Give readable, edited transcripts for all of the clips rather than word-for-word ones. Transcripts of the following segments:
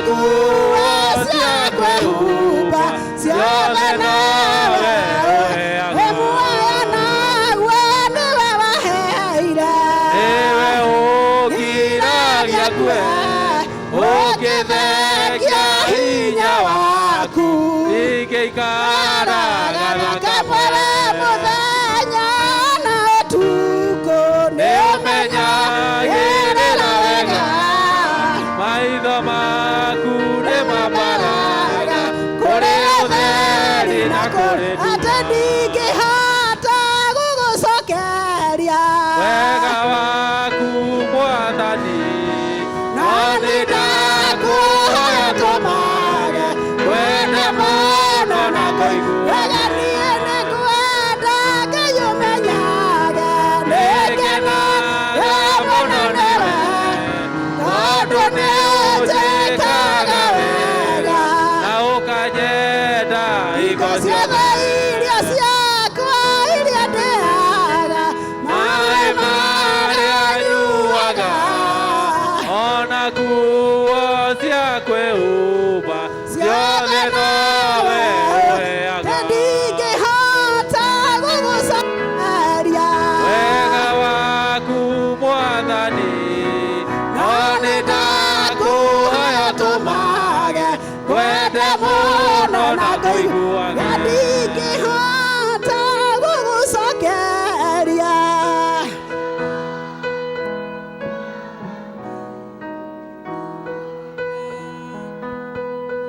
Nguo cia kwĩhumba ciothe nawe ũheaga. Muoyo naguo nĩwe waheire. Nĩwe ũkiragia ngue, ũkĩthengia hinya waku Ingĩikaraga na kamwere mũthenya na ũtukũ. Nĩũmenyagĩrĩra wega, maitho maku nĩmambaraga kũrĩ ũtheri na kũrĩ nduma. Atĩ ndingĩhota gũgũcokeria Wega waku Mwathani, no nĩ ndakũhoya tũmage wende mũno na kũigua. Wega niĩ nĩngwenda Ngai ũmenyage nĩngenaga mũno nĩwe tondũ nĩũnjĩkaga wega. Na ũkanyenda Hingo hingo ciothe irio ciakwa iria ndĩaga, maĩ marĩa nyuaga, ona nguo cia kwĩhumba ciothe nowe ũheaga. Ndingĩhota gũgũcokeria Wega waku Mwathani, no nĩ ndakũhoya tũmage kwende mũno na kũiguaga. Ndingĩhota gũgũcokeria.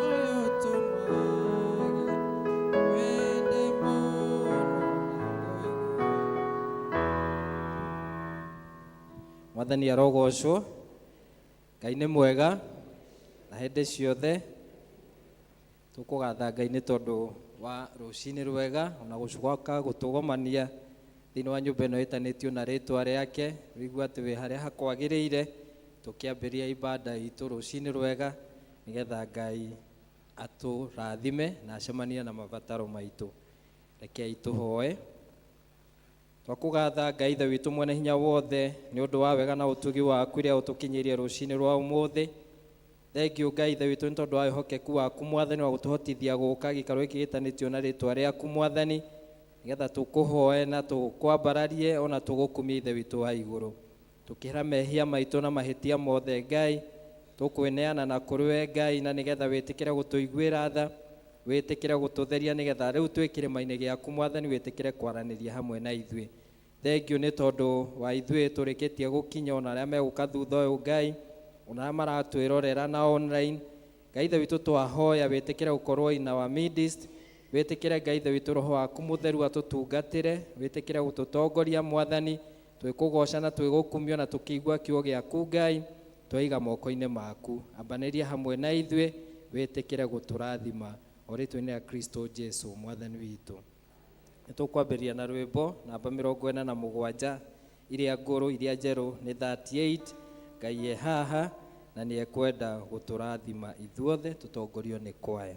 Ũyũ tũmage wende mũno na kũigua. Mwathani arogocwo. Ngai nĩ mwega na hĩndĩ ciothe. Tũkũgatha Ngai nĩ tondũ wa rũcinĩ rwega ona gũcoka gũtũgomania thĩinĩ wa nyũmba ĩno ĩtanĩtio na rĩtwa rĩake. Wĩigua atĩ wĩ harĩa hakwagĩrĩire tũkĩambĩrĩria ibada itũ rũcinĩ rwega nĩgetha Ngai atũrathime na acemanie na mabataro maitũ. Rekei tũhoe. Twakũgatha Ngai Ithe witũ mwene hinya wothe nĩ ũndũ wa wega na ũtugi waku iria ũtũkinyĩirie rũcinĩ rwa ũmũthĩ. Thengiũ Ngai Ithe witũ nĩ tondũ wa wĩhokeku waku Mwathani wa gũtũhotithia gũka gĩikaro gĩkĩ gĩtanĩtio na rĩtwa rĩaku Mwathani, nĩgetha tũkũhoe na tũkwambararie ona tũgũkumie Ithe witũ wa igũrũ. Tũkĩhera mehia maitũ na mahĩtia mothe Ngai, tũkwĩneana na kũrĩ we Ngai, na nĩgetha wĩtĩkĩre gũtũiguĩra tha, wĩtĩkĩre gũtũtheria, nĩgetha rĩu twĩ kĩrĩma-inĩ gĩaku Mwathani, wĩtĩkĩre kwaranĩria hamwe na ithuĩ. Thengiũ nĩ tondũ wa ithuĩ tũrĩkĩtie gũkinya ona arĩa megũka thutha ũyũ Ngai, ona arĩa maratwĩrorera na online. Ngai Ithe witũ twahoya wĩtĩkĩre gũkorwo in our midst, wĩtĩkĩre Ngai Ithe witũ roho waku mũtheru atũtungatĩre, wĩtĩkĩre gũtũtongoria Mwathani, twĩkũgoca na twĩgũkumio na tũkĩigua kiugo gĩaku Ngai, twaiga moko-inĩ maku. Ambanĩria hamwe na ithuĩ, wĩtĩkĩre gũtũrathima o rĩtwa-inĩ rĩa Kristo Jesu Mwathani witũ. Nĩ tũkwambĩrĩria na rwĩmbo namba 47, iria ngũrũ iria njerũ nĩ 38. Ngai e haha na nĩ ekwenda gũtũrathima ithuothe tũtongorio nĩ kwaya.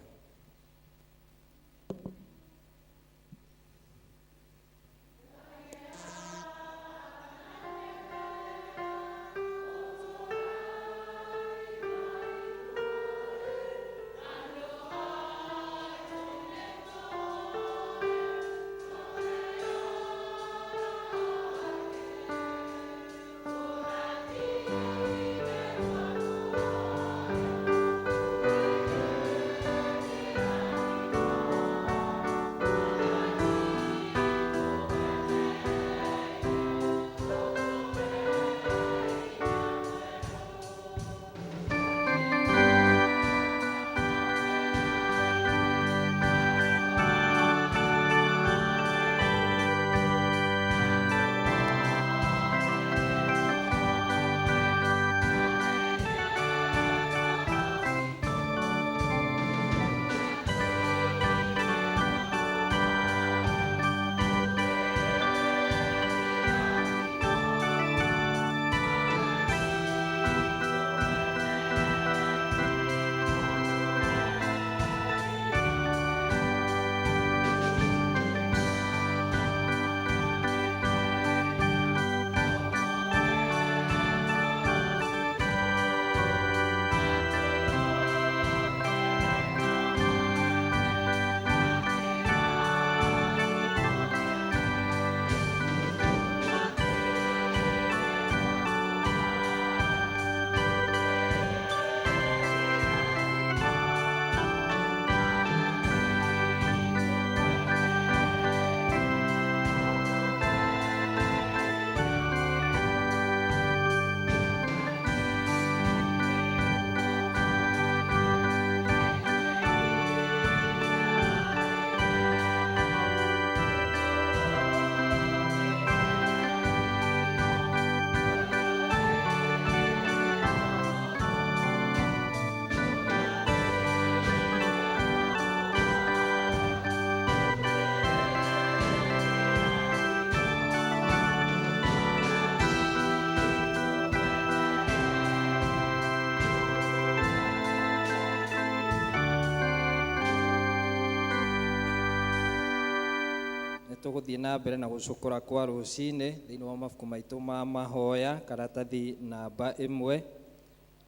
Tũgũthiĩ na mbere na gũcũkũra kwa rũcinĩ thĩinĩ wa mabuku maitũ ma mahoya karatathi namba 1.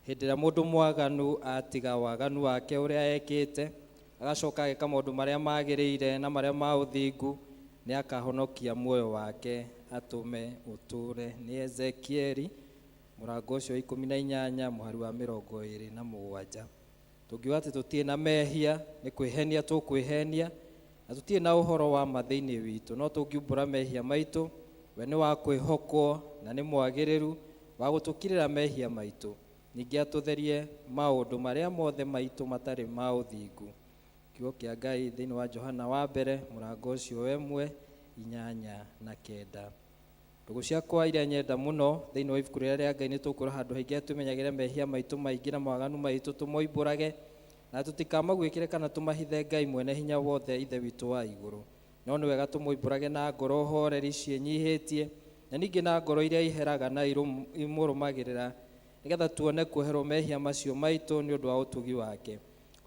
Hĩndĩ ĩrĩa mũndũ mwaganu atiga waganu wake ũrĩa ekĩte, agacoka ageka maũndũ marĩa magĩrĩire na marĩa ma ũthingu, nĩ akahonokia muoyo wake atũme ũtũre. Nĩ Ezekieli mũrango ũcio wa 18 mũhari wa 27. Tũngiuga atĩ tũtirĩ na mehia, nĩ kwĩhenia tũkwĩhenia, na tũtirĩ na ũhoro wa ma thĩinĩ witũ. No tũngiumbũra mehia maitũ, we nĩ wa kwĩhokwo na nĩ mwagĩrĩru wa gũtũkirĩra mehia maitũ, ningĩ atũtherie maũndũ marĩa mothe maitũ matarĩ ma ũthingu. Kiugo kĩa Ngai thĩinĩ wa Johana wa mbere mũrango ũcio wa 1 8 na 9. Ndũgũ ciakwa iria nyenda mũno thĩinĩ wa ibuku rĩrĩa rĩa Ngai nĩ tũkwĩrwo handũ haingĩ tũmenyagĩre mehia maitũ maingĩ na mawaganu maitũ, tũmoimbũrage na tũtikamaguĩkĩre kana tũmahithe Ngai mwene hinya wothe Ithe witũ wa igũrũ. No nĩ wega tũmoimbũrage na ngoro horeri ciĩnyihĩtie, na ningĩ na ngoro iria iheraga na imũrũmagĩrĩra, nĩgetha tuone kuoherwo mehia macio maitũ nĩ ũndũ wa ũtugi wake,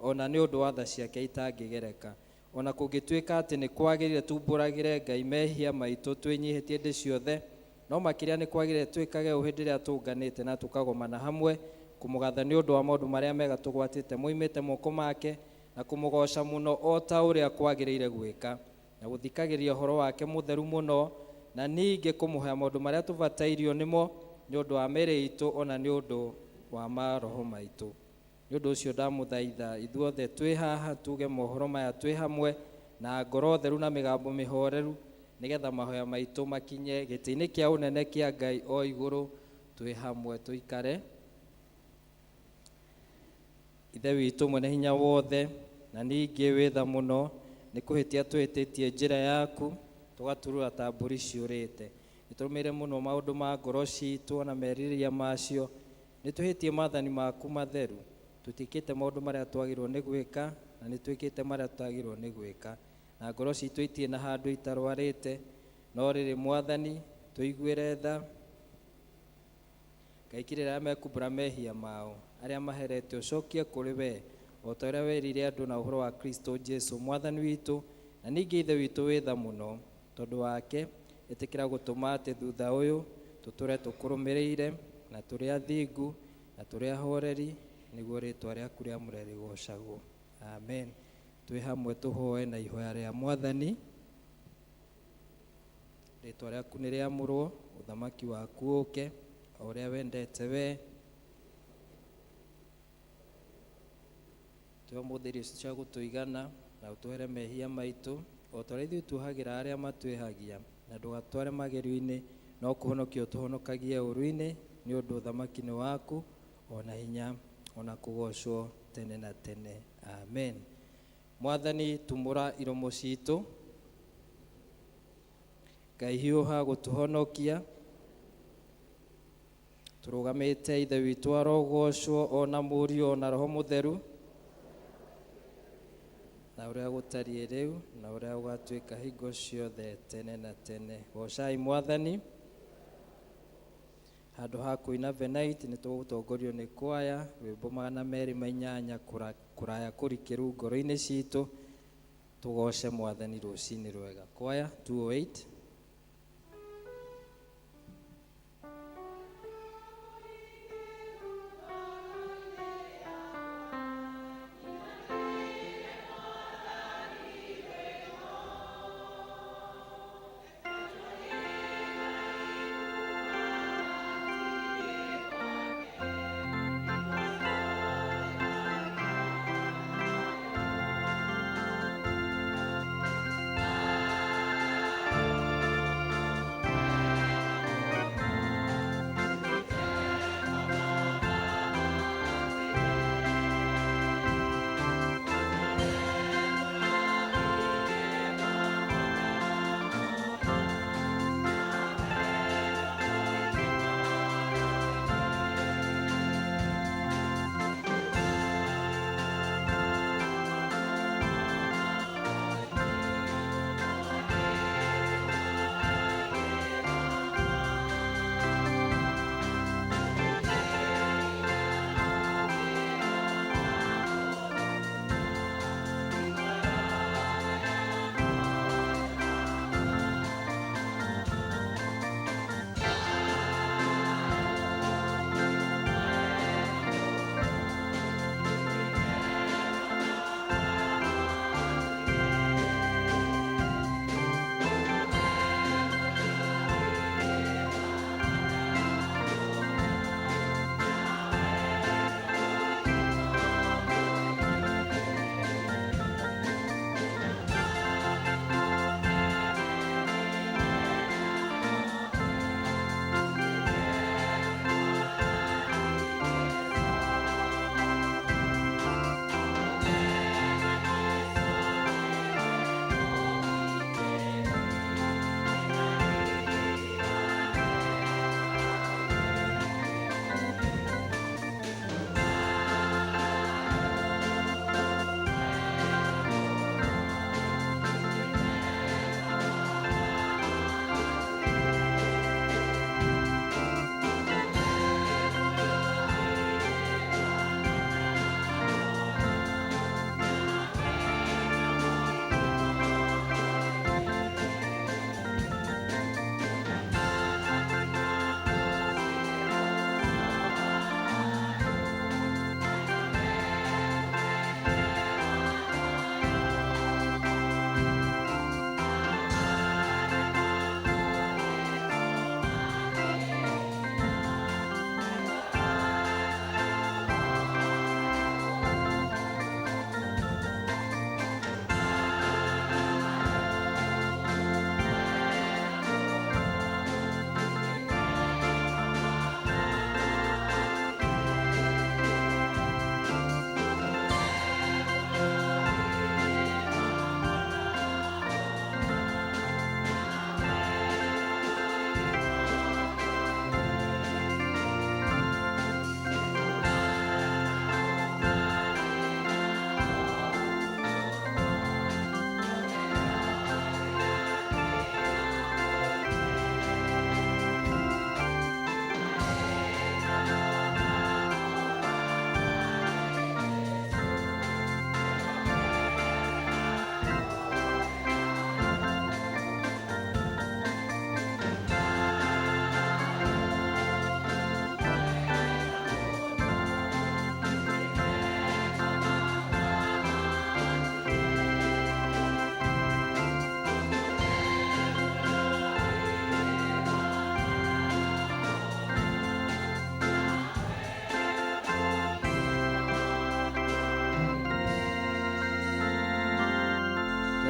ona nĩ ũndũ wa tha ciake itangĩgereka. Ona kũngĩtuĩka atĩ nĩ kwagĩrĩire tumbũragĩre Ngai mehia maitũ twĩnyihĩtie hĩndĩ ciothe, no makĩria nĩ kwagĩrĩire twĩkage ũũ hĩndĩ ĩrĩa tũnganĩte na tũkagomana hamwe, kũmũgatha nĩ ũndũ wa maũndũ marĩa mega tũgwatĩte moimĩte moko make, na kũmũgoca mũno o ta ũrĩa kwagĩrĩire gwĩka, na gũthikagĩrĩria ũhoro wake mũtheru mũno, na ningĩ kũmũhoya maũndũ marĩa tũbatairio nĩmo nĩ ũndũ wa mĩĩrĩ itũ ona nĩ ũndũ wa maroho maitũ. Nĩ ũndũ ũcio ndamũthaitha ithuothe twĩ haha tuge mohoro maya twĩ hamwe na ngoro theru na mĩgambo mĩhoreru, nĩgetha mahoya maitũ makinye gĩtĩ-inĩ kĩa ũnene kĩa Ngai o igũrũ. Twĩ hamwe tũikare. Ithe witũ mwene hinya wothe na ningĩ wĩ tha mũno, nĩ kũhĩtia twĩhĩtĩtie njĩra yaku tũgaturura ta mbũri ciũrĩte. Nĩ tũrũmĩrĩire mũno maũndũ ma ngoro citũ na merirĩria macio. Nĩ twĩhĩtie maathani maku matheru, tũtiĩkĩte maũndũ marĩa twagĩrĩirwo nĩ gwĩka, na nĩ twĩkĩte marĩa tũtagĩrĩirwo nĩ gwĩka, na ngoro citũ itirĩ na handũ itarwarĩte. No rĩrĩ Mwathani, tũiguĩre tha. Ngai kĩrĩra arĩa mekumbũra mehia mao, arĩa maherete ũcokie kũrĩ we, o ta ũrĩa werire andũ na ũhoro wa Kristo Jesu Mwathani witũ, na ningĩ Ithe witũ wĩ tha mũno. Tondũ wake ĩtĩkĩra gũtũma atĩ thutha ũyũ tũtũre tũkũrũmĩrĩire, na tũrĩ athingu na tũrĩ ahoreri, nĩguo rĩtwa rĩaku rĩamũre rĩgocagwo. Amen. Twĩ hamwe tũhoe na ihoya rĩa Mwathani. Rĩtwa rĩaku nĩ rĩamũrwo, ũthamaki waku ũke, o ũrĩa wendete we. Tũhe ũmũthĩ irio cia gũtũigana, na ũtũhere mehia maitũ, o ta ũrĩa ithuĩ tuohagĩra arĩa matwĩhagia, na ndũgatware magerio-inĩ, no kũhonokia ũtũhonokagie ũũru-inĩ, nĩ ũndũ ũthamaki nĩ waku, ona hinya, ona kũgocwo tene na tene. Amen. Mwathani, tumũra iromo citũ. Ngai hiũha gũtũhonokia. Tũrũgamĩte Ithe witũ arogocwo, ona Mũriũ ona Roho Mũtheru, na ũrĩa gũtariĩ rĩu na ũrĩa ũgatuĩka hingo ciothe tene na tene. Gocai Mwathani. Handũ ha kũina Venite nĩ tũgũtongorio nĩ kwaya rwĩmbo 208 kũraya kũrikĩru ngoro-inĩ citũ. Tũgoce Mwathani rũcinĩ rwega. Kwaya 208. Thank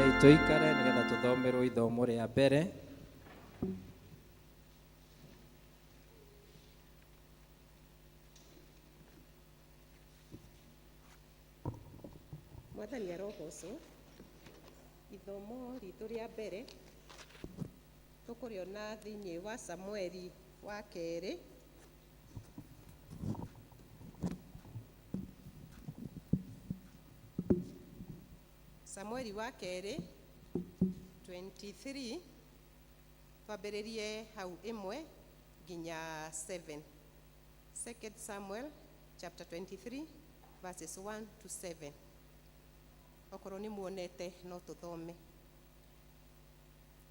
Rekei tũikare nĩgetha tũthomerwo ithomo rĩa mbere. Mwathani arogocwo. Ithomo ritũ rĩa mbere tũkũrĩona thĩinĩ wa Samueli wa kerĩ Samueli wa kerĩ 23, twambĩrĩrie hau ĩmwe nginya 7. Second Samuel chapter 23 verses 1 to 7. Okorwo nĩ muonete, no tũthome.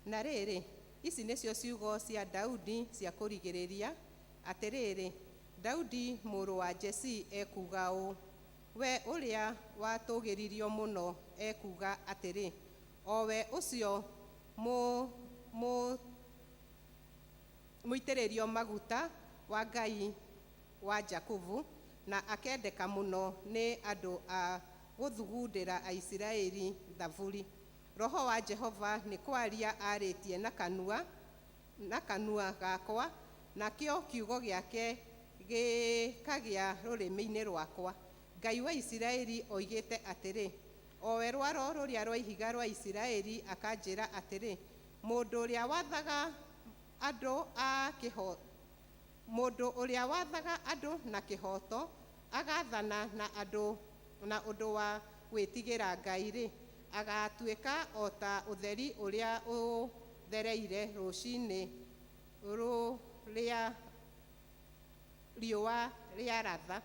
Na rĩrĩ, ici nĩcio ciugo cia Daudi cia kũrigĩrĩria: Atĩrĩrĩ, Daudi mũrũ wa Jesii ekuuga ũũ, we ũrĩa watũgĩririo mũno ekuuga atĩrĩ, o we ũcio mũitĩrĩrio maguta wa Ngai wa Jakubu, na akendeka mũno nĩ andũ a gũthugundĩra Aisiraeli thaburi: Roho wa Jehova nĩ kwaria arĩtie na kanua gakwa, nakĩo kiugo gĩake gĩkagĩa rũrĩmĩ-inĩ rwakwa. Ngai wa Isiraeli oigĩte atĩrĩ, o we rwaro rũrĩa rwa ihiga rwa Isiraeli, akanjĩra atĩrĩ, mũndũ ũrĩa wathaga andũ a kĩho mũndũ ũrĩa wathaga andũ na kĩhooto, agathana na andũ na ũndũ wa gwĩtigĩra Ngai-rĩ, agatuĩka o ta ũtheri ũrĩa ũthereire rũcinĩ rũrĩa riũa rĩaratha,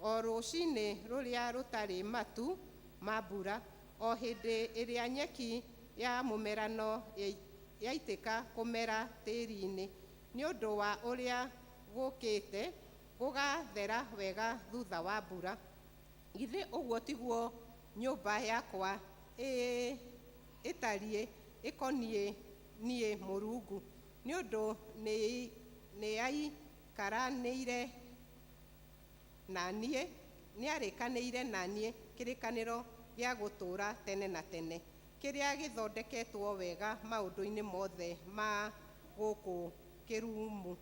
o rũcinĩ rũrĩa rũtarĩ matu ma mbura, o hĩndĩ ĩrĩa nyeki ya mũmerano yaitĩka kũmera tĩri-inĩ, nĩ ũndũ wa ũrĩa gũkĩte gũgathera wega thutha wa mbura. Githĩ ũguo tiguo nyũmba yakwa ĩtariĩ ĩkoniĩ niĩ Mũrungu? Nĩ ũndũ nĩaikaranĩire na niĩ, nĩarĩkanĩire na niĩ kĩrĩkanĩro gĩa gũtũũra tene na tene, kĩrĩa gĩthondeketwo wega maũndũ-inĩ mothe ma gũkũ kĩrumu.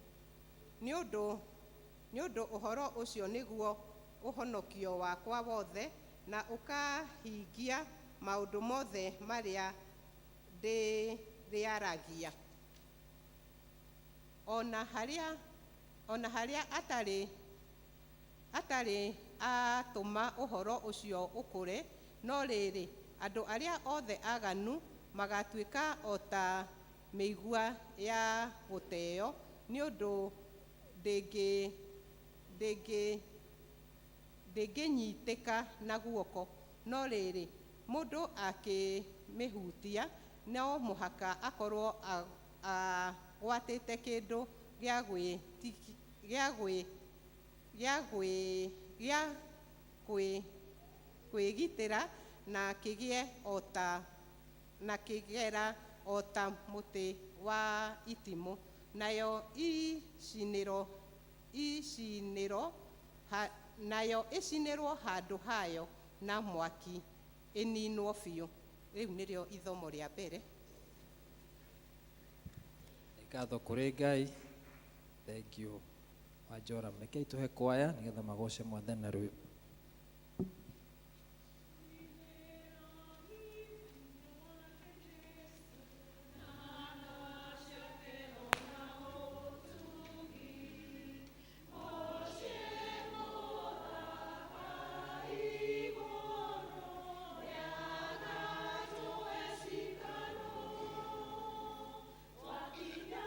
Nĩ ũndũ ũhoro ũcio nĩguo ũhonokio wakwa wothe, na ũkahingia maũndũ mothe marĩa ndĩrĩaragia. Ona harĩa atarĩ atũma ũhoro ũcio ũkũre, no rĩrĩ, andũ arĩa othe aganu magatuĩka o ta mĩigua ya gũteo, nĩ ũndũ ndĩngĩnyitĩka na guoko. No rĩrĩ, mũndũ akĩmĩhutia no mũhaka akorwo agwatĩte kĩndũ gĩa gwĩtiki- gĩa gwĩ gĩa gwĩ gĩa gwĩ kwĩgitĩra, na kĩgĩe o ta na kĩgera o ta mũtĩ wa itimũ, nayo ĩcinĩrwo handũ hayo na mwaki, ĩninwo biũ. Rĩu nĩrĩo ithomo rĩa mbere. Nĩ ngatho kũrĩ Ngai. Thank you, Wanjoram. Rekei tũhe kwaya nĩgetha magoce Mwathani na rwĩmbo. Twakinya.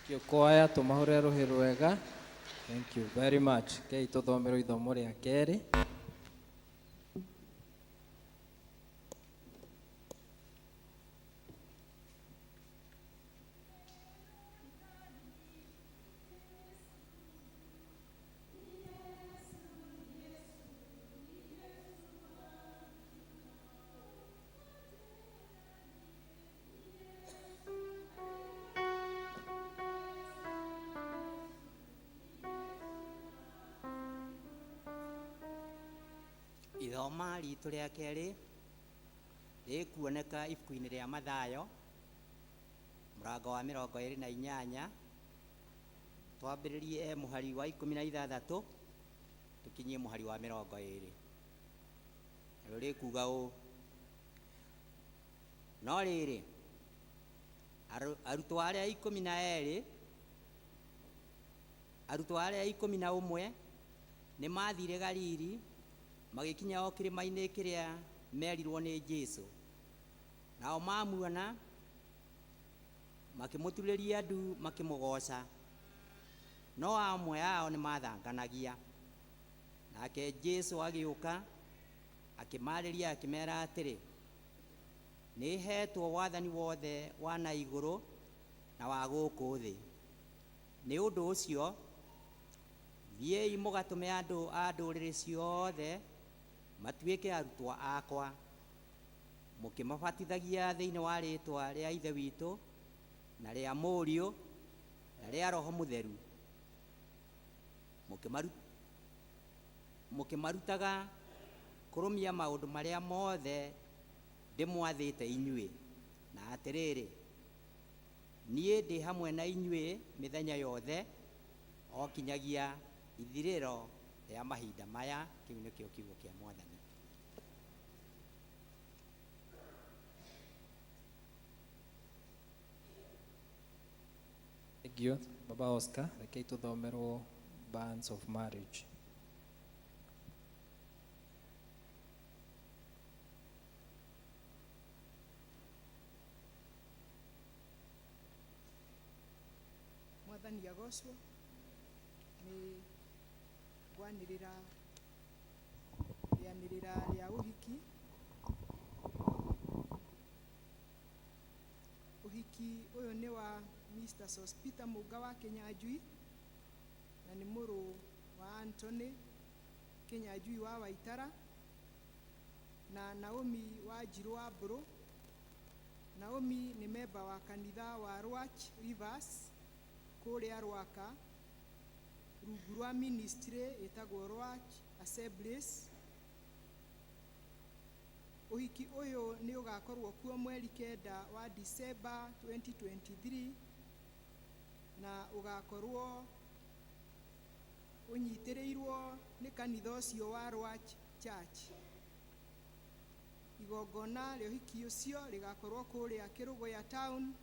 Thank you kwaya, tũmahũrĩre rũhĩ rwega. Thank you very much. Kei tũthomerwo ithomo rĩa kerĩ. Ithoma ritũ rĩa kerĩ rĩkuoneka ibuku-inĩ rĩa Mathayo mũrango wa 28, twambĩrĩrie mũhari wa 16 tũkinyie mũhari wa 20. Narĩo rĩkuga ũũ: no rĩrĩ, arutwo arĩa 12, arutwo arĩa 11 nĩ mathire Galili, magĩkinya o kĩrĩma-inĩ kĩrĩa merirwo nĩ Jesũ. Nao mamuona makĩmũturĩria ndu makĩmũgooca, no amwe ao nĩ mathanganagia. Nake Jesũ agĩũka akĩmarĩria akĩmera atĩrĩ, nĩ heetwo wathani wothe wa na igũrũ na wa gũkũ thĩ. Nĩ ũndũ ũcio thiĩi mũgatũme andũ a ndũrĩrĩ ciothe matuĩke arutwo akwa, mũkĩmabatithagia thĩinĩ wa rĩĩtwa rĩa Ithe witũ na rĩa Mũriũ na rĩa Roho Mũtheru, mũkĩmarutaga kũrũmia maũndũ marĩa mothe ndĩmwathĩte inyuĩ. Na atĩrĩrĩ, niĩ ndĩ hamwe na inyuĩ mĩthenya yothe o kinyagia ithirĩro rĩa mahinda maya. Kĩu nĩkĩo kiugo kĩa Mwathani. Thank you, Baba Oscar. Rekei tũthomerwo bands of marriage. Mwathani agocwo. Nĩ ngwanĩrĩra rĩanĩrĩra rĩa ũhiki. Ũhiki ũyũ nĩ wa Mr. Sospeter Mũnga wa Kĩnyanjui, na nĩ mũrũ wa Anthony Kĩnyanjui wa Waitara na Naomi wa Njirũ wa Mbũrũ. Naomi nĩ memba wa kanitha wa Ruach Rivers kũrĩa Rwaka, rungu rwa ministry ĩtagwo Ruach Assemblies. Ũhiki ũyũ nĩ ũgakorwo kuo mweri 9 wa December 2023, na ũgakorwo ũnyitĩrĩirwo nĩ kanitha ũcio wa Ruach Church. Igongona rĩa ũhiki ũcio rĩgakorwo kũrĩa Kĩrũgũya Town,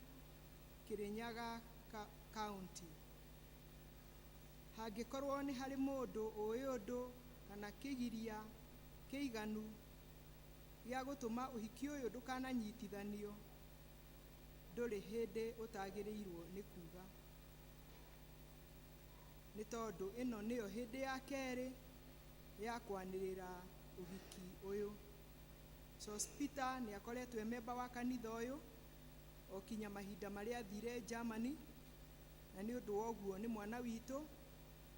Kĩrĩnyaga County. Hangĩkorwo nĩ harĩ mũndũ ũĩ ũndũ kana kĩgiria kĩiganu gĩa gũtũma ũhiki ũyũ ndũkananyitithanio, ndũrĩ hĩndĩ ũtagĩrĩirwo nĩ kuga, nĩ tondũ ĩno nĩyo hĩndĩ ya kerĩ ya kwanĩrĩra ũhiki ũyũ. Sospeter nĩ akoretwo e memba wa kanitha ũyũ o kinya mahinda marĩa athire Germany, na nĩ ũndũ wa ũguo nĩ mwana witũ.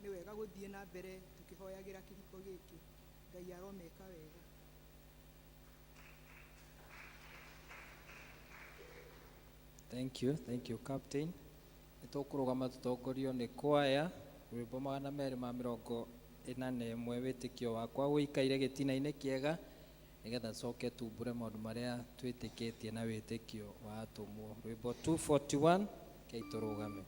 Nĩ wega gũthiĩ na mbere tũkĩhoyagĩra kĩhiko gĩkĩ. Ngai aromeka wega. Thank you, thank you Captain. Nĩ tũkũrũgama tũtongorio nĩ kwaya rwĩmbo 241, wĩtĩkio wakwa ũikaire gĩtina-inĩ kĩega, nĩgetha coke tumbũre maũndũ marĩa twĩtĩkĩtie na wĩtĩkio wa atũmwo. Rwĩmbo 241, kei tũrũgame.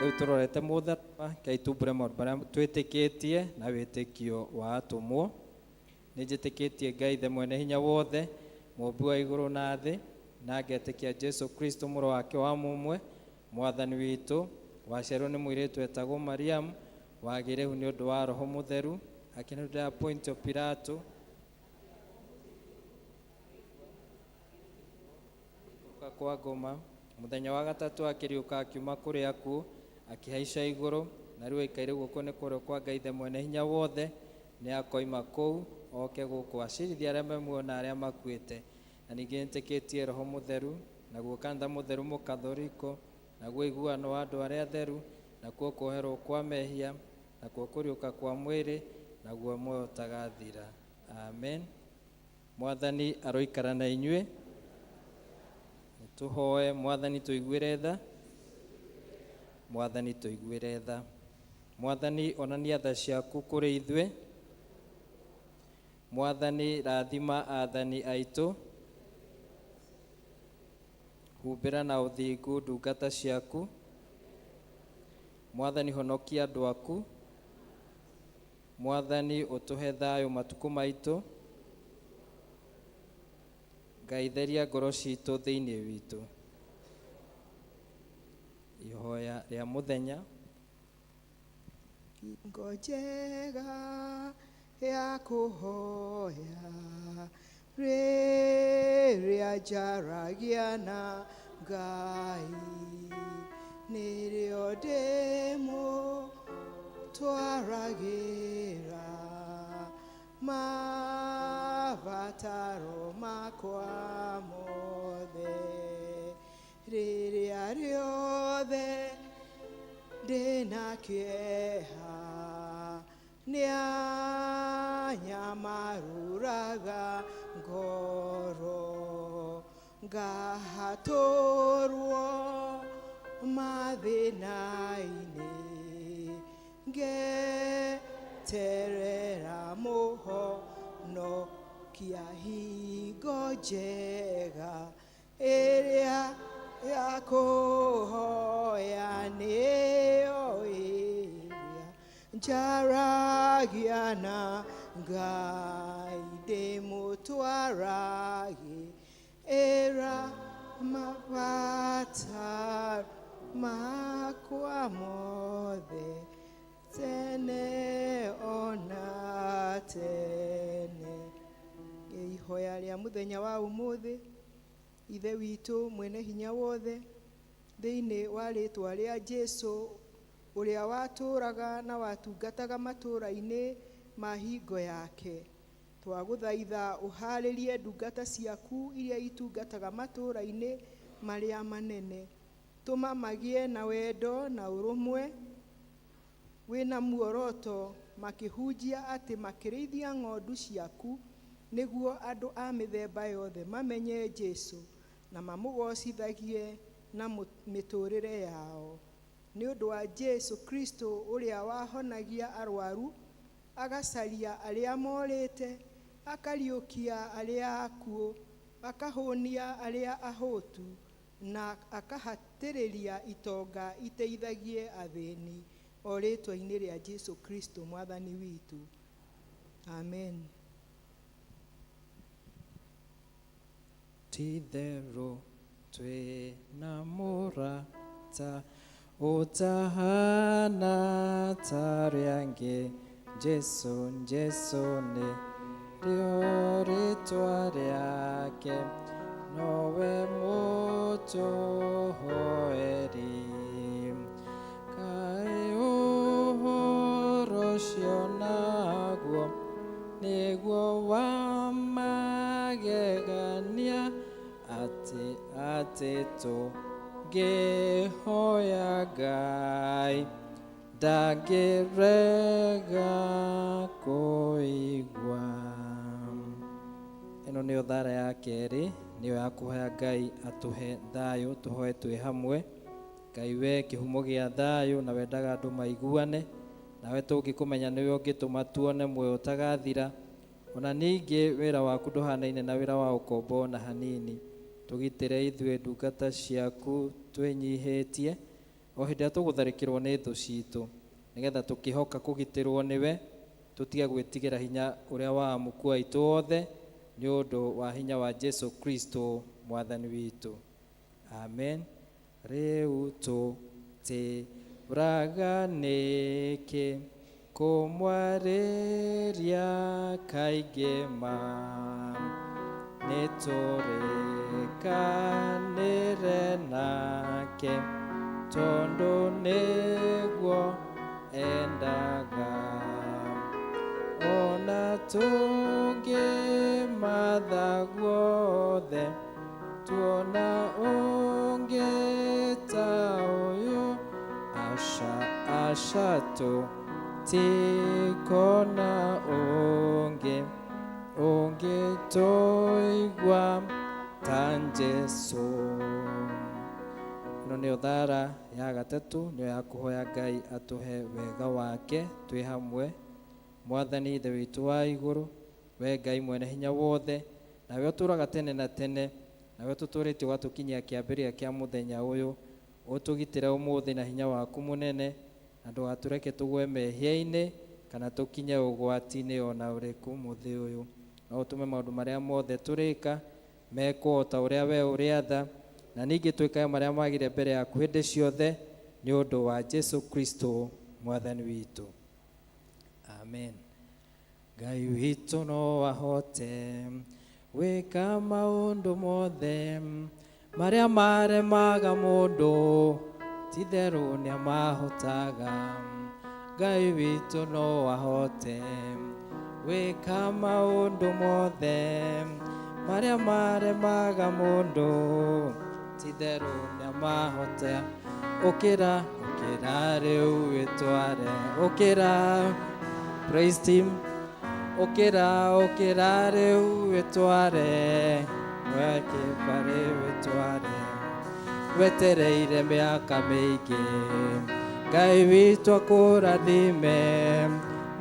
Rĩu tũrorete mũtharaba, Ngai tumbũre maũndũ marĩa twĩtĩkĩtie na wĩtĩkio wa atũmwo. Nĩ njĩtĩkĩtie Ngai Ithe mwene hinya wothe, mũũmbi wa igũrũ na thĩ, na ngetĩkia Jesu Kristo mũrũ wake wa mũmwe, mwathani witũ, waciarirwo nĩ mũirĩtu etagwo Mariamu, wagĩire ihu nĩ ũndũ wa Roho Mũtheru, akĩnũndĩra Pontio Pilato, gũka kwa ngoma, mũthenya wa gatatũ akĩriũka akiuma kũrĩ akuũ, akĩhaica igũrũ, na rĩu aikaire guoko-inĩ kwa ũrĩo kwa Ngai Ithe mwene hinya wothe, nĩ akoima kũu oke gũkũ acirithie arĩa me muoyo na arĩa makuĩte. Na ningĩ nĩtĩkĩtie Roho Mũtheru, naguo kanitha mũtheru mũkathoriko, naguo ũiguano wa andũ arĩa atheru, nakuo kuoherwo kwa mehia, nakuo kũriũka kwa mwĩrĩ, naguo muoyo ũtagathira. Amen. Mwathani aroikara na inyuĩ. Tũhoe Mwathani tũiguĩre tha. Mwathani tũiguĩre tha. Mwathani onania tha ciaku kũrĩ ithuĩ. Mwathani rathima athani aitũ. Humbĩra na ũthingu ndungata ciaku. Mwathani honokia andũ aku. Mwathani ũtũhe thayũ matukũ maitũ. Ngai theria ngoro citũ thĩinĩ witũ. Ihoya rĩa mũthenya. Hingo njega ya kũhoya rĩrĩa njaragia na Ngai, nĩrĩo ndĩmũtwaragĩra mabataro makwa mothe, rĩrĩa rĩothe ndĩna kĩeha nĩanyamarũraga ngoro, ngahatũrwo mathĩna-inĩ, ngeterera mũhonokia hingo njega ĩrĩa ya kũhoya nĩyo ĩrĩa njaragia na Ngai, ndĩmũtwaragĩra mabataro makwa mothe, tene ona tene. Ihoya rĩa mũthenya wa ũmũthĩ. Ithe witũ mwene hinya wothe, thĩinĩ wa rĩtwa rĩa Jesu ũrĩa watũraga na watungataga matũra-inĩ ma hingo yake, twagũthaitha ũharĩrie ndungata ciaku iria itungataga matũra-inĩ marĩa manene, tũma magĩe na wendo na ũrũmwe wĩna muoroto, makĩhunjia atĩ makĩrĩithia ng'ondu ciaku, nĩguo andũ a mĩthemba yothe mamenye Jesu na mamũgocithagie na mĩtũrĩre yao. Nĩ ũndũ wa Jesu Kristo ũrĩa wahonagia arwaru, agacaria arĩa morĩte, akariũkia arĩa akuũ, akahũnia arĩa ahũtu, na akahatĩrĩria itonga iteithagie athĩni, o rĩtwa-inĩ rĩa Jesu Kristo mwathani witũ. Amen. Ti-itherũ twĩna mũrata ũtahana ta arĩa angĩ, Jesu, Jesu nĩ rĩo rĩtwa rĩake, nowe mũtũhoeri. Kaĩ ũhoro ũcio naguo nĩguo wa magegania, atĩ atĩ tũngĩhoya Ngai ndangĩrega kũigua. Ĩno nĩyo thara ya kerĩ, nĩyo ya kũhoya Ngai atũhe thayũ, tũhoe twĩ hamwe. Ngai we kĩhumo gĩa thayũ na wendaga andũ maiguane, nawe tũngĩkũmenya nĩwe ũngĩtũma tuone muoyo ũtagathira. Ona ningĩ wĩra waku ndũhanaine na wĩra wa ũkombo ona hanini. Tũgitĩre ithuĩ ndungata ciaku twĩnyihĩtie, O hĩndĩ ĩrĩa tũgũtharĩkĩrwo nĩ thũ citũ, nĩgetha tũkĩhoka kũgitĩrwo nĩwe, tũtige gwĩtigĩra hinya ũrĩa wa amuku aitũ othe, nĩ ũndũ wa hinya wa Jesu Kristo mwathani witũ. Amen. Rĩu tũtĩraga nĩkĩ kũmwarĩria kaingĩ ma, nĩtũrĩkanĩre nake tondũ nĩguo endaga. Ona tũngĩmatha guothe tuona ũngĩ ta ũyũ, aca aca tũtikona ũngĩ ũngĩtũigua ta Jesũ. Ĩno nĩyo thara ya gatatũ, nĩyo ya kũhoya Ngai atũhe wega wake twĩ hamwe. Mwathani Ithe witũ wa igũrũ, we Ngai mwene hinya wothe, nawe ũtũũraga tene na tene, nawe ũtũtũũrĩtie ũgatũkinyia kĩambĩrĩria kĩa mũthenya ũyũ, ũtũgitĩre ũmũthĩ na hinya waku mũnene, na ndũgatũreke tũgwe mehia-inĩ kana tũkinye ũgwati-inĩ ona ũrĩkũ mũthĩ ũyũ. No ũtũme maũndũ marĩa mothe tũrĩka mekwo o ta ũrĩa we ũrĩatha, na ningĩ twĩkage marĩa magĩrĩire mbere yaku hĩndĩ ciothe, nĩ ũndũ wa Jesu Kristo mwathani witũ. Amen. Ngai witũ no ahote gwĩka maũndũ mothe marĩa maremaga mũndũ, ti-itherũ nĩamahotaga. Ngai witũ no ahote gwĩka maũndũ mothe marĩa maremaga mũndũ, ti-itherũ nĩamahota. Ũkĩra, ũkĩra rĩu wĩtware, ũkĩra, praise team, ũkĩra, ũkĩra rĩu wĩtware, wekĩbarĩ wĩtware, wetereire mĩaka mĩingĩ, Ngai witũ akũrathime,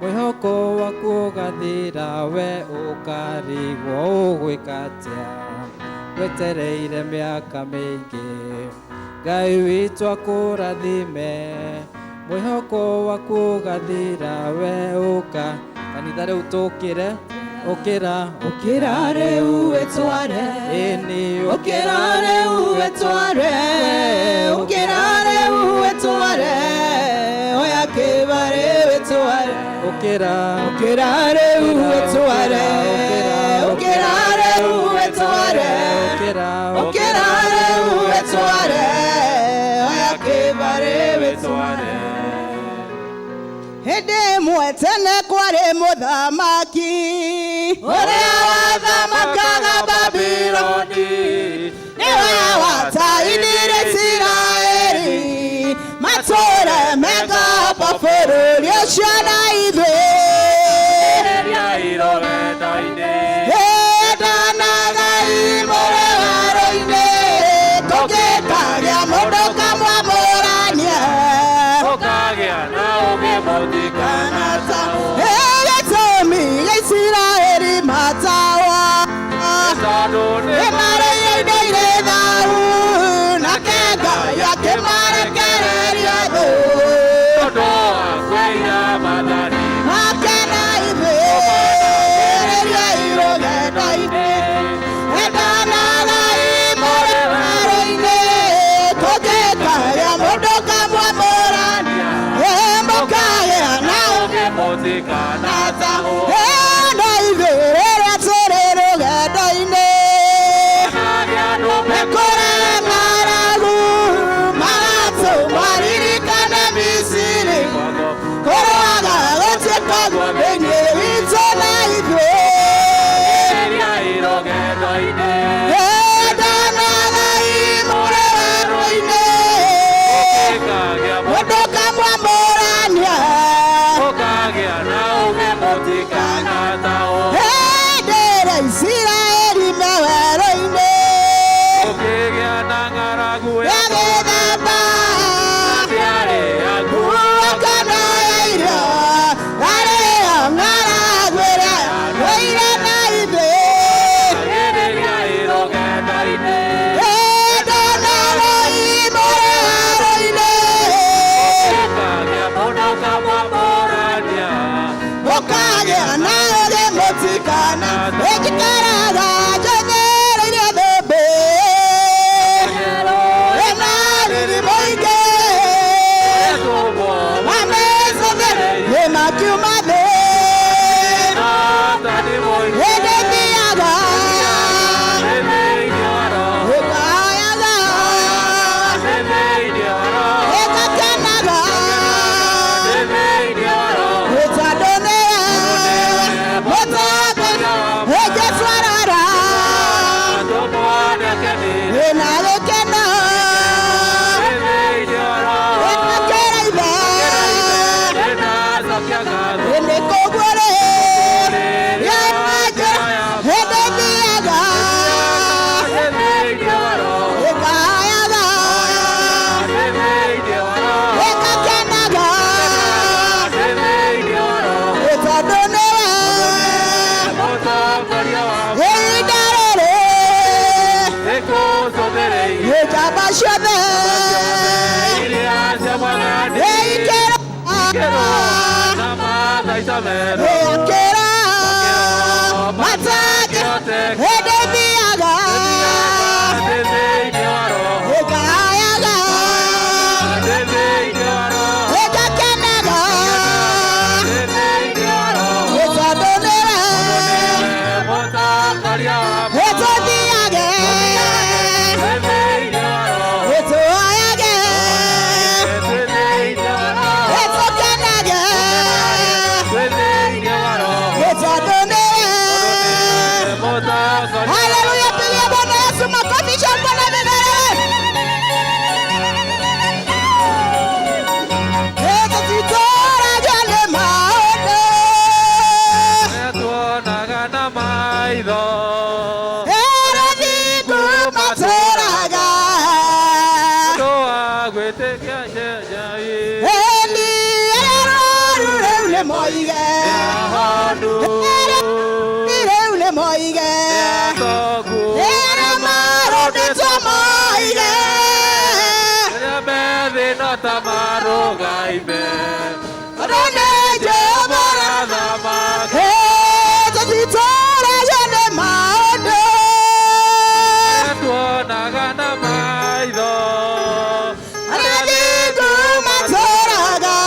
mwĩhoko waku ũgathira, we ũkarigwo ũgwĩka atĩa, wetereire mĩaka mĩingĩ, Ngai witũ akũrathime, mwĩhoko waku ũgathira, we ũka. Kanitha rĩu tũkĩre, ũkĩra, Ũkĩra rĩu wĩtware, ĩni, ũkĩra rĩu wĩtware, ũkĩra rĩu wĩtware, oya kĩbarĩ wĩtware. Ũkĩra, Ũkĩra rĩu wĩtware, ũkĩra rĩu wĩtware, ũkĩra, ũkĩra rĩu wĩtware, oya kĩbarĩ wĩtware. Hĩndĩ ĩmwe tene kwarĩ mũthamaki ũrĩa wathamakaga Babiloni, nĩwe wataithire Isiraeli matũũre mekaba bũrũri ũcio na ithuĩ. Ĩndanagai mũrĩ werũ-inĩ, kũngĩkagĩa mũndũ kamwamũrania gĩtũmi gĩa Isiraeli matawa nĩmarĩire indo irĩ thaahu na kĩrĩa Akĩra matangĩhoteka hĩndĩ thiaga ngayaga ngakenaga tondũ nĩwe tũthiage tũoyage tũkenage tondũ nĩwe. Haleluya, pigia Bwana Yesu makofi, shangwe na vigelegele. Tũtitũragia nĩ maũndũ Tuonaga na maitho Erothingu matũraga ũndũ wa gwĩtĩkia Ngai Eni arĩa rĩu nĩ moige ahonu rĩu nĩ moige atongu arĩa marondĩtwo moige arĩa me thĩ no ta marũgaime tondũ nĩ Jehova arathamaka Tũtitũragia nĩ maũndũ tuonaga na maitho arĩa thingu matũraga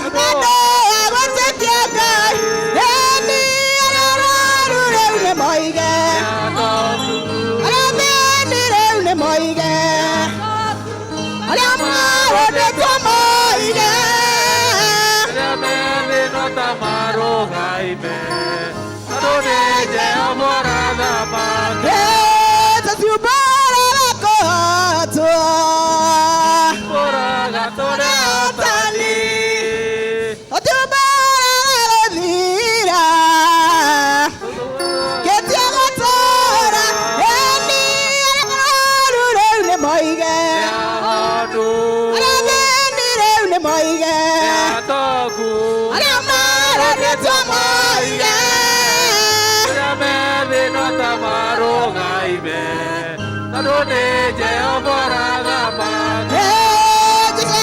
andũ a gwĩtĩkia Ngai eni arĩa arwaru rĩu nĩ moige atongu arĩa thĩni rĩu nĩ moige arĩa marondĩtwo moige arĩa me thĩ no ta marũgaime tondũ nĩ Jehova ũrathamaka Tũtiumbũraga kũhotwo kũraga tũrĩ ahotani Tũtiumbũraga gũthira Kĩtia gũtũũra eni arĩa arwaru rĩu nĩ moige ahonu arĩa thĩni rĩu nĩ moige atongu arĩa marondĩtwo moige arĩa me thĩ no ta marũgaime tondũ nĩ Jehova ũrathamaka Jesũ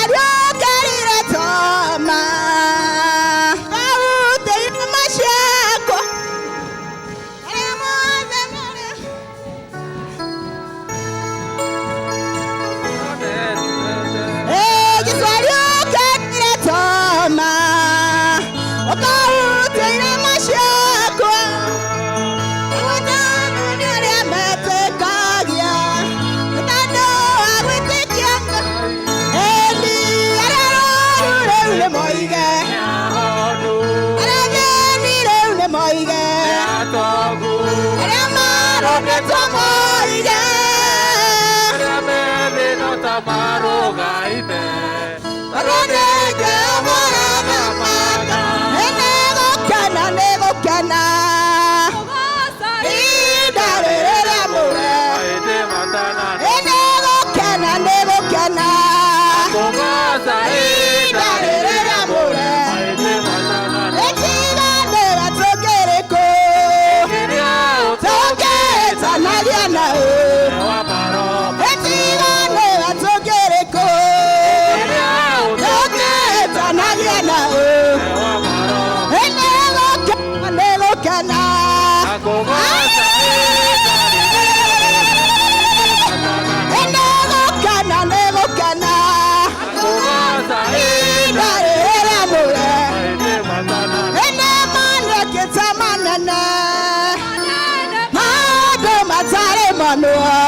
Toma kautĩire maciakwa arĩa mothe marĩ Jesũ ariũkĩire Toma ũkautĩire maciakwa Gwĩtana nĩ arĩa metĩkagia tondũ wa gwĩtĩkia Eni arĩa arwaru rĩu nĩ moige ahonu arĩa thĩni rĩu nĩ moige atongu arĩa marondĩtwo moige arĩa me thĩ no ta marũgaime tondũ nĩ Jehova ũrathamaka nĩgũkena nĩgũkena ihinda rĩrĩ rĩamũre hĩndĩ matana nĩgũkena nĩgũkena kũgoca ihinda rĩrĩ rĩamũre hĩndĩ matana ĩtiganĩra tũkĩrĩkũ kĩrĩa tũngĩtanagia naũ wa maroho ĩtiganĩra tũkĩrĩkũ kĩrĩa tũngĩtanagia naũ wa maroho nĩgũkena nĩgũkena kũgoca nĩgũkena nĩgũkena kũgoca ihinda rĩrĩ rĩamũre hĩndĩ matana nĩmanĩkĩte manene maũndũ matarĩ monwo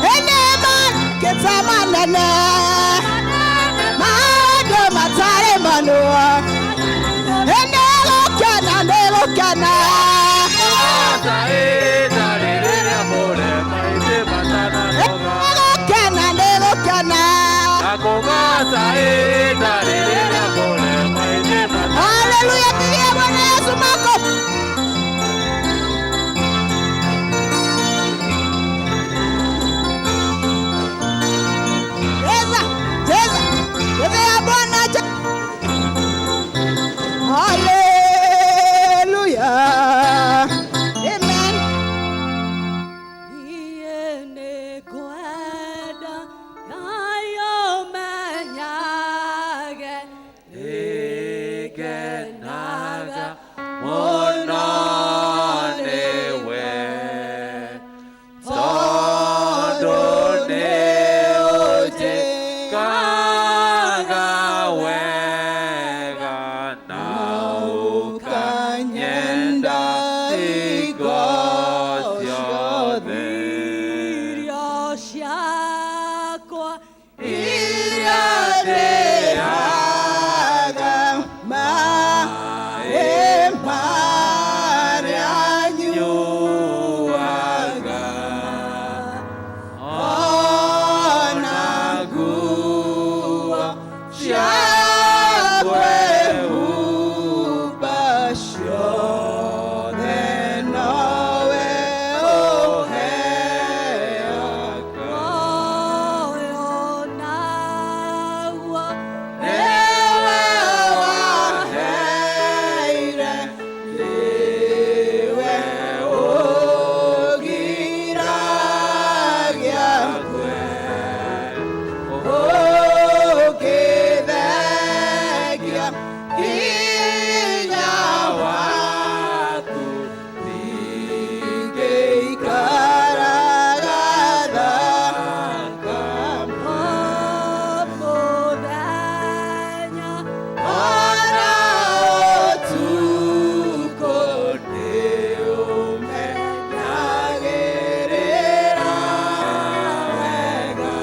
nĩmanĩkĩte manene maũndũ matarĩ monwo nĩgũkena nĩgũkena kũgoca ihinda rĩrĩ rĩamũre hĩndĩ matana nĩgũkena nĩgũkena kũgoca ihinda rĩrĩ rĩamũre hĩndĩ matana Haleluya, pigia Bwana Yesu makofi. Cheza, cheza, chezea Bwana. Haleluya. Amen. Niĩ nĩngwenda Ngai ũmenyage. Wĩkaga wega na ũkanyenda hingo ciothe. Irio ciakwa Iria ndĩaga maĩ marĩa nyuaga ona nguo cia kwĩhumba ciothe nowe ũheaga. Muoyo naguo Nĩwe waheire, nĩwe ũgiragia ũngĩthengia hinya waku ndingĩikaraga thakame. Mũthenya Ona ũtukũ ndĩũmenyagĩrĩra wega.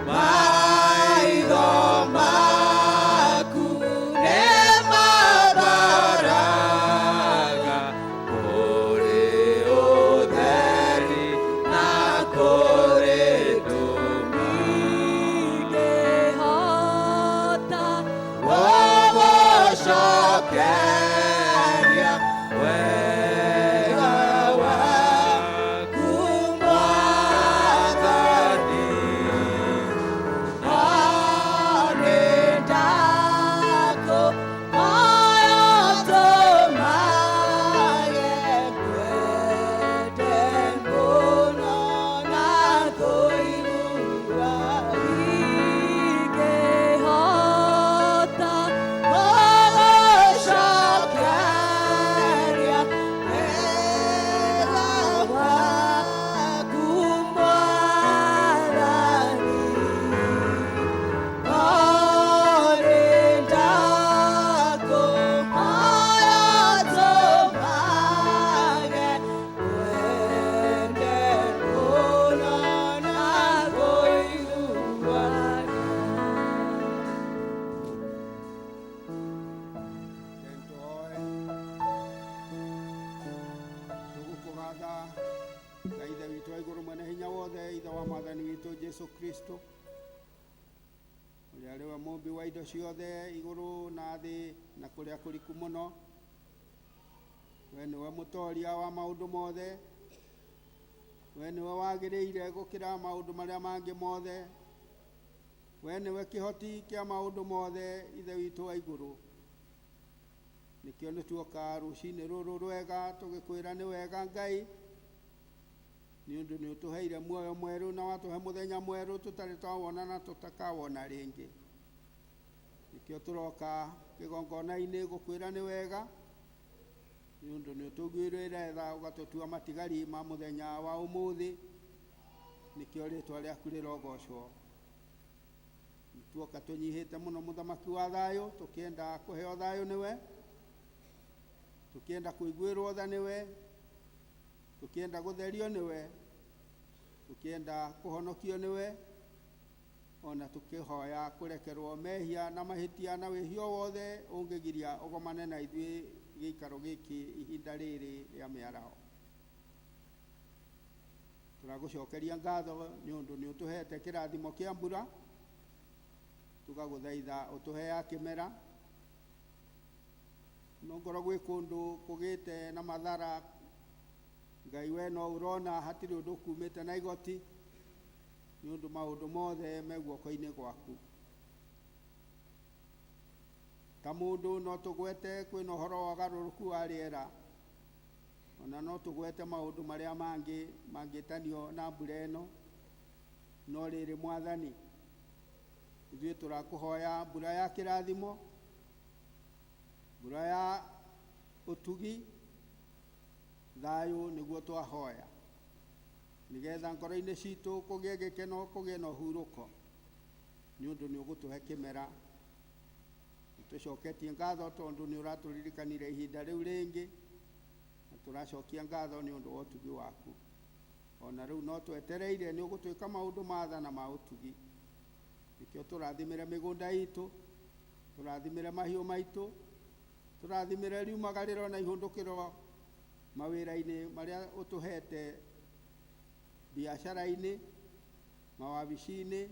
Maitho maku nĩmamboraga kũrĩ ũtheri na kũrĩ nduma. Ingĩhota Gũgũcokeria wega waku Mwathani. Na nĩndakũhoya ũtũmage ngwende mũno na kũigua. Ingĩhota gũgũcokeria wega waku Mwathani. Tũhoe. Tũgũkũgatha Ngai Ithe witũ wa igũrũ mwene hinya wothe, Ithe wa Mwathani witũ Jesu Kristo, ũrĩa arĩ we mũmbi wa indo ciothe igũrũ na thĩ na kũrĩa kũriku mũno. We nĩwe mũtoria wa maũndũ mothe, we nĩwe wagĩrĩire gũkĩra maũndũ marĩa mangĩ mothe, we nĩwe kĩhoti kĩa maũndũ mothe, Ithe witũ wa igũrũ. Nĩkĩo nĩ tuoka rũcinĩ rũrũ rwega tũgĩkwĩra nĩ wega Ngai, nĩ ũndũ nĩ ũtũheire muoyo mwerũ na watũhe mũthenya mwerũ tũtarĩ twawona na tũtakawona rĩngĩ. Nĩkĩo tũroka kĩgongona-inĩ gũkwĩra nĩ wega, nĩ ũndũ nĩ ũtũiguĩrĩire tha ũgatũtua matigari ma mũthenya wa ũmũthĩ. Nĩkĩo rĩtwa rĩaku rĩrogocwo. Tuoka tũnyihĩte mũno mũthamaki wa thayũ, tũkĩenda kũheo thayũ nĩwe, tũkĩenda kũiguĩrwo tha nĩwe, tũkĩenda gũtherio nĩwe, tũkĩenda kũhonokio nĩwe, ona tũkĩhoya kũrekerwo mehia na mahĩtia na wĩhia o wothe ũngĩgiria ũgomane na ithuĩ gĩikaro gĩkĩ ihinda rĩrĩ rĩa mĩaraho. Tũragũcokeria ngatho nĩ ũndũ nĩ ũtũhete kĩrathimo kĩa mbura, tũgagũthaitha ũtũhe ya kĩmera. Nongorwo gwĩ kũndũ kũgĩte na mathara, Ngai we no ũrona hatirĩ ũndũ kumĩte na igoti, nĩ ũndũ maũndũ mothe me guoko-inĩ gwaku. Ta mũndũ no tũgwete kwĩna ũhoro wa ũgarũrũku wa rĩera, ona no tũgwete maũndũ marĩa mangĩ mangĩtanio na mbura ĩno, no rĩrĩ Mwathani, ithuĩ tũrakũhoya mbura ya kĩrathimo, mbura ya ũtugi, thayũ nĩguo twahoya, nĩgetha ngoro-inĩ citũ kũgĩe gĩkeno, kũgĩe na ũhurũko. Nĩ ũndũ nĩ ũgũtũhe kĩmera. Nĩtũcoketie ngatho tondũ nĩ ũratũririkanire ihinda rĩu rĩngĩ, na tũracokia ngatho nĩ ũndũ wa ũtugi waku. Ona rĩu no twetereire nĩ ũgũtwĩka maũndũ ma tha na ma ũtugi. Nĩkĩo tũrathimĩre mĩgũnda itũ, tũrathimĩre mahiũ maitũ, tũrathimĩre riumagarĩro na ihũndũkĩro mawĩra-inĩ marĩa ũtũhete, biacara-inĩ, mawabici-inĩ,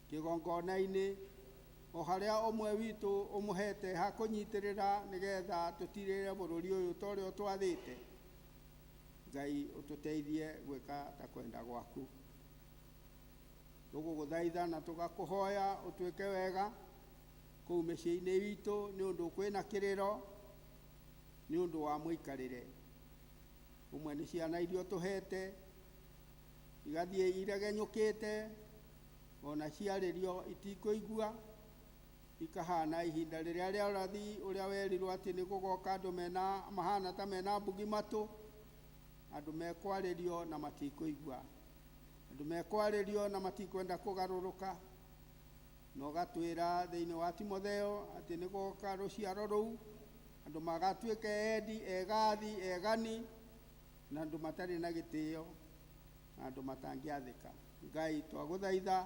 kĩgongona-inĩ, o harĩa ũmwe witũ ũmũhete ha kũnyitĩrĩra nĩgetha tũtirĩre bũrũri ũyũ ta ũrĩa ũtwathĩte. Ngai ũtũteithie gwĩka ta kwenda gwaku. Tũgũgũthaitha na tũgakũhoya ũtwĩke wega kũu mĩciĩ-inĩ itũ nĩ ũndũ kwĩna kĩrĩro nĩ ũndũ wa mũikarĩre. Ũmwe nĩ ciana iria ũtũhete igathiĩ iregenyũkĩte, ona ciarĩrio itikũigua, ikahana ihinda rĩrĩa rĩa ũrathi ũrĩa werirwo atĩ nĩ gũgoka andũ mena mahana ta mena mbugi matũ, andũ mekwarĩrio na matikũigua, andũ mekwarĩrio na matikwenda kũgarũrũka. Na ũgatwĩra thĩinĩ wa Timotheo atĩ nĩ gũgoka rũciaro rũu andũ magatuĩka endi, egathi, egani, na andũ matarĩ na gĩtĩo, na andũ matangĩathĩka. Ngai twagũthaitha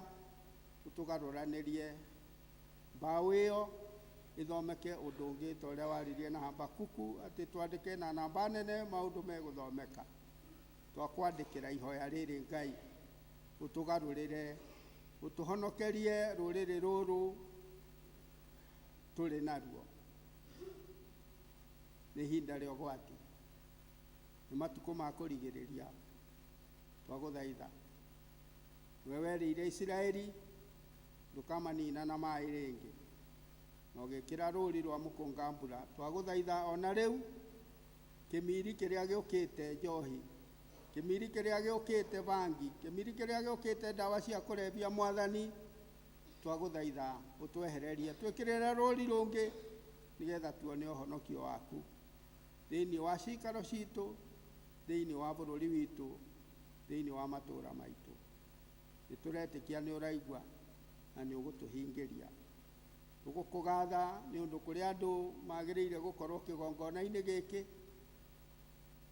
ũtũgarũranĩrie mbaũ ĩyo ĩthomeke ũndũ ũngĩ ta ũrĩa waririe na Habakuku atĩ twandĩke na namba nene maũndũ megũthomeka. Twakwandĩkĩra ihoya rĩrĩ Ngai, ũtũgarũrĩre, ũtũhonokerie rũrĩrĩ rũrũ tũrĩ naruo. Nĩ ihinda rĩa ũgwati, nĩ matukũ ma kũrigĩrĩria. Twagũthaitha we werĩire Isiraeli ndũkamanina na maĩ rĩngĩ, na ũgĩkĩra rũri rwa mũkũnga mbura. Twagũthaitha ona rĩu kĩmiri kĩrĩa gĩũkĩte njohi, kĩmiri kĩrĩa gĩũkĩte bangi, kĩmiri kĩrĩa gĩũkĩte ndawa cia kũrebia, Mwathani twagũthaitha ũtwehererie, twĩkĩrĩre rũri rũngĩ nĩgetha tuone ũhonokio waku thĩinĩ wa cikaro citũ, thĩinĩ wa bũrũri witũ, thĩinĩ wa matũũra maitũ. Nĩ tũretĩkia nĩ ũraigua na nĩ ũgũtũhingĩria. Tũgũkũgatha nĩ ũndũ kũrĩ andũ magĩrĩire gũkorwo kĩgongona-inĩ gĩkĩ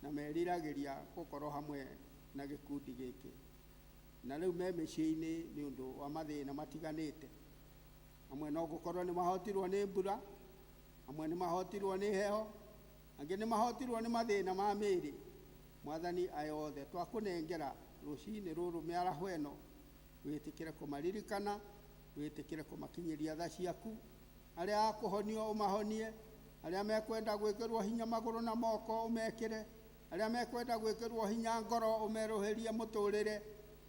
na meriragĩria gũkorwo hamwe na gĩkundi gĩkĩ, na rĩu me mĩciĩ-inĩ nĩ ũndũ wa mathĩna matiganĩte. Amwe no gũkorwo nĩ mahotirwo nĩ mbura, amwe nĩ mahotirwo nĩ heho, angĩ nĩ mahotirwo nĩ mathĩna ma mĩĩrĩ. Mwathani, aya othe twakũnengera rũcinĩ rũrũ mĩaraho ĩno, wĩtĩkĩre kũmaririkana, wĩtĩkĩre kũmakinyĩria tha ciaku. Arĩa a kũhonio ũmahonie, arĩa mekwenda gwĩkĩrwo hinya magũrũ na moko ũmekĩre, arĩa mekwenda gwĩkĩrwo hinya ngoro ũmerũhĩrie mũtũrĩre.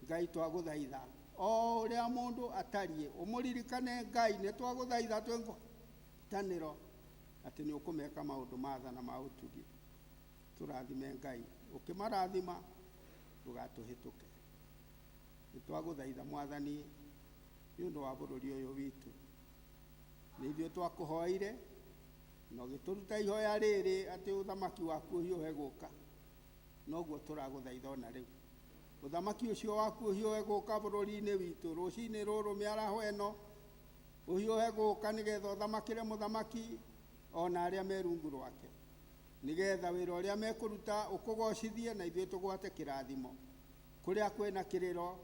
Ngai twagũthaitha o ũrĩa mũndũ atariĩ ũmũririkane. Ngai nĩ twagũthaitha twĩ ngwatanĩro atĩ nĩ ũkũmeka maũndũ ma tha na ma ũtugi. Tũrathime Ngai, ũkĩmarathima ndũgatũhĩtũke. Nĩ twagũthaitha Mwathani nĩ ũndũ wa bũrũri ũyũ witũ. Nĩ ithuĩ twakũhoire na ũgĩtũruta ihoya rĩrĩ atĩ ũthamaki waku ũhiũhe gũka. Noguo tũragũthaitha ona rĩu, ũthamaki ũcio waku ũhiũhe gũka bũrũri-inĩ witũ rũcinĩ rũrũ mĩaraho ĩno, ũhiũhe gũka nĩgetha ũthamakĩre mũthamaki ona arĩa me rungu rwake, nĩgetha wĩra ũrĩa mekũruta ũkũgocithie na ithuĩ tũgwate kĩrathimo. Kũrĩa kwĩna kĩrĩro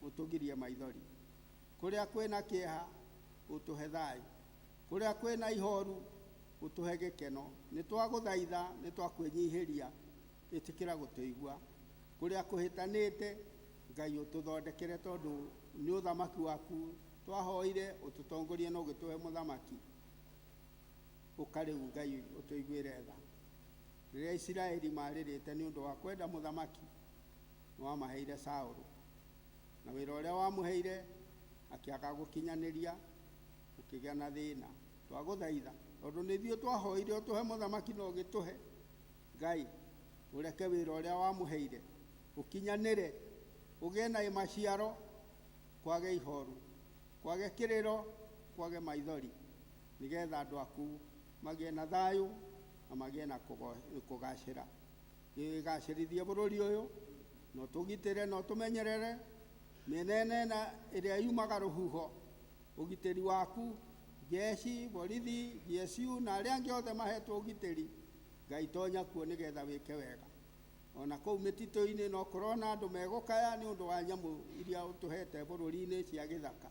ũtũgirie maithori, kũrĩa kwĩna kĩeha ũtũhe thayũ, kũrĩa kwĩna ihoru ũtũhe gĩkeno. Nĩ twagũthaitha, nĩ twakwĩnyihĩria, ĩtĩkĩra gũtũigua. Kũrĩa kũhĩtanĩte Ngai ũtũthondekere, tondũ nĩ ũthamaki waku twahoire ũtũtongorie na ũgĩtũhe mũthamaki. Ũka rĩu Ngai ũtũiguĩre tha. Rĩrĩa Isiraeli marĩrĩte nĩ ũndũ wa kwenda mũthamaki, nĩ wamaheire Saũlũ, na wĩra ũrĩa wamũheire akĩaga gũkinyanĩria, ũkĩgĩa na thĩna. Twagũthaitha tondũ nĩ ithuĩ twahoire ũtũhe mũthamaki na ũgĩtũhe. Ngai ũreke wĩra ũrĩa wamũheire ũkinyanĩre, ũgĩe na maciaro, kwage ihoru, kwage kĩrĩro, kwage maithori, nĩgetha andũ aku magĩe na thayũ na magĩe na kũgacĩra. Gĩgacĩrithie bũrũri ũyũ, na ũtũgitĩre na ũtũmenyerere mĩena ĩna ĩrĩa yumaga rũhuho. Ũgitĩri waku, jeshi, borithi, GSU na arĩa angĩ othe mahetwo ũgitĩri, Ngai tonya kuo nĩgetha wĩke wega. Ona kũu mĩtitũ-inĩ no kũrona andũ megũkaya nĩ ũndũ wa nyamũ iria ũtũhete bũrũri-inĩ cia gĩthaka,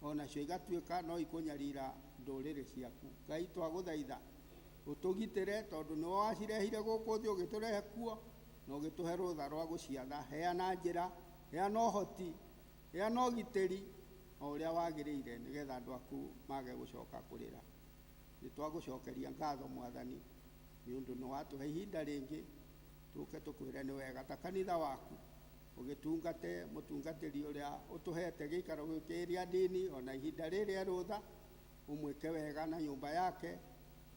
onacio igatuĩka no ikũnyarira ndũrĩrĩ ciaku. Ngai twagũthaitha ũtũgitĩre, tondũ nĩwe wacirehire gũkũ thĩ, ũgĩtũrehe kuo na ũgĩtũhe rũtha rwa gũciatha. Heana njĩra, heana ũhoti, heana ũgitĩri o ũrĩa wagĩrĩire, nĩgetha andũ aku mage gũcoka kũrĩra. Nĩ twagũcokeria ngatho Mwathani, nĩ ũndũ nĩ watũhe ihinda rĩngĩ tũke tũkwĩre nĩ wega ta kanitha waku, ũgĩtungate mũtungatĩri ũrĩa ũtũhete gĩikaro gĩkĩ ĩrĩa ndini, ona ihinda rĩrĩ rũtha, ũmwĩke wega na nyũmba yake,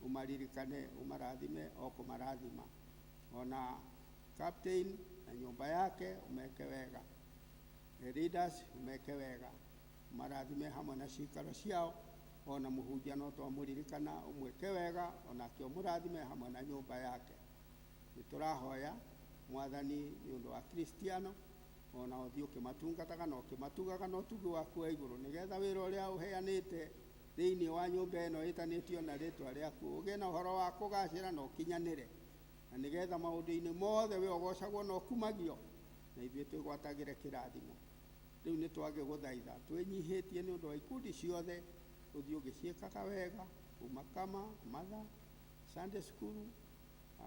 ũmaririkane, ũmarathime o kũmarathima. Ona captain na nyũmba yake ũmeke wega, leaders ũmeke wega, ũmarathime hamwe na cikaro ciao. Ona mũhunjia no twamũririkana, ũmwĩke wega, onake ũmũrathime hamwe na nyũmba yake. Nĩ tũrahoya Mwathani nĩ ũndũ wa Kristiano, ona ũthiĩ ũkĩmatungataga na ũkĩmatugaga na ũtugi waku wa igũrũ, nĩgetha wĩra ũrĩa ũheanĩte thĩinĩ wa nyũmba ĩno ĩtanĩtio na rĩtwa rĩaku ũgĩe na ũhoro wa kũgacĩra na ũkinyanĩre, na nĩgetha maũndũ-inĩ mothe we ũgocagwo na ũkumagio, na ithuĩ twĩgwatagĩre kĩrathimo. Rĩu nĩ twagĩgũthaitha twĩnyihĩtie nĩ ũndũ wa ikundi ciothe, ũthiĩ ũgĩciĩkaga wega, kuma kama matha Sunday school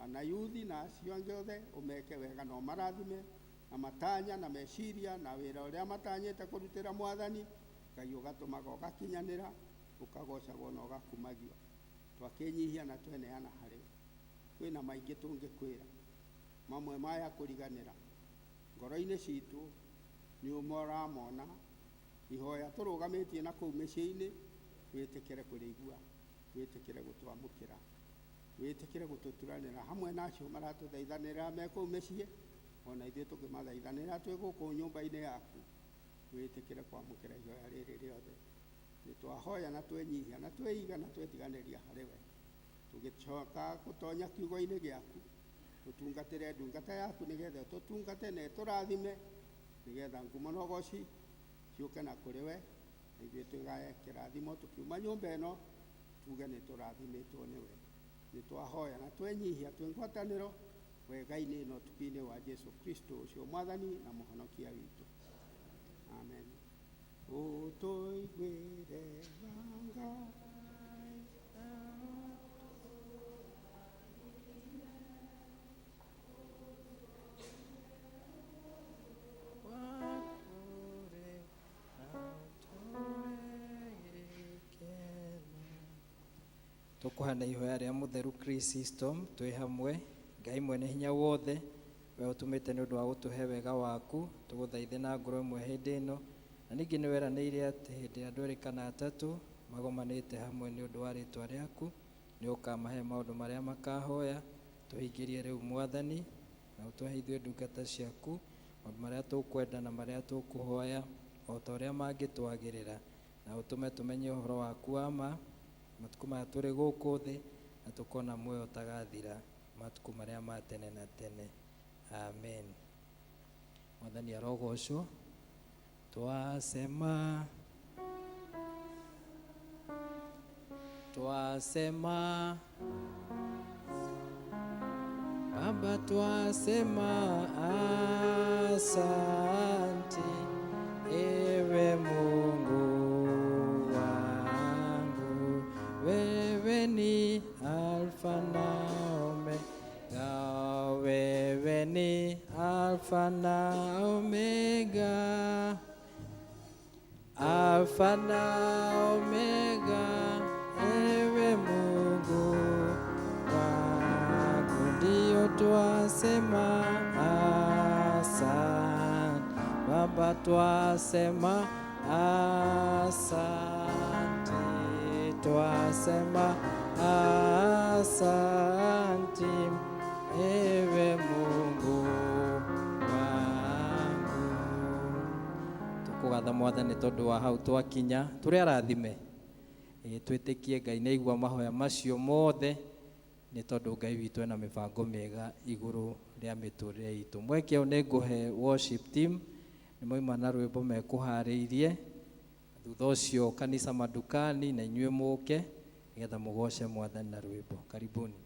na yuthi na acio angĩ othe, ũmeke wega na ũmarathime na matanya na meciria na wĩra ũrĩa matanyĩte kũrutĩra Mwathani. Ngai ũgatũmaga ũgakinyanĩra, ũkagocagwo na ũgakumagio. Twakĩnyihia na tweneana harĩ kwĩna maingĩ tũngĩkwĩra, mamwe maya kũriganĩra ngoro-inĩ citũ nĩ ũmoramona. Ihoya tũrũgamĩtie na kũu mĩciĩ-inĩ, wĩtĩkĩre kũrĩigua, wĩtĩkĩre gũtwamũkĩra, wĩtĩkĩre gũtũturanĩra hamwe na acio maratũthaithanĩra me kũu mĩciĩ, ona ithuĩ tũkĩmathaithanĩra twĩ gũkũ nyũmba-inĩ yaku. Wĩtĩkĩre kwamũkĩra ihoya rĩrĩ rĩothe. Nĩ twahoya na twenyihia na tweiga na twetiganĩria harĩ we, tũgĩcoka gũtonya kiugo-inĩ gĩaku, tũtungatĩre ndungata yaku nĩgetha tũtungate na ĩtũrathime, nĩgetha ngumo na ũgoci ciũke na kũrĩ we, na ithuĩ twĩgae kĩrathimo tũkiuma nyũmba ĩno, tuge nĩ tũrathimĩtwo nĩwe. Nĩ twahoya na twenyihia twĩ ngwatanĩro wega-inĩ na ũtugi-inĩ wa Jesu Kristo ũcio Mwathani na Mũhonokia witũ. Amen. Ũtũiguĩre tha Ngai. Tũkũhana ihoya rĩa mũtheru Chrysostom twĩ hamwe. Ngai mwene hinya wothe, we ũtũmĩte nĩ ũndũ wa gũtũhe wega waku, tũgũthaithe na ngoro ĩmwe hĩndĩ ĩno, na ningĩ nĩ weranĩire atĩ hĩndĩ ya andũ erĩ kana atatũ magomanĩte hamwe nĩ ũndũ wa rĩtwa rĩaku, nĩ ũkamahe maũndũ marĩa makahoya. Tũhingĩrie rĩu Mwathani, na ũtũhe ithuĩ ndungata ciaku maũndũ marĩa tũkwenda na marĩa tũkũhoya o ta ũrĩa mangĩtwagĩrĩra, na ũtũme tũmenye ũhoro waku wa ma matukũ maya tũrĩ gũkũ thĩ, na tũkona muoyo ũtagathira matukũ marĩa ma tene na tene. Amen. Mwathani arogocwo. Twasema, twasema, Baba twasema asante, ewe Mungu wangu, wewe ni Alfa na Omega, wewe ni Alfa na Omega, Alfa na Omega, ewe Mungu wangu, ndio twasema asante, Baba twasema asante, twasema asante, ewe Mungu wangu. Tukugatha Mwathani tondu wa hau twakinya, turi arathime. Twĩtĩkie Ngai nĩ aigua mahoya macio mothe, nĩ tondũ Ngai witũ ena mĩbango mĩega igũrũ rĩa mĩtũrĩre itũ. Mweke ũyũ nĩ ngũhe worship team, nĩ moima na rwĩmbo mekũharĩirie, Thutha ũcio kanitha madukani na inyuĩ mũke nĩgetha mũgoce Mwathani na rwĩmbo. Karibuni.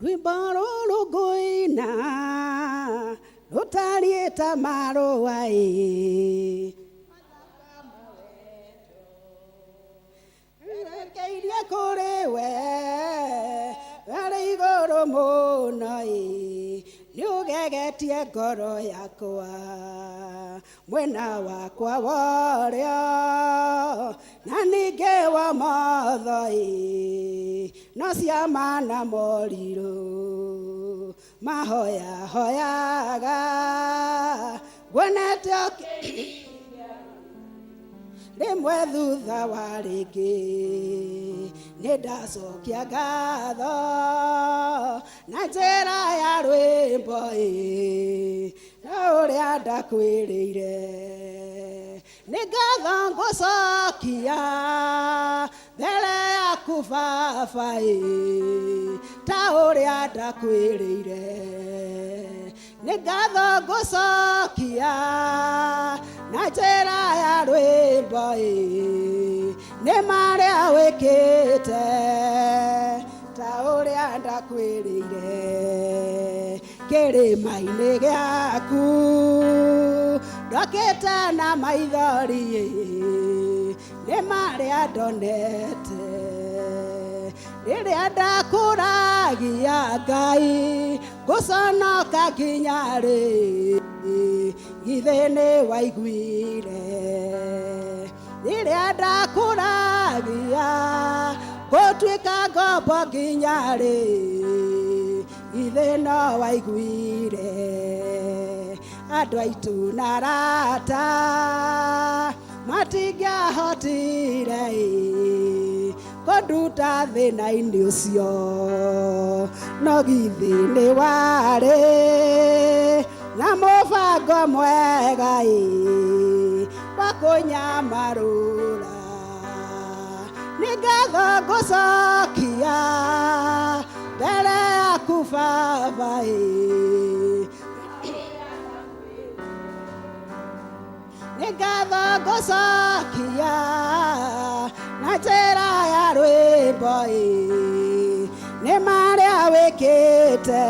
Rwĩmbo rũrũ ngũina rũtariĩ ta marũa ĩ Rerekeirie kũrĩ we arĩ igũrũ mũno ĩ nĩ ũgegetie ngoro yakwa mwena wakwa worĩo na ningĩ wa motho ĩ no ciama na morirũ mahoya hoyaga nguonete rĩmwe thutha wa rĩngĩ nĩ ndacokia ngatho na njĩra ya rwĩmbo ĩ na ũrĩa ndakwĩrĩire nĩ ngatho ngũcokia mbere yaku baba ĩ ta ũrĩa ndakwĩrĩire nĩ ngatho ngũcokia na njĩra ya rwĩmbo ĩ nĩ marĩa wĩkĩte ta ũrĩa ndakwĩrĩire kĩrĩma-inĩ gĩaku ndokĩte na maithori ĩ nĩ marĩa ndonete rĩrĩa ndakũragia Ngai ngũconoka nginya rĩ githĩ nĩ waiguire rĩrĩa ndakũragia ngũtuĩka ngombo nginya rĩ githĩ no waiguire andũ aitũ na arata matingĩahotire ĩ kũnduta thĩna-inĩ ũcio no githĩ nĩ warĩ na mũbango mwega ĩ wa kũnyamarũra nĩ ngatho ngũcokia mbere yaku baba ĩ nĩ ngatho ngũcokia na njĩra ya rwĩmbo ĩ nĩ marĩa wĩkĩte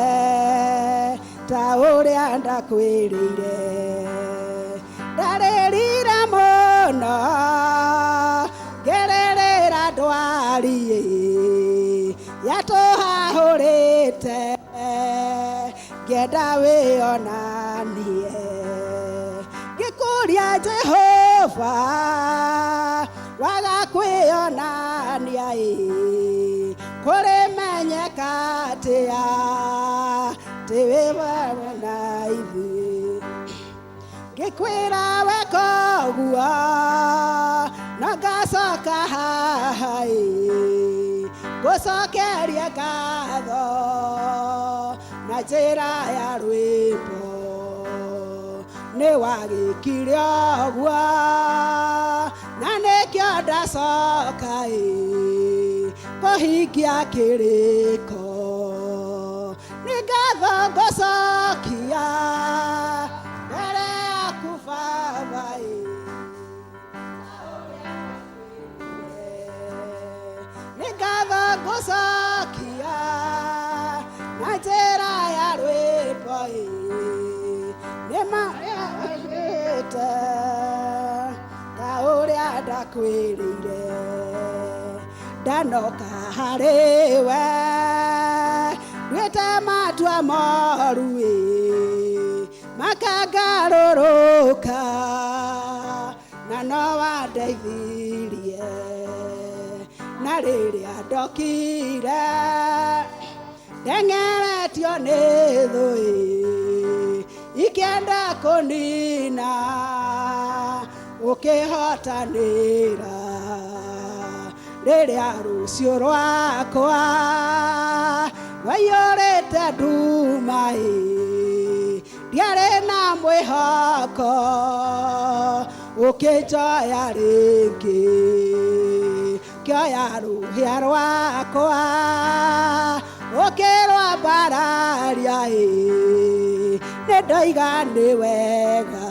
ta ũrĩa ndakwĩrĩire ndarĩrire mũno ngererera ndwari ĩ yatũhahũrĩte ngĩenda wĩonanie ngĩkũria Jehova waga kwĩonania ĩ kũrĩmenyeka atĩa atĩ wĩ hamwe na ithuĩ ngĩkwĩra weka ũguo na ngacoka haha ĩ ngũcokeria ngatho na njĩra ya rwĩmbo nĩ wagĩkire ũguo na nĩkĩo ndacoka ĩ kũhingia kĩrĩko nĩ ngatho ngũcokia mbere yaku baba ĩ nĩ ngatho ngũcokia na njĩra ya rwĩmbo ĩ nĩ marĩa wĩkĩte ta ũrĩa ndakwĩrĩire ndanoka harĩ we nduĩte matua moru ĩ makangarũrũka na no wandeithirie na rĩrĩa ndokire ndeng'eretio nĩ thũ ikĩenda kũnina ũkĩhotanĩra rĩrĩa rũciũ rwakwa rwaiyũrĩte nduma ĩ ndiarĩ na mwĩhoko ũkĩnjoya rĩngĩ kĩoya rũhĩa rwakwa ũkĩrwambararia ĩ nĩ ndoiga nĩ wega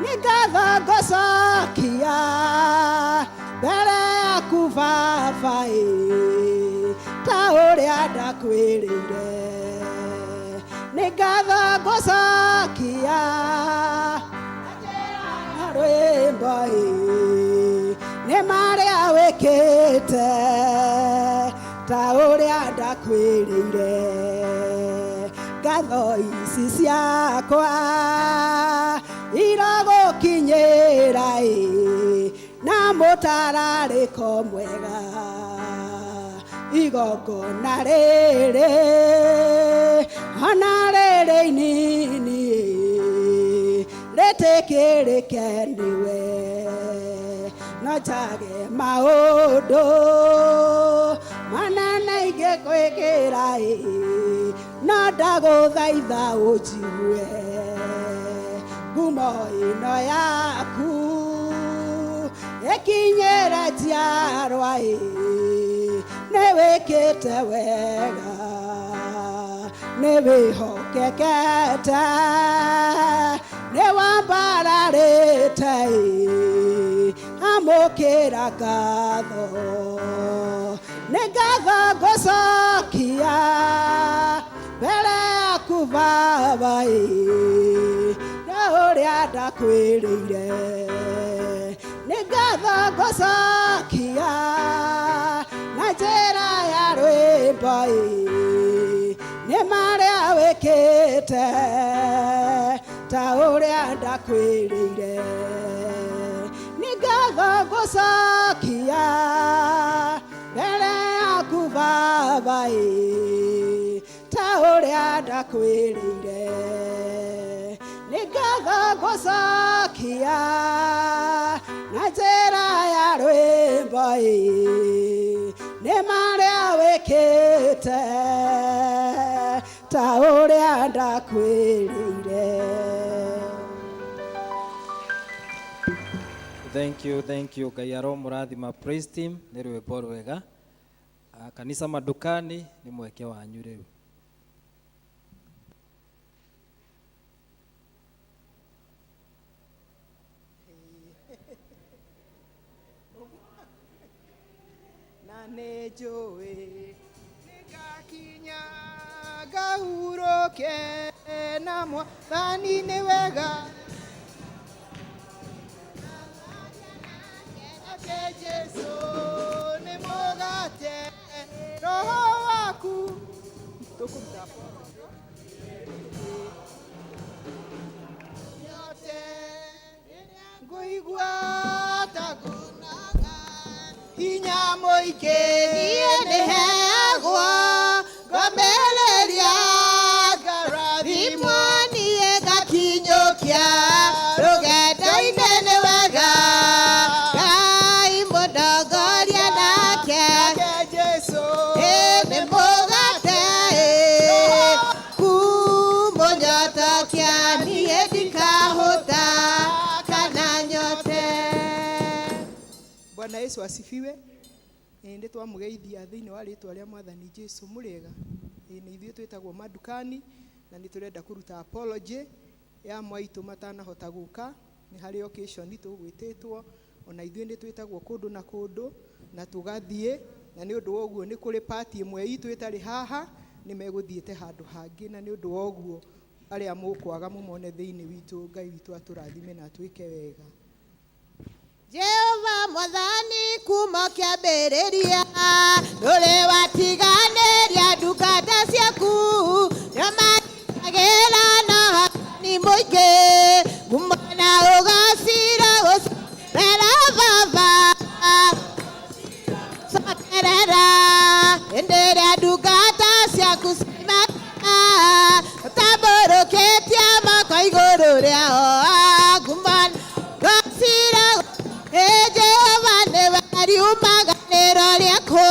nĩ ngatho ngũcokia mbere yaku baba ĩ ta ũrĩa ndakwĩrĩire nĩ ngatho ngũcokia na rwĩmbo ĩ nĩ marĩa wĩkĩte ta ũrĩa ndakwĩrĩire ngatho ici ciakwa iragũkinyĩra ĩ na mũtararĩko mwega igongona rĩrĩ ona rĩrĩ inini rĩtĩkĩrĩke nĩwe no njage maũndũ manene ingĩkwĩkĩra ĩ no ndagũthaitha ũnjigue ngumo ĩno yaku ĩkinyĩre njiarwa ĩ nĩ wĩkĩte wega nĩ wĩhokekete nĩ wambararĩte ĩ amũkĩra ngatho nĩ ngatho ngũcokia mbere yaku baba ĩ na ũrĩa ndakwĩrĩire nĩ ngatho ngũcokia na njĩra ya rwĩmbo ĩ nĩ marĩa wĩkĩte ta ũrĩa ndakwĩrĩire nĩ ngatho ngũcokia mbere yaku baba ĩ ta ũrĩa ndakwĩrĩire nĩ ngatho ngũcokia na njĩra ya rwĩmbo ĩ nĩ marĩa wĩkĩte ta ũrĩa ndakwĩrĩire. Thank you, thank you. Ngai aromũrathima praise team nĩ rwĩmbo rwega. Ah, kanitha madukani nĩ mweke wanyu rĩu. Na nĩ njũĩ nĩngakinya ngahurũke na mwathani nĩ wega nake Jesũ nĩ mũgate roho waku tũkũruta nyote ngũigua ta ngũnoga hinya mũingĩ niĩ nĩheagwo ngomereria ngarathimwo niĩ ngakinyũkia rũgendo-inĩ nĩ wega Ngai mũndongoria nake ĩ nĩ mũgate ĩ kumũnyotokia niĩ ndikahũta kana nyote. Bwana Yesu asifiwe. Nĩ twamũgeithia thĩinĩ wa rĩtwa rĩa mwathani Jesu mũrĩega. Nĩ ithuĩ twĩtagwo madukani na nĩ tũrenda kũruta apology ya mwaitũ matanahota gũka nĩ harĩ occasion tũgwĩtĩtwo ona ithuĩ nĩ twĩtagwo kũndũ na kũndũ na tũgathiĩ na nĩ ũndũ wa ũguo nĩ kũrĩ party ĩmwe itũ ĩtarĩ haha nĩ megũthiĩte handũ hangĩ na nĩ ũndũ wa ũguo Arĩa mũkwaga mũmone thĩinĩ witũ. Ngai witũ atũrathime na atwĩke wega. Jehova Mwathani, kuma kĩambĩrĩria ndũrĩ watiganĩria ndungata ciaku, nĩmagĩra na hatani mũingĩ, ngumo na ũgacira gũcerera baba cokerera. Hĩndĩ ĩrĩa ndungata ciaku ciimagara, ũtambũrũkĩtie moko igũrũ rĩao, ngumo na ũgacira. Ĩ Jehova, nĩwe riumaganĩro rĩakwa,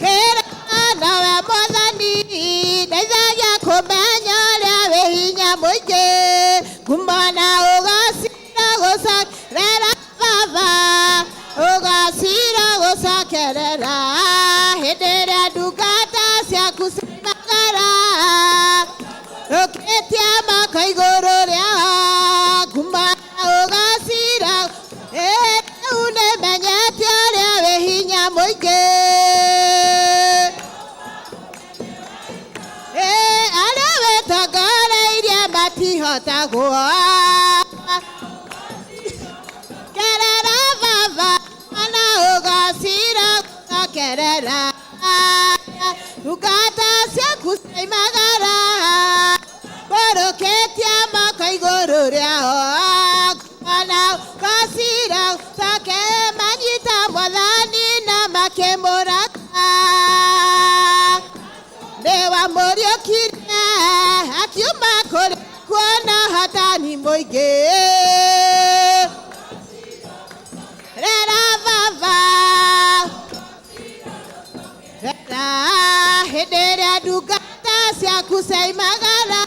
kĩra nawe Mwathani, ndeithagia kũmenya ũrĩa wĩ hinya mũingĩ, ngumo na ũgacira gũcokerera baba, ũgacira gũcokerera. Hĩndĩ ĩrĩa ndungata ciaku ciimagara, rũkĩtie moko igũrũ rĩao, ngumo na ũgacira. Rĩu nĩmenyete ũrĩa wĩ hinya mũingĩ. Ĩ, arĩa wĩtongoreirie matihotagwo kerera baba, na ũgacira gũcokerera. Ndungata ciaku ciimagara, mbũrũkĩtie moko igũrũ rĩao, na ũgacira coke. Manyita Mwathani na makĩmũraka, nĩwamũriũkirie akiuma kũrĩ kuona hatani mũingĩ. Rera baba, rera. Hĩndĩ ĩrĩa ndungata ciaku ciaimagara,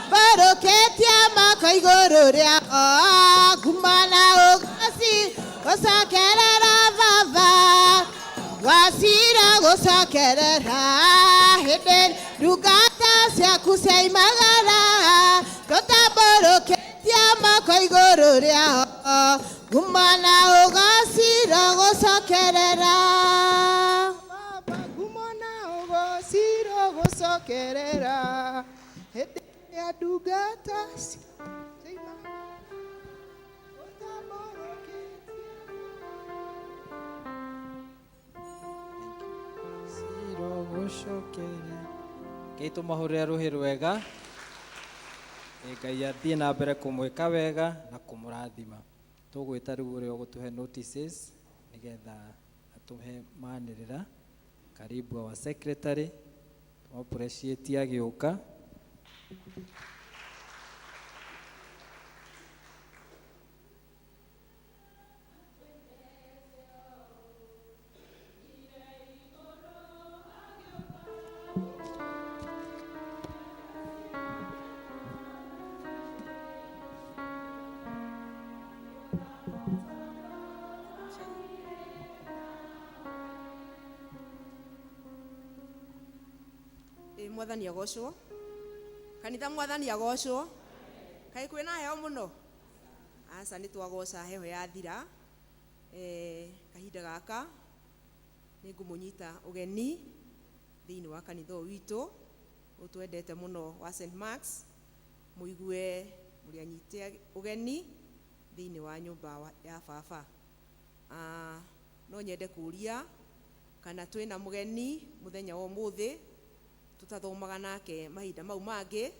mbũrũkĩtie moko igũrũ rĩao, ngumo na ũgoci gũcokerera baba, gwacira gũcokerera. Hĩndĩ ndungata ciaku ciaimagara, tũtambũrũkĩtie moko igũrũ rĩao, ngumo na ũgocira gũcokerera. Baba, ngumo na ũgociro gũcokerera. Hĩndĩ ya ndungata ciaimagara, ũtambũrũkĩtie. Ciro gũcokere Ngai, tũmahũrĩre rũhĩ rwega. Ĩ, Ngai athiĩ na mbere kũmwĩka wega na kũmũrathima. Tũgwĩta rĩu ũrĩa ũgũtũhe notices nĩgetha atũhe manĩrĩra. Karibu our secretary, tũmũ appreciate agĩũka. Ĩ, Mwathani agocwo. Kanitha, Mwathani agocwo. Kaĩ kwĩna heho mũno? Aca, nĩ twagoca, heho yathira. Kahinda gaka nĩ ngũmũnyita ũgeni thĩinĩ wa kanitha ũyũ witũ ũtwendete mũno wa St Marks, mũigue mũrĩ anyite ũgeni thĩinĩ wa nyũmba ya baba. Ah, no nyende kũria kana twĩna mũgeni mũthenya wa ũmũthĩ tũtathomaga nake mahinda mau mangĩ.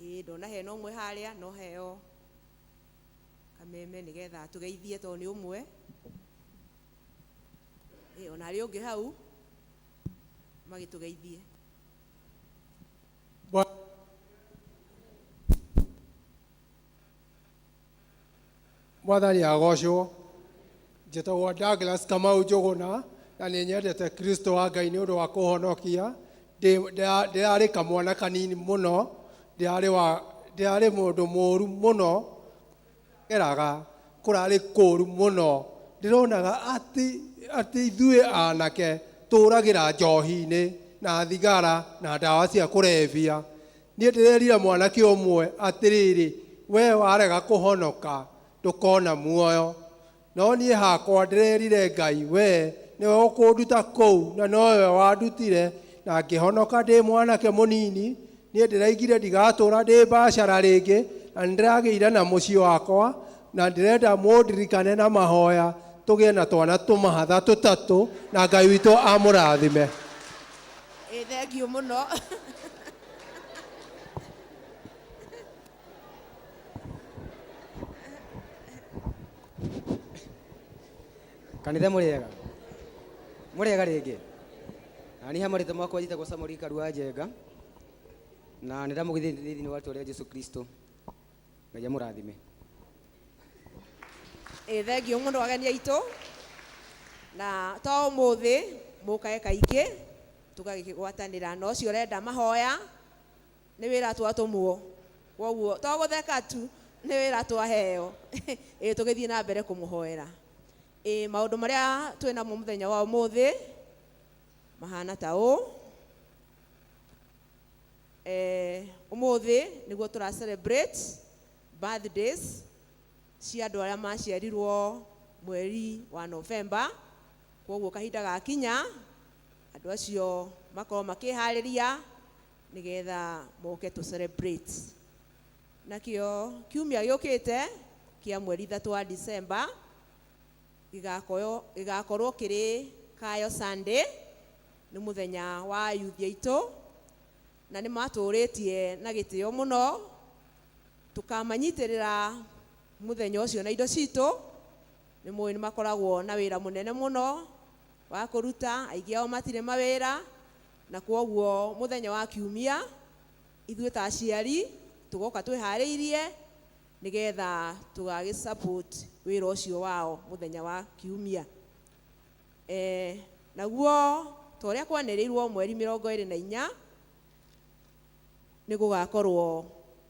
Ĩĩ, ndona hena ũmwe harĩa, no heo kameme nĩgetha tũgeithie tondũ nĩ ũmwe. Ĩĩ, ona harĩ ũngĩ hau magĩtũgeithie. Mwathani agocwo. Njĩtagwo Douglas Kamau Njũgũna, na nĩ nyendete Kristo wa Ngai nĩ ũndũ wa kũhonokia. Ndĩrarĩ kamwana kanini mũno, ndĩrarĩ mũndũ mũru mũno, geraga kũrarĩ kũru mũno. Ndĩronaga atĩ ithuĩ anake tũragĩra njohi-inĩ na thigara na ndawa cia kũrebia. Niĩ ndĩrerire mwanake ũmwe atĩrĩrĩ, we warega kũhonoka ndũkona muoyo. No niĩ hakwa ndĩrerire Ngai, we nĩwe ũkũnduta kũu, na nowe wandutire. Na ngĩhonoka ndĩ mwanake mũnini. Niĩ ndĩraigire ndigatũra ndĩ mbacara rĩngĩ, na nĩndĩragĩire na mũciĩ wakwa, na ndĩrenda mũndirikane na mahoya tũgĩe na twana tũmahatha tũtatũ, na Ngai witũ amũrathime. Ĩ thengiũ mũno. Kanitha mũrĩega, mũrĩega rĩngĩ. Na niĩ hamwe rĩtwa makwa njĩtagwo Samuel Karua Njenga, na nĩ ndamũgeithia thĩinĩ wa rĩtwa rĩa Jesu Kristo. Ngai amũrathime. Ĩ thengiũ mũno ageni aitũ, na to ũmũthĩ mũkae kaingĩ tũgagĩgwatanĩra na ũcio ũrenda mahoya nĩ wĩra twatũmwo, koguo to gũtheka tu, nĩ wĩra twaheo. Ĩ tũgĩthiĩ na mbere kũmũhoera. Ĩ maũndũ marĩa twĩ namo mũthenya wa ũmũthĩ mahana ta ũũ. Ũmũthĩ nĩguo tũra celebrate birthdays cia andũ arĩa maciarirwo mweri wa November. Koguo kahinda gakinya andũ acio makorwo makĩharĩria nĩgetha moke tũ celebrate. Nakĩo kiumia gĩũkĩte kĩa mweri 3 wa December gĩgakorwo kĩrĩ Kayo Sunday, nĩ mũthenya wa youth aitũ, na nĩ matũrĩtie na gĩtĩo mũno. Tũkamanyitĩrĩra mũthenya ũcio na indo citũ. Nĩ mũĩ nĩ makoragwo na wĩra mũnene mũno wa kũruta, aingĩ ao matirĩ mawĩra, na kwoguo mũthenya wa kiumia ithuĩ ta aciari tũgoka twĩharĩirie nĩgetha tũgagĩ support wĩra ũcio wao mũthenya wa kiumia. Naguo ta ũrĩa kwanĩrĩirwo mweri 24 nĩ gũgakorwo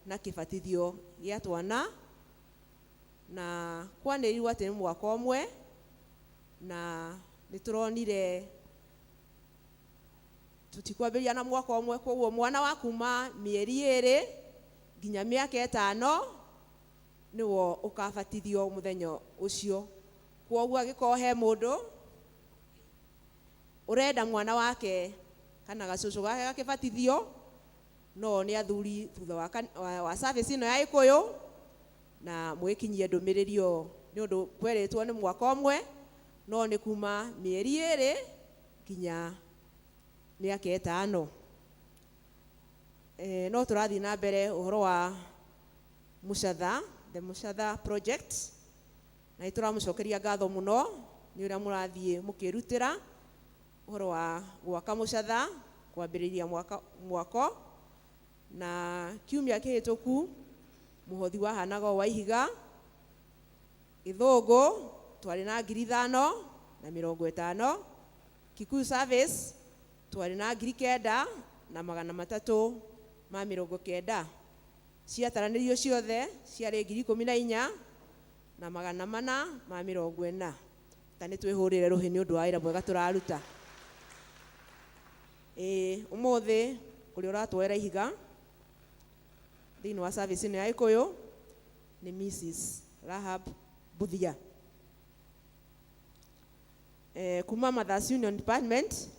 na kĩbatithio gĩa twana, na kwanĩrĩirwo atĩ nĩ mwaka ũmwe, na nĩ tũronire tũtikwambĩrĩria na mwaka ũmwe, koguo mwana wa kuma mĩeri 2 nginya mĩaka 5 nĩwo ũkabatithio mũthenya ũcio. Kwoguo angĩkorwo he mũndũ ũrenda mwana wake kana gacũcũ gake gakĩbatithio, no nĩ athuri thutha wa service ĩno ya Gĩkũyũ, na mwĩkinyie ndũmĩrĩri ĩyo, nĩ ũndũ kwerĩtwo nĩ mwaka ũmwe, no nĩ kuma mĩeri 2 nginya mĩaka 5. No tũrathiĩ na mbere ũhoro wa Mũcatha, the Mũcatha project, na nĩ tũramũcokeria ngatho mũno nĩ ũrĩa mũrathiĩ mũkĩrutĩra ũhoro wa gwaka Mũcatha kwambĩrĩria mwako. Na kiumia kĩhĩtũku mũhothi wahanaga o wa ihiga Gĩthũngũ twarĩ na 5,050, Kikuyu service twarĩ na 9,390, ciataranĩrio ciothe ciarĩ 14,440. Ta nĩ twĩhũrĩre rũhĩ nĩ ũndũ wa wĩra mwega tũraruta. Ũmũthĩ ũrĩa ũratwoera ihiga thĩinĩ wa service ĩno ya Gĩkũyũ nĩ Mrs Rahab Buthia. Kuma Mothers Union Department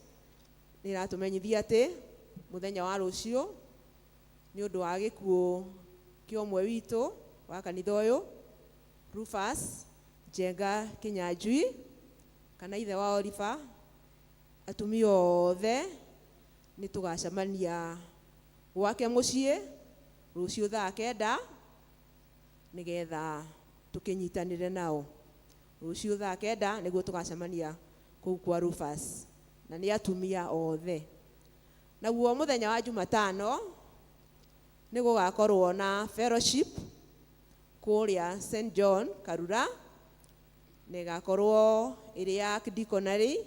nĩ ĩratũmenyithia atĩ mũthenya wa rũciũ nĩ ũndũ wa gĩkuũ kĩa ũmwe witũ wa kanitha ũyũ Rufus Njenga Kinyanjui kana ithe wa Oliver, atumia othe nĩ tũgacemania gwake mũciĩ rũciũ thaa 9 nĩgetha tũkĩnyitanĩre nao. Rũciũ thaa 9 nĩguo tũgacemania kũu kwa Rufus, na nĩ atumia othe. Naguo mũthenya wa Jumatano nĩ gũgakorwo na fellowship kũrĩa St John Karura, na ĩgakorwo ĩrĩ ya deaconry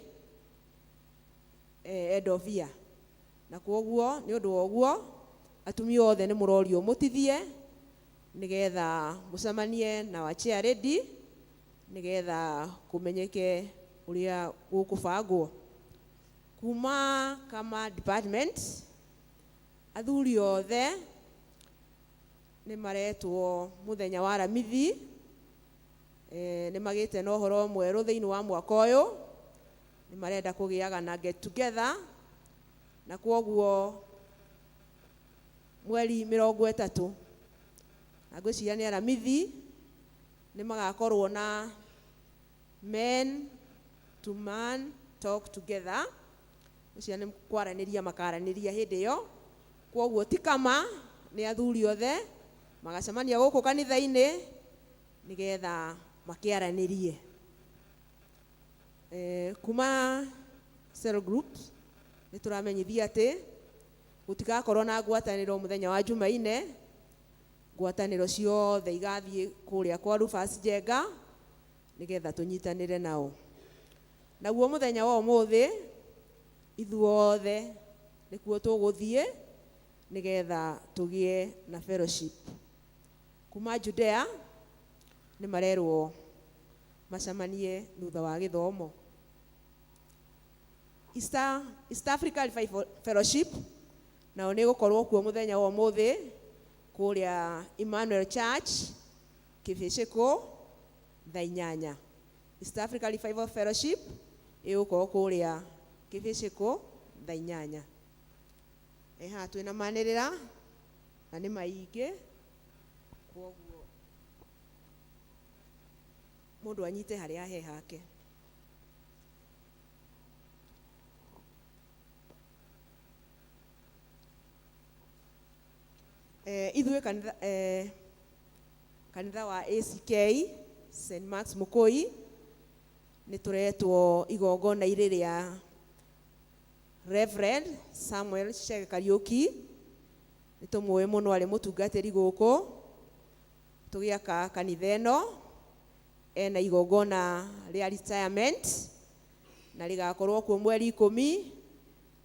end of year. Na kwoguo nĩ ũndũ wa ũguo atumia othe nĩ mũrorio mũtithie nĩgetha mũcemanie na wa chair lady nĩgetha kũmenyeke ũrĩa gũkũbangwo. Kuma kama department athuri othe nĩ maretwo mũthenya wa Aramithi, nĩ magĩte na ũhoro mwerũ thĩinĩ wa mwaka ũyũ, nĩ marenda kũgĩaga na get together Na kwoguo mweri 30 na ngwĩciria nĩ Aramithi nĩ magakorwo na men to man talk together. Ngwĩciria nĩ kwaranĩria makaranĩria hĩndĩ ĩyo. Kwoguo ti kama nĩ athuri othe magacemania gũkũ kanitha-inĩ nĩgetha makĩaranĩrie. Kuma cell groups nĩ tũramenyithia atĩ gũtigakorwo na ngwatanĩro mũthenya wa Jumaine. Ngwatanĩro ciothe igathiĩ kũrĩa kwa Rufus Njenga nĩgetha tũnyitanĩre nao. Naguo mũthenya wa ũmũthĩ ithuothe nĩkuo tũgũthiĩ nĩgetha tũgĩe na fellowship. Kuma Judea nĩ marerwo macemanie thutha wa gĩthomo. East Africa Revival Fellowship nao nĩ gũkorwo kuo mũthenya wa ũmũthĩ kũrĩa Emmanuel Church Kĩbĩcĩkũ thaa 8. East Africa Revival Fellowship ĩgũkorwo kũrĩa Kĩbĩcĩkũ thaa 8. Haha twĩna manĩrĩra na nĩ maingĩ, kwoguo mũndũ anyite harĩa he hake. Ithuĩ kanitha wa ACK St Mark's Mũkũi nĩ tũretwo igongona-inĩ rĩa Reverend Samuel Chege Kariũki. Nĩ tũmũĩ mũno arĩ mũtungatĩri gũkũ tũgĩaka kanitha ĩno. Ena igongona rĩa retirement na rĩgakorwo kuo mweri 10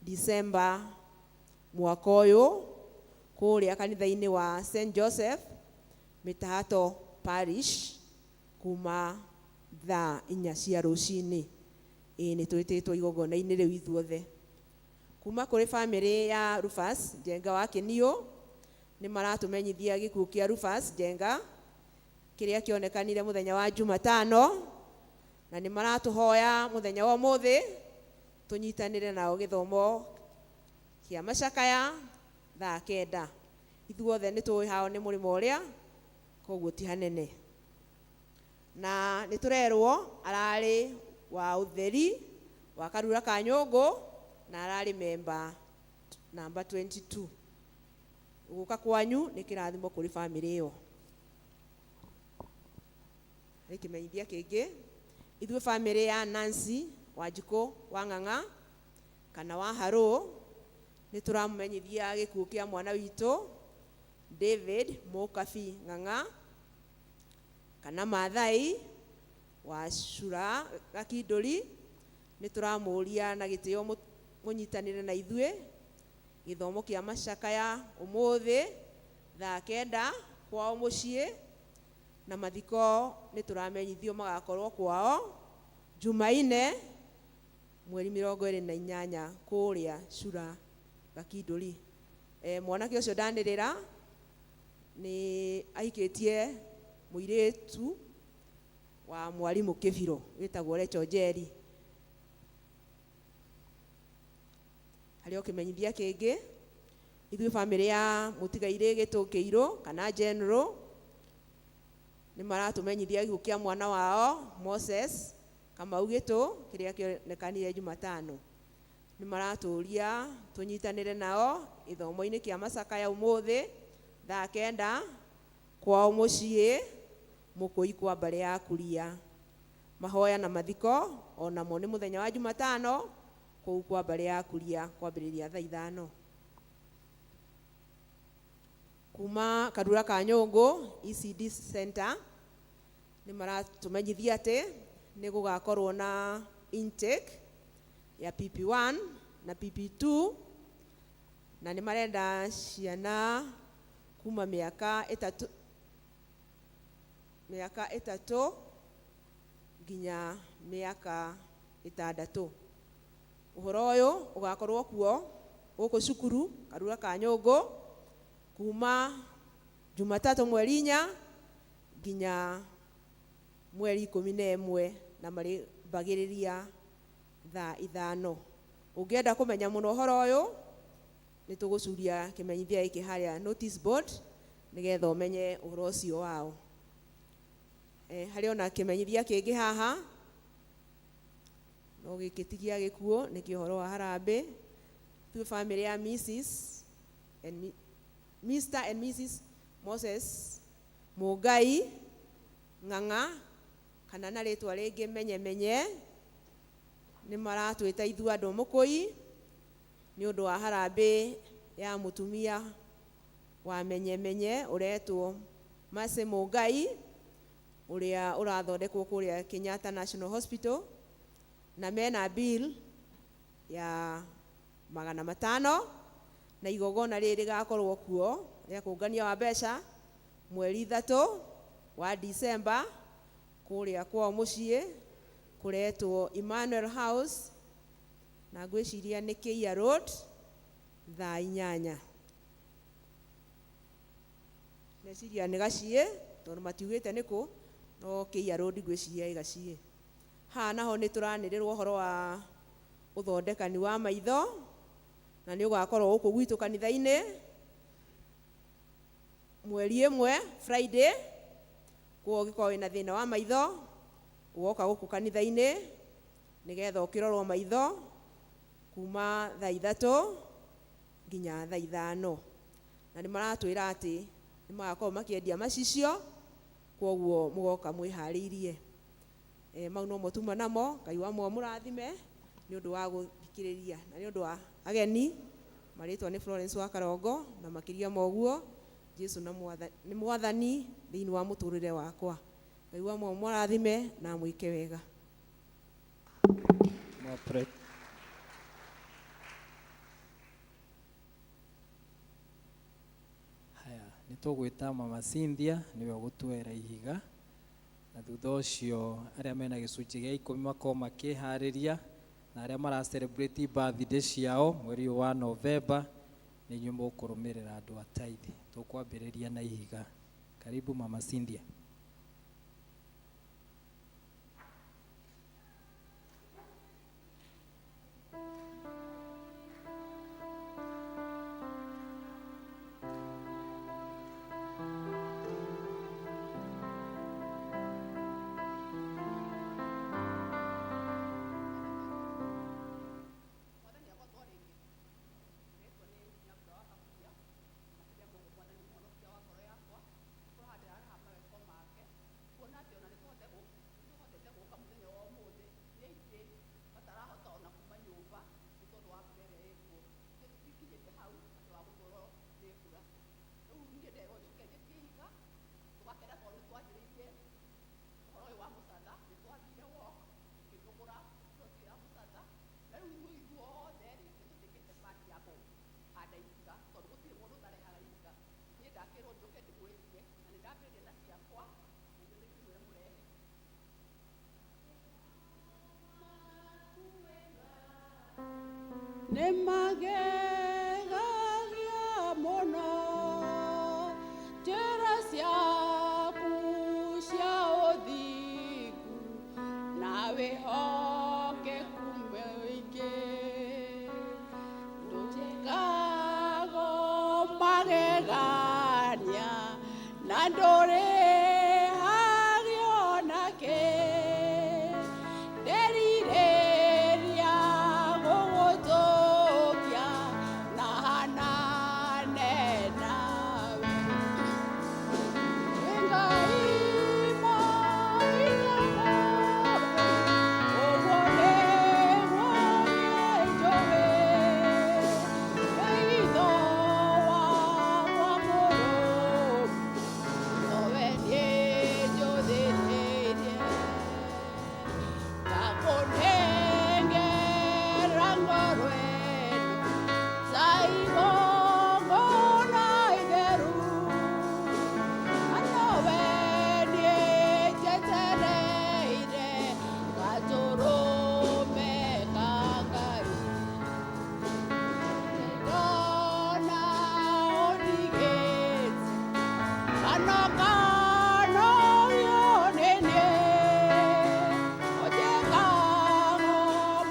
December mwaka ũyũ kũrĩa kanitha-inĩ wa St Joseph Mĩtahato Parish kuma thaa 4 cia rũcinĩ. Ĩĩ nĩ twĩtĩtwo igongona-inĩ rĩu ithuothe. Kuma kũrĩ bamĩrĩ ya Rufus Njenga wa Kĩniũ nĩ maratũmenyithia gĩkuũ kĩa Rufus Njenga kĩrĩa kĩonekanire mũthenya wa Jumatano, na nĩ maratũhoya mũthenya wa ũmũthĩ tũnyitanĩre nao gĩthomo kĩa macakaya thaa 9. Ithuothe nĩ tũĩ hao nĩ mũrĩmo ũrĩa, koguo ti hanene. Na nĩ tũrerwo ararĩ wa ũtheri wa Karura ka Nyũngũ na ararĩ memba namba 22. Gũka kwanyu nĩ kĩrathimo kũrĩ bamĩrĩ ĩyo. Harĩ kĩmenyithia kĩngĩ, ithuĩ bamĩrĩ ya Nancy Wanjikũ wa Ng'ang'a kana wa Harũ nĩ tũramũmenyithia gĩkuũ kĩa mwana witũ David Mũkabi Ng'ang'a kana Maathai wa Cura Gakindũri. Nĩ tũramũria na gĩtĩo mũnyitanĩre na ithuĩ gĩthomo kĩa macakaya ũmũthĩ thaa 9 kwao mũciĩ, na mathiko nĩ tũramenyithio magakorwo kwao Jumaine mweri 28 kũrĩa Cura Gakindũri. Mwanake ũcio ndanĩrĩra nĩ ahikĩtie mũirĩtu wa mwarimũ Kĩbiro wĩtagwo Rachel Njeri. Harĩ o kĩmenyithia kĩngĩ, ithuĩ bamĩrĩ ya mũtigairĩ Gĩtũkĩirũ kana General nĩ maratũmenyithia gĩkuũ kĩa mwana wao Moses Kamau Gĩtũ kĩrĩa kĩonekanire Jumatano. Nĩ maratũria tũnyitanĩre nao gĩthomo-inĩ kĩa macakaya ũmũthĩ thaa 9 kwao mũciĩ Mũkũi kwa mbarĩ ya Kuria. Mahoya na mathiko onamo nĩ mũthenya wa Jumatano kũu kwa mbarĩ ya Kuria kwambĩrĩria thaa 5. Kuma Karura ka Nyũngũ ECD Center nĩ maratũmenyithia atĩ nĩ gũgakorwo na intake ya PP1 na PP2, na nĩ marenda ciana kuma mĩaka 3 nginya mĩaka 6. Ũhoro ũyũ ũgakorwo kuo gũkũ cukuru Karura ka Nyũngũ kuma Jumatatũ mweri 4 nginya mweri 11 na marĩambagĩrĩria thaa 5. Ũngĩenda kũmenya mũno ũhoro ũyũ Nĩ tũgũcuria kĩmenyithia gĩkĩ harĩa notice board nĩgetha ũmenye ũhoro ũcio wao. Harĩ ona kĩmenyithia kĩngĩ haha, no gĩkĩ ti gĩa gĩkuũ, nĩ kĩa ũhoro wa harambĩ. Ithuĩ bamĩrĩ ya Mrs. and Mr. and Mrs. Moses Mũngai Ng'ang'a, kana na rĩtwa rĩngĩ Menye Menye, nĩ maratwĩta ithuĩ andũ a Mũkũi nĩ ũndũ wa harambĩ ya mũtumia wa Menye Menye ũretwo Mercy Mũngai, ũrĩa ũrathondekwo kũrĩa Kenyatta National Hospital, na mena bill ya 500, na igongona rĩrĩ rĩgakorwo kuo rĩa kũngania wa mbeca mweri 3 wa December kũrĩa kwao mũciĩ kũretwo Emmanuel House, na ngwĩciria nĩ Keia Road, thaa 8. Ndeciria nĩ Gaciĩ tondũ matiugĩte nĩ kũ, no Keia Road ngwĩciria ĩ Gaciĩ. Haha naho nĩ tũranĩrĩrwo ũhoro wa ũthondekani wa maitho, na nĩ ũgakorwo gũkũ gwitũ kanitha-inĩ mweri 1 Friday. Koguo ũngĩkorwo wĩna thĩna wa maitho, ũgoka gũkũ kanitha-inĩ nĩgetha ũkĩrorwo maitho kuma thaa 3 nginya thaa 5. Na nĩ maratwĩra atĩ nĩ magakorwo makĩendia macicio, koguo mũgoka mwĩharĩirie. Mau nomo tuma namo. Ngai wa mũrathime nĩ ũndũ wa gũthikĩrĩria na nĩ ũndũ wa ageni. Marĩtwa nĩ Florence wa Karongo, na makĩria ma ũguo Jesu nĩ mwathani thĩinĩ wa mũtũrĩre wakwa. Ngai wa mũrathime na mwĩke wega. Haya, nĩ tũgwĩta Mama Cynthia nĩwe ũgũtwera ihiga, na thutha ũcio arĩa mena gĩcunjĩ gĩa 10 makorwo makĩharĩria, na arĩa mara celebrate birthday ciao mweri ũyũ wa November nĩ inyuĩ mũkũrũmĩrĩra andũ a tithe. Tũkwambĩrĩria na ihiga. Karibu Mama Cynthia. Nĩ magegagia mũno njĩra ciaku cia ũthingu na wĩhokeku mũingĩ. Ndũkago magegania na ndũrĩhagio nakĩ. Nderirĩria gũgũtũkia na hanane nawe. Ngai maitho mothe, ũguo nĩguo niĩ njũĩ. Wĩitho wakwa mũrũmu, nowe niĩ njũthĩrĩirie. Ngakũnengera ngoro ĩno ta igongona itheru. Na nowe niĩ njetereire gatũrũme ka Ngai. Ndona ũndigĩte kana kanogio nĩ niĩ. Ũnjĩkaga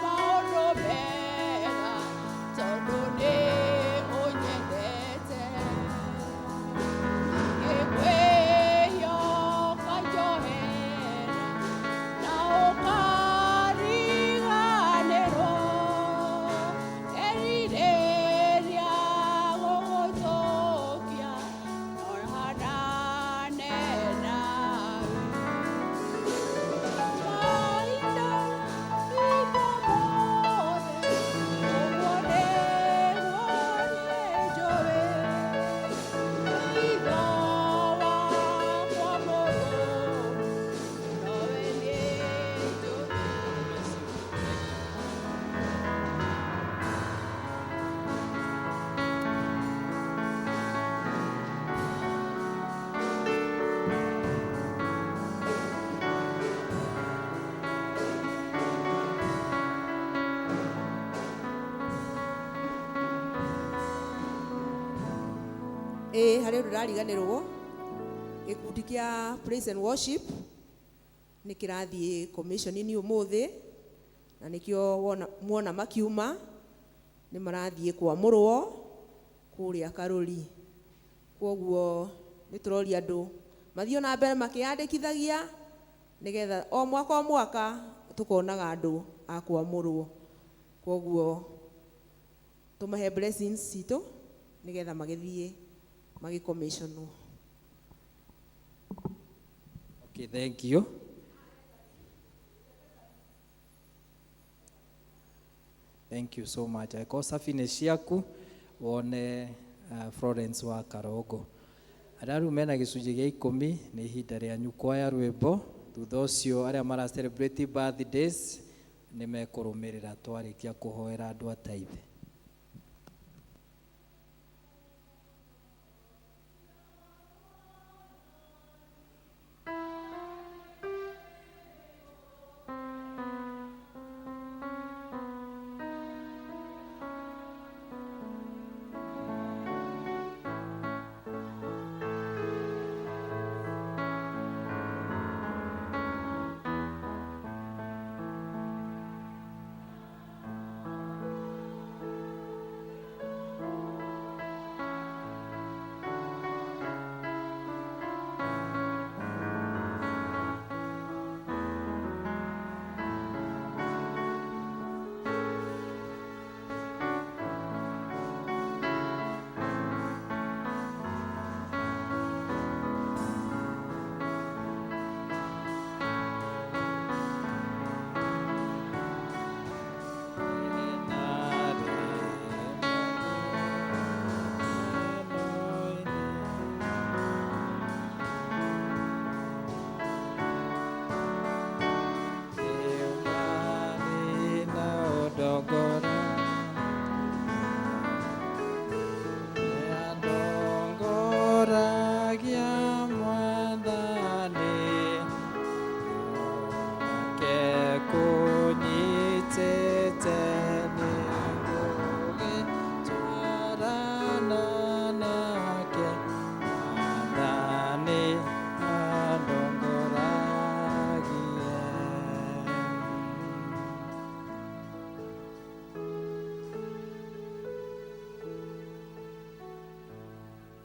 maũndũ mega tondũ nĩ ũnyendete. Ĩĩ harĩ ũndũ ndariganĩrwo, gĩkundi kĩa praise and worship nĩ kĩrathiĩ commission-inĩ ũmũthĩ, na nĩkĩo wona, muona makiuma nĩ marathiĩ kwamũrwo kũrĩa Karũri. Kwoguo nĩ tũroria andũ mathiĩ na mbere makĩyandĩkithagia nĩgetha o mwaka o mwaka tũkonaga andũ a kwamũrwo. Kwoguo tũmahe blessings citũ nĩgetha magĩthiĩ magĩcommissionwo. Okay, thank you. Thank you so much. Angĩkorwo cabi nĩ ciaku wone Florence wa Karongo. Arĩa rĩu mena gĩcunjĩ gĩa 10 nĩ ihinda rĩanyu kwaya rwĩmbo. Thutha ũcio arĩa mara celebrate birthdays nĩ mekũrũmĩrĩra twarĩkia kũhoera andũ a tithe.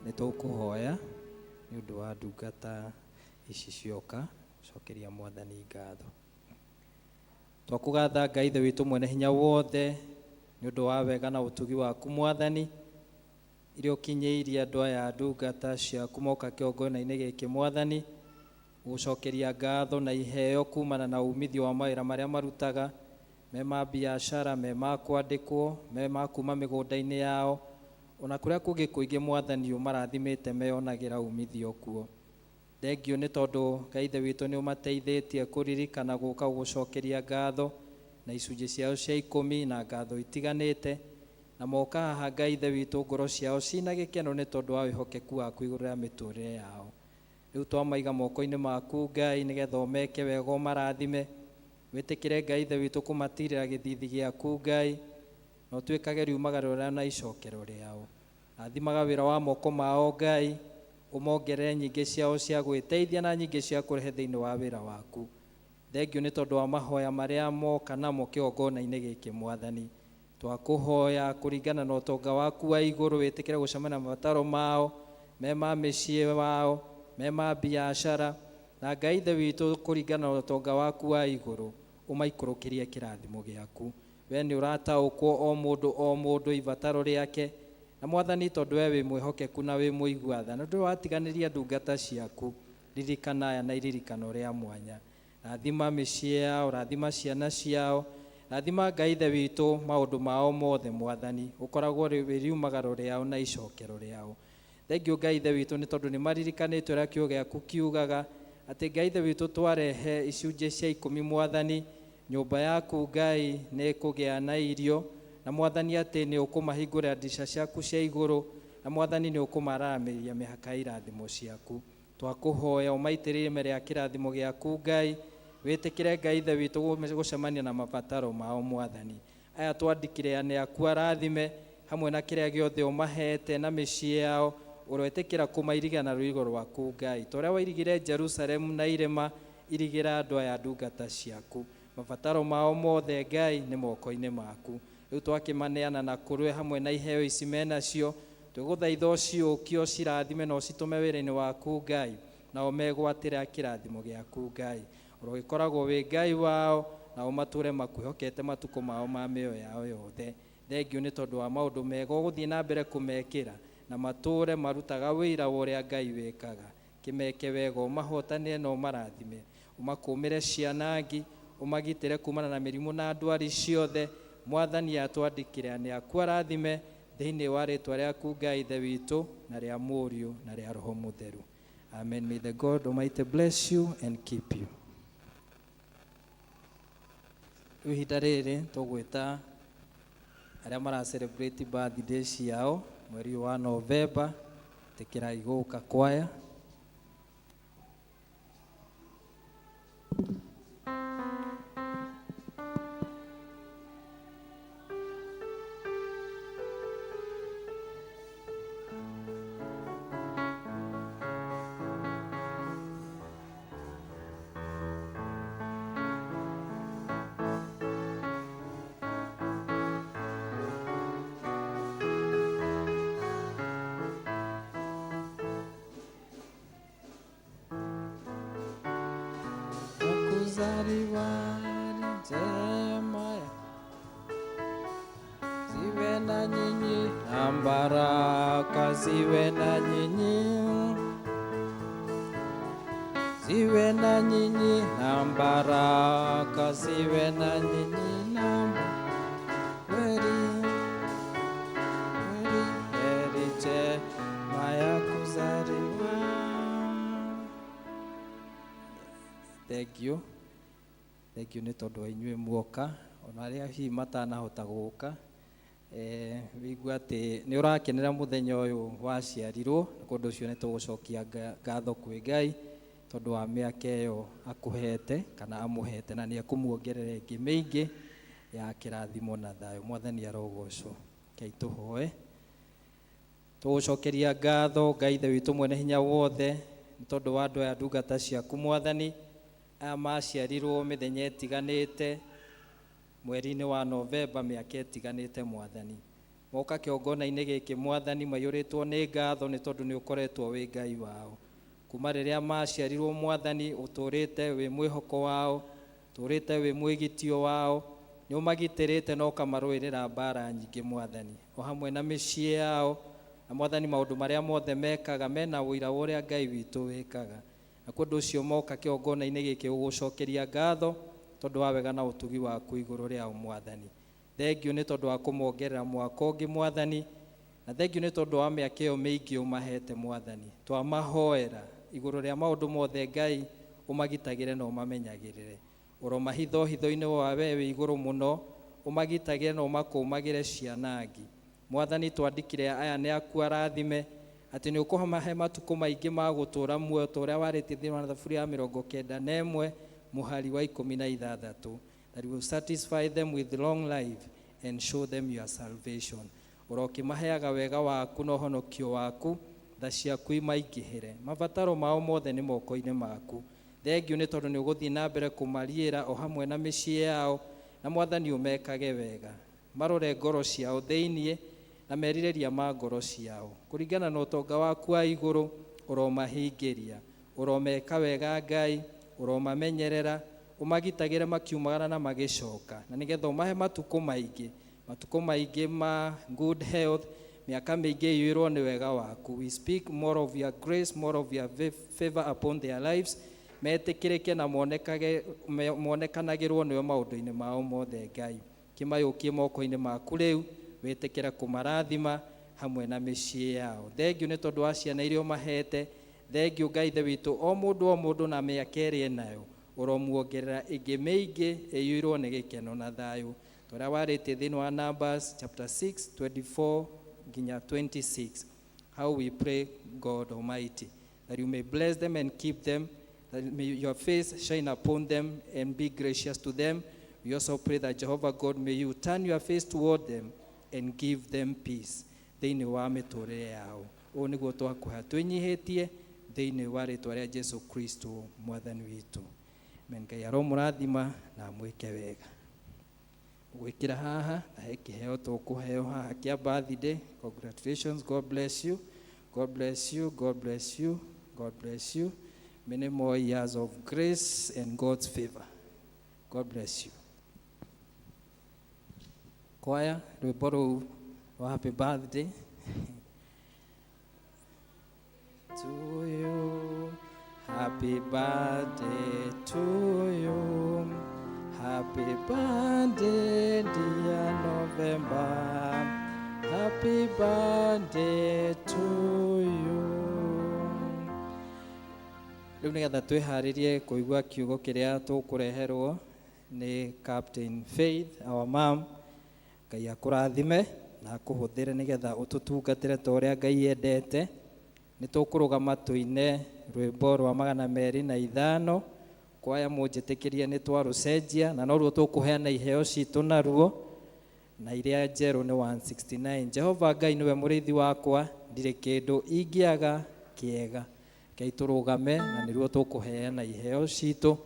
Nĩ tũkũhoya nĩ ũndũ wa ndungata ici cioka cokeria Mwathani ngatho. Twakũgatha Ngai Ithe witũ mwene hinya wothe nĩ ũndũ wa wega na ũtugi waku Mwathani, iria ũkinyĩirie andũ aya ndungata ciaku moka kĩgongona-inĩ gĩkĩ Mwathani, gũcokeria ngatho na iheo kumana na umithio wa mawĩra marĩa marutaga, me ma biacara, me ma kwandĩkwo, me ma kuma mĩgũnda-inĩ yao, ona kũrĩa kũngĩ kũingĩ Mwathani ũmarathimĩte meyonagĩra umithio kuo. Thengio nĩ tondũ Ngai Ithe witũ nĩ ũmateithĩtie kũririkana gũka gũcokeria ngatho na icunjĩ ciao cia 10 na ngatho itiganĩte, na moka haha Ngai Ithe witũ ngoro ciao cina gĩkeno nĩ tondũ wa wĩhokeku waku igũrũ rĩa mĩtũrĩre yao. Rĩu twamaiga moko-inĩ maku Ngai nĩgetha ũmeke wega ũmarathime, wĩtĩkĩre Ngai Ithe witũ kũmatirĩra gĩthithi gĩaku Ngai, na ũtuĩkage riumagaro rĩao na icokero rĩao. Rathimaga wĩra wa moko mao Ngai, ũmongerere nyingĩ ciao cia gwĩteithia na nyingĩ cia kũrehe thĩinĩ wa wĩra waku. Thengio nĩ tondũ wa mahoya marĩa moka namo kĩgongona-inĩ gĩkĩ Mwathani. Twakũhoya kũringana na ũtonga waku wa igũrũ wĩtĩkĩre gũcemania na mabataro mao, me ma mĩciĩ wao, me ma biacara, na Ngai Ithe witũ kũringana na ũtonga waku wa igũrũ ũmaikũrũkĩrie kĩrathimo gĩaku. We nĩ ũrataũkwo o mũndũ o mũndũ ibataro rĩake, na Mwathani tondũ we wĩ mwĩhokeku na wĩ mũigua tha, na ndũrĩ watiganĩria ndungata ciaku, ririkana aya na iririkano rĩa mwanya. Rathima mĩciĩ yao, rathima ciana ciao, rathima Ngai Ithe witũ maũndũ mao mothe Mwathani, ũkoragwo wĩ riumagaro rĩao na icokero rĩao. Thengio Ngai Ithe witũ nĩ tondũ nĩ maririkanĩte ũrĩa kiugo gĩaku kiugaga atĩ Ngai Ithe witũ twarehe icunjĩ cia 10 Mwathani, nyũmba yaku Ngai nĩ ĩkũgĩa na irio, na Mwathani atĩ nĩ ũkũmahingũrĩra ndirica ciaku cia igũrũ, na Mwathani nĩ ũkũmararamĩria mĩhaka ya irathimo ciaku. Twakũhoya ũmaitĩrĩrie mbere ya kĩrathimo gĩaku Ngai, wĩtĩkĩre Ngai Ithe witũ gũcemania na mabataro mao Mwathani. Aya twandĩkire nĩ aku arathime hamwe na kĩrĩa gĩothe ũmahete na mĩciĩ yao, Ũroĩtĩkĩra kũmairiga na rũirigo rwaku Ngai, ta ũrĩa wairigire Jerusalemu na irĩma, irigĩra andũ aya ndungata ciaku. Mabataro mao mothe Ngai nĩ moko-inĩ maku. Rĩu twakĩmaneana na kũrĩ hamwe na iheo ici menacio, twĩgũthaitha ũciũkie ũcirathime na ũcitũme wĩra-inĩ waku Ngai, nao megwatĩre kĩrathimo gĩaku Ngai. Ũrogĩkoragwo wĩ Ngai wao, nao matũre makwĩhokete matukũ mao ma mĩoyo yao yothe. Thengiũ nĩ tondũ wa maũndũ mega ũgũthiĩ na mbere kũmekĩra, na matũre marutaga wĩira wa ũrĩa Ngai wĩkaga. Kĩmeke wega, ũmahotanĩre na ũmarathime, ũmakũmĩre cianangi, ũmagitĩre kumana na mĩrimũ na ndwari ciothe. Mwathani atwandĩkĩre nĩ aku arathime thĩinĩ wa rĩtwa rĩaku Ngai Ithe witũ, na rĩa Mũriũ, na rĩa Roho Mũtheru. Amen. May the God Almighty bless you and keep you. Rĩu ihinda rĩrĩ tũgwĩta arĩa mara celebrate birthday ciao mweri ũyũ wa November, tĩkĩrai gũka kwaya. Kuzaliwa ni njema, ziwe na nyinyi na baraka, ziwe na nyinyi, ziwe na nyinyi na baraka, ziwe na nyinyi na kweli kweli, heri njema ya kuzaliwa. Thank you. Thank you nĩ tondũ wa inyuĩ muoka, ona arĩa hihi matanahota gũka. Wĩigua atĩ nĩ ũrakenera mũthenya ũyũ waciarirwo, na kũndũ ũcio nĩ tũgũcokia ngatho kwĩ Ngai tondũ wa mĩaka ĩyo akũhete kana amũhete, na nĩ ekũmuongerera ĩngĩ mĩingĩ ya kĩrathimo na thayũ. Mwathani arogocwo. Rekei tũhoe. Tũgũcokeria ngatho Ngai Ithe witũ mwene hinya wothe nĩ tondũ wa andũ aya ndungata ciaku Mwathani, aya maciarirwo mĩthenya ĩtiganĩte mweri-inĩ wa Novemba mĩaka ĩtiganĩte Mwathani. Moka kĩongona-inĩ gĩkĩ Mwathani maiyũrĩtwo nĩ ngatho nĩ tondũ nĩ ũkoretwo wĩ Ngai wao. Kuma rĩrĩa maciarirwo Mwathani, ũtũrĩte wĩ mwĩhoko wao, ũtũrĩte wĩ mwĩgitio wao, nĩ ũmagitĩrĩte na ũkamarũĩrĩra mbara nyingĩ Mwathani, o hamwe na mĩciĩ yao, na Mwathani maũndũ marĩa mothe mekaga mena ũira wa ũrĩa Ngai witũ wĩkaga. Na kũndũ ũcio moka kĩongona-inĩ gĩkĩ gũgũcokeria ngatho tondũ wa wega na ũtugi waku igũrũ rĩao Mwathani. Thengiũ nĩ tondũ wa kũmongerera mwaka ũngĩ Mwathani, na thengiũ nĩ tondũ wa mĩaka ĩyo mĩingĩ ũmahete Mwathani. Twamahoera igũrũ rĩa maũndũ mothe Ngai, ũmagitagĩre na ũmamenyagĩrĩre. Ũromahitha hitho-inĩ wa we wĩ igũrũ mũno, ũmagitagĩre na ũmakũmagĩre cianangi. Mwathani twandĩkire aya nĩ aku arathime, atĩ nĩ ũkũmahe matukũ maingĩ ma gũtũũra muoyo ta ũrĩa warĩtie thĩinĩ wa thaburi ya 91 mũhari wa 16, that you will satisfy them with long life and show them your salvation. Ũrokĩmaheaga wega waku na ũhonokio waku, tha ciaku imaingĩhĩre. Mabataro mao mothe nĩ moko-inĩ maku. Thengiũ nĩ tondũ nĩ ũgũthiĩ na mbere kũmariĩra o hamwe na mĩciĩ yao, na Mwathani ũmekage wega. Marore ngoro ciao thĩiniĩ na merirĩria ma ngoro ciao. Kũringana na ũtonga waku wa igũrũ, ũromahingĩria. Ũromeka wega Ngai, ũromamenyerera, ũmagitagĩre makiumagara na magĩcoka, na nĩgetha ũmahe matukũ maingĩ, matukũ maingĩ ma good health, mĩaka mĩingĩ ĩiyũirwo nĩ wega waku. We speak more of your grace, more of your favor upon their lives. Metĩkĩrĩke na monekanagĩrwo nĩwe maũndũ-inĩ mao mothe Ngai. Kĩmayũkie moko-inĩ maku rĩu, wĩtĩkĩre kũmarathima hamwe na mĩciĩ yao. Thengiũ nĩ tondũ wa ciana iria ũmahete. Thengiũ Ngai Ithe witũ, o mũndũ na mĩaka ĩrĩa enayo, ũromuongerera ĩngĩ mĩingĩ ĩiyũirwo nĩ gĩkeno na thayũ. Ta ũrĩa warĩtie thĩinĩ wa Numbers chapter 6, 24 nginya 26. How we pray, God Almighty, that you may bless them and keep them, that may your face shine upon them and be gracious to them. We also pray that Jehovah God, may you turn your face toward them and give them peace. Thĩinĩ wa mĩtũrĩre yao. Ũũ nĩguo twakũhoya twĩnyihĩtie thĩinĩ wa rĩtwa rĩa Jesu Kristo mwathani witũ. Amen. Ngai aromũrathima na amwĩke wega. Gwĩkĩra haha na he kĩheo tũkũheo haha kĩa birthday. Congratulations, God bless you, God bless you, God bless you, God bless you. Many more years of grace and God's favor. God bless you. Kwaya rwĩmbo rũu rwa happy birthday to you. Happy birthday to you. Happy birthday, dear November. Happy birthday to you. Rĩu nĩgetha twĩharĩrie kũigua kiugo kĩrĩa tũkũreherwo nĩ Captain Faith, our mom. Ngai akũrathime na akũhũthĩre nĩgetha ũtũtungatĩre ta ũrĩa Ngai endete. Nĩ tũkũrũgama tũine rwĩmbo rwa 205. Kwaya mũnjĩtĩkĩrie nĩ twarũcenjia na noruo tũkũheana iheo citũ naruo, na iria njerũ nĩ 169. Jehova Ngai nĩwe mũrĩithi wakwa, ndirĩ kĩndũ ingĩaga kĩega. Ngai tũrũgame na nĩruo tũkũheana iheo citũ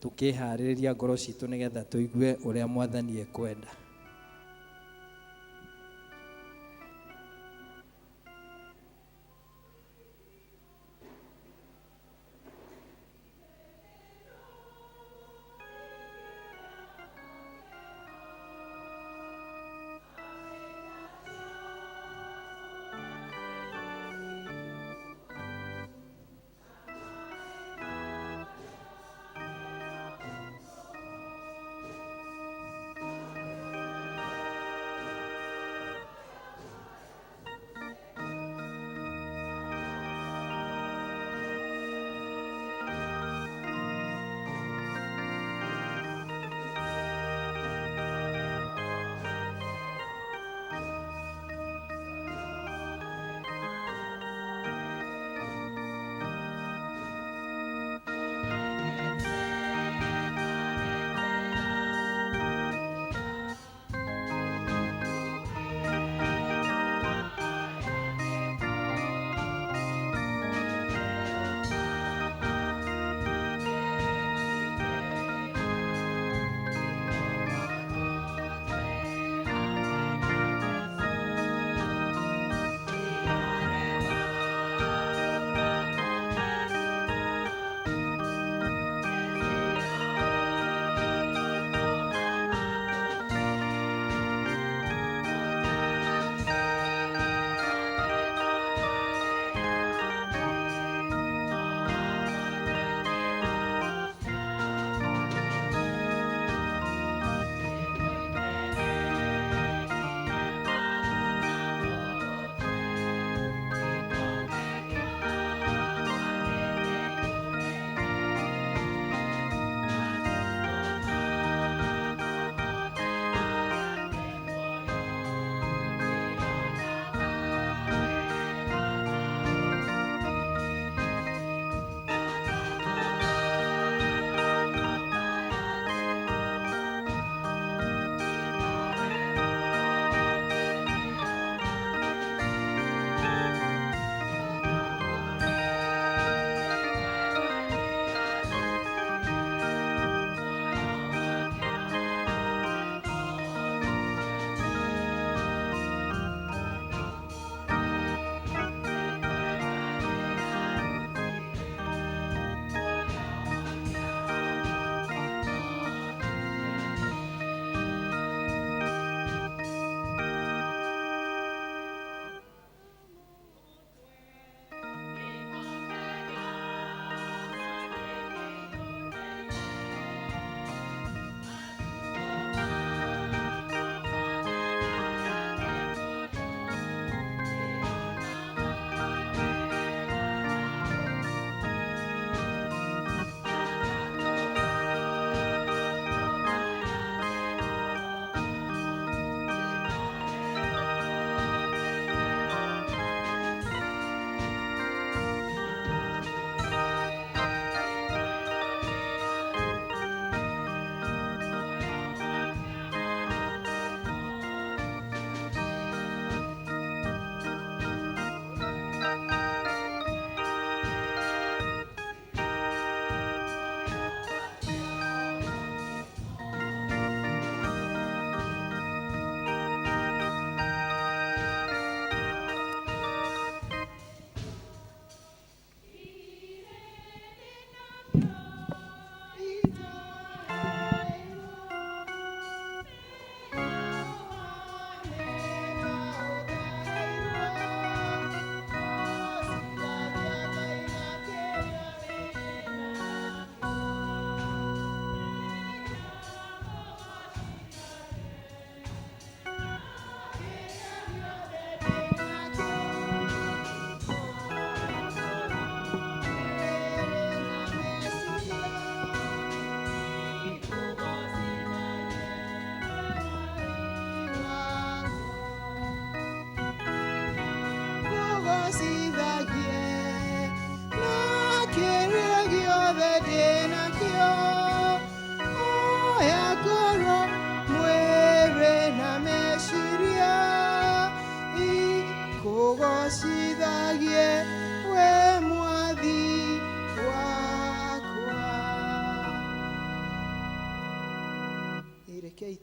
tũkĩharĩrĩria ngoro citũ nĩgetha tũigue ũrĩa mwathani ekwenda.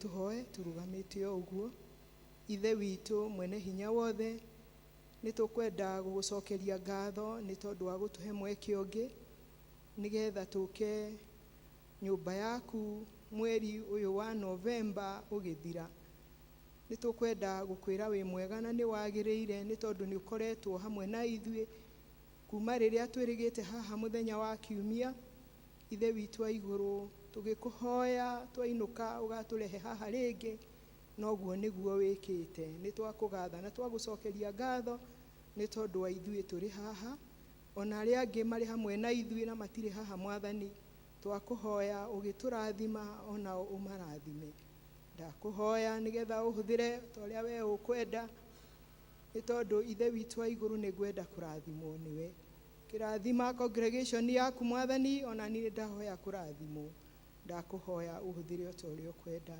tũhoe tũrũgamĩte o ũguo. Ithe witũ mwene hinya wothe, nĩ tũkwenda gũgũcokeria ngatho nĩ tondũ wa gũtũhe mweke ũngĩ nĩgetha tũke nyũmba yaku mweri ũyũ wa Novemba ũgĩthira. Nĩ tũkwenda gũkwĩra wĩ mwega na nĩ wagĩrĩire nĩ tondũ nĩ ũkoretwo hamwe na ithuĩ kuma rĩrĩa twĩrĩgĩte haha mũthenya wa kiumia. Ithe witũ wa igũrũ, tũgĩkũhoya twainũka ũgatũrehe haha rĩngĩ, noguo nĩguo wĩkĩte. Nĩ twakũgatha na twagũcokeria ngatho nĩ tondũ wa ithuĩ tũrĩ haha, ona arĩa angĩ marĩ hamwe na ithuĩ na matirĩ haha. Mwathani, twakũhoya ũgĩtũrathima onao ũmarathime. Ndakũhoya nĩgetha ũhũthĩre ta ũrĩa we ũkwenda, nĩ tondũ Ithe witũ wa igũrũ, nĩ ngwenda kũrathimwo nĩwe. Kĩrathima congregation yaku, Mwathani, ona niĩ ndahoya kũrathimwo. Ndakũhoya ũhũthĩre o ta ũrĩa ũkwenda,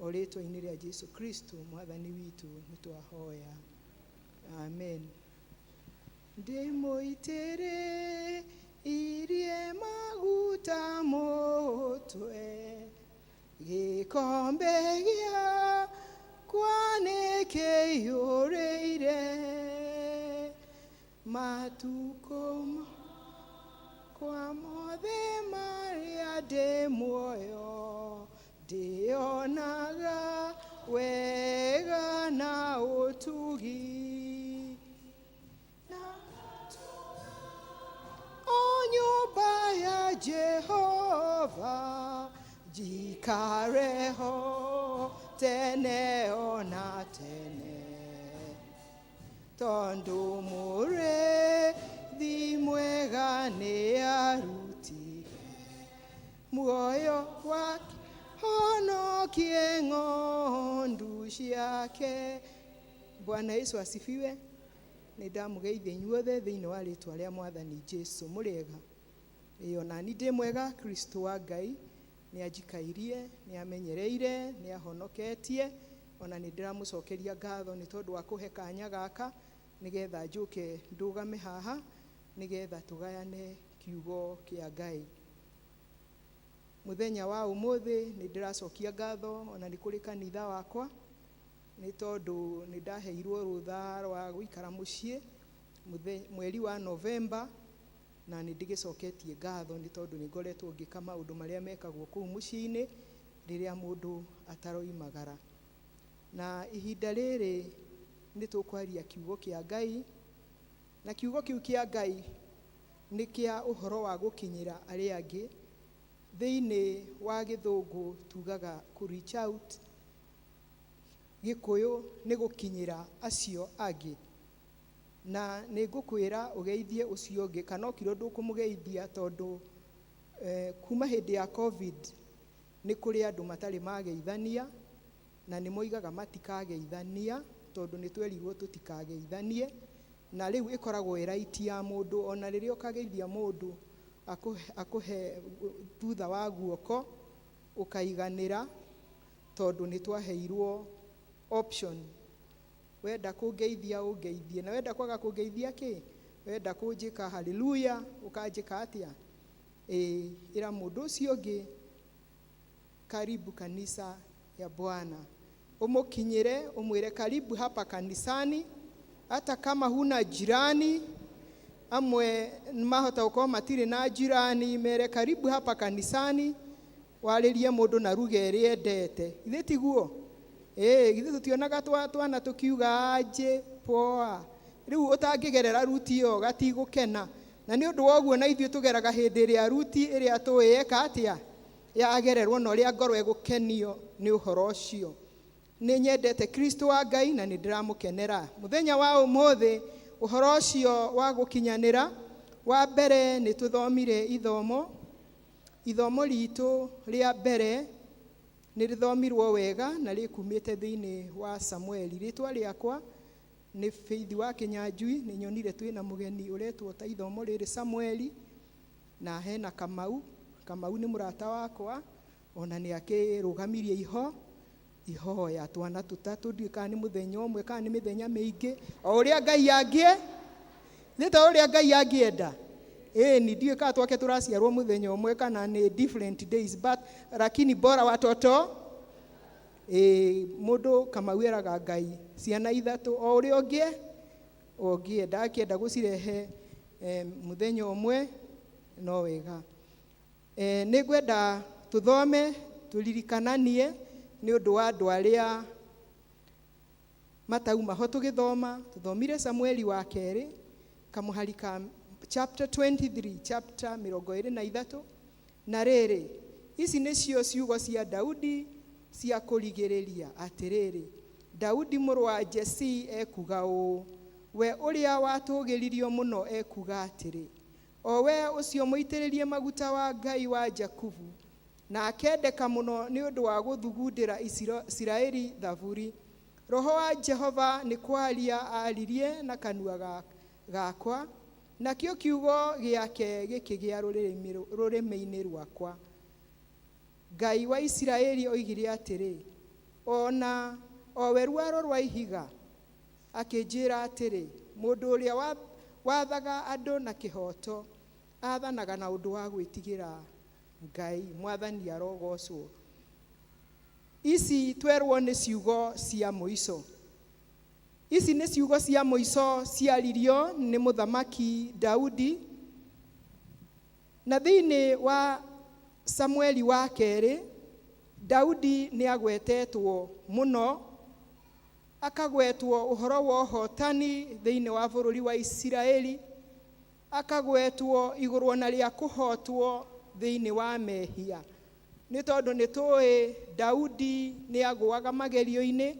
o rĩtwa-inĩ rĩa Jesu Kristo Mwathani witũ nĩ twahoya, amen. Ndĩmũitĩrĩirie maguta mũtwe, gĩkombe gĩakwa nĩkĩiyũrĩire. Matukũ makwa mothe marĩa ndĩ muoyo, ndĩonaga wega na ũtugi na o nyũmba ya Jehova, njikare ho tene ona tene, tondũ mũrĩithi mwega nĩ arutire muoyo wake honokie ng'ondu ciake. Bwana Yesu asifiwe. Nĩ ndamũgeithia inyuothe thĩinĩ wa rĩtwa rĩa Mwathani Jesu. Mũrĩega? Ĩĩ, ona ni ndĩ mwega. Kristo wa Ngai nĩ anjikairie, nĩ amenyereire, nĩ ahonoketie. Ona nĩ ndĩramũcokeria ngatho nĩ tondũ wa kũhe kanya gaka nĩgetha njũke ndũgame haha nĩgetha tũgayane kiugo kĩa Ngai mũthenya wa ũmũthĩ. Nĩ ndĩracokia ngatho ona nĩ kũrĩ kanitha wakwa nĩ tondũ nĩ ndaheirwo rũtha rwa gũikara mũciĩ mweri wa Novemba, na nĩ ndĩgĩcoketie ngatho nĩ tondũ nĩ ngoretwo ngĩka maũndũ marĩa mekagwo kũu mũciĩ-inĩ rĩrĩa mũndũ ataroimagara. Na ihinda rĩrĩ nĩ tũkwaria kiugo kĩa Ngai, na kiugo kĩu kĩa Ngai nĩ kĩa ũhoro wa gũkinyĩra arĩa angĩ. Thĩinĩ wa gĩthũngũ tugaga kũ reach out, gĩkũyũ nĩ gũkinyĩra acio angĩ. Na nĩ ngũkwĩra ũgeithie ũcio ũngĩ kana okirwo ndũkũmũgeithia, tondũ kuma hĩndĩ ya COVID nĩ kũrĩ andũ matarĩ mageithania, na nĩ moigaga matikageithania tondũ nĩ twerirwo tũtikageithanie. Na rĩu ĩkoragwo ĩ right ya mũndũ, ona rĩrĩa ũkageithia mũndũ akũhe thutha wa guoko ũkaiganĩra, tondũ nĩ twaheirwo option. Wenda kũngeithia, ũngeithie, na wenda kwaga kũngeithia kĩ, wenda kũnjĩka haleluya, ũkanjĩka atĩa? Ĩĩ, ĩra mũndũ ũcio ũngĩ, "Karibu kanisa ya Bwana." Ũmũkinyĩre ũmwĩre, "Karibu hapa kanisani," hata kama huna jirani. Amwe mahota gũkorwo matirĩ na jirani, mere, "Karibu hapa kanisani." Warĩrie mũndũ na ruga ĩrĩa endete. Githĩ tiguo? Ĩĩ, githĩ tũtionaga twana tũkiuga aje poa? Rĩu ũtangĩgerera ruti ĩyo gatigũkena. Na nĩ ũndũ wa ũguo na ithuĩ tũgeraga hĩndĩ ĩrĩa ruti ĩrĩa tũĩ eka atĩa yagererwo na ũrĩa ngoro ĩgũkenio nĩ ũhoro ũcio. Nĩ nyendete Kristo wa Ngai na nĩ ndĩramũkenera mũthenya wa ũmũthĩ. Ũhoro ũcio wa gũkinyanĩra, wa mbere nĩ tũthomire ithomo ritũ rĩa mbere, nĩ rĩthomirwo wega na rĩkumĩte thĩinĩ wa Samueli. Rĩtwa rĩakwa nĩ Faith wa Kĩnyanjui. Nĩ nyonire twĩna mũgeni ũretwo ta ithomo rĩrĩ Samueli, na hena Kamau. Kamau nĩ mũrata wakwa, ona nĩ akĩrũgamirie iho ihoya twana tũtatũ. Ndiũĩ kana nĩ mũthenya ũmwe kana nĩ mĩthenya mĩingĩ, o ũrĩa Ngai angĩe nĩ ta ũrĩa Ngai angĩenda. Ĩni ndiũĩ kana twake tũraciarwo mũthenya ũmwe kana nĩ different days, but lakini bora watoto. Ĩĩ, mũndũ Kamau eraga Ngai ciana ithatũ o ũrĩa ũngĩ ũngĩenda, akĩenda gũcirehe mũthenya ũmwe no wega. Nĩ ngwenda tũthome tũririkananie nĩ ũndũ wa andũ arĩa matauma ho tũgĩthoma. Tũthomire Samueli wa kerĩ kamũhari ka chapter 23, chapter 23. Na rĩrĩ, ici nĩcio ciugo cia Daudi cia kũrigĩrĩria, atĩrĩrĩ, Daudi mũrũ wa Jesii ekuga ũũ, we ũrĩa watũgĩririo mũno ekuga atĩrĩ, o we ũcio mũitĩrĩrie maguta wa Ngai wa Jakubu, na akendeka mũno nĩ ũndũ wa gũthugundĩra Isiraeli thaburi. Roho wa Jehova nĩ kwaria aaririe na kanua gakwa, nakĩo kiugo gĩake gĩkĩgĩa rũrĩmĩ-inĩ rwakwa. Ngai wa Isiraeli oigire atĩrĩ, ona owe rwaro rwa ihiga, akĩnjĩra atĩrĩ, mũndũ ũrĩa wathaga andũ na kĩhooto athanaga na ũndũ wa gwĩtigĩra Ngai. Mwathani arogocwo. Ici twerwo nĩ ciugo cia mũico. Ici nĩ ciugo cia mũico ciaririo nĩ mũthamaki Daudi. Na thĩinĩ wa Samueli wa kerĩ, Daudi nĩ agwetetwo mũno, akagwetwo ũhoro wa ũhotani thĩinĩ wa bũrũri wa Isiraeli, akagwetwo igũrũ na rĩa kũhotwo thĩinĩ wa mehia. Nĩ tondũ nĩ tũĩ Daudi nĩ agũaga magerio-inĩ,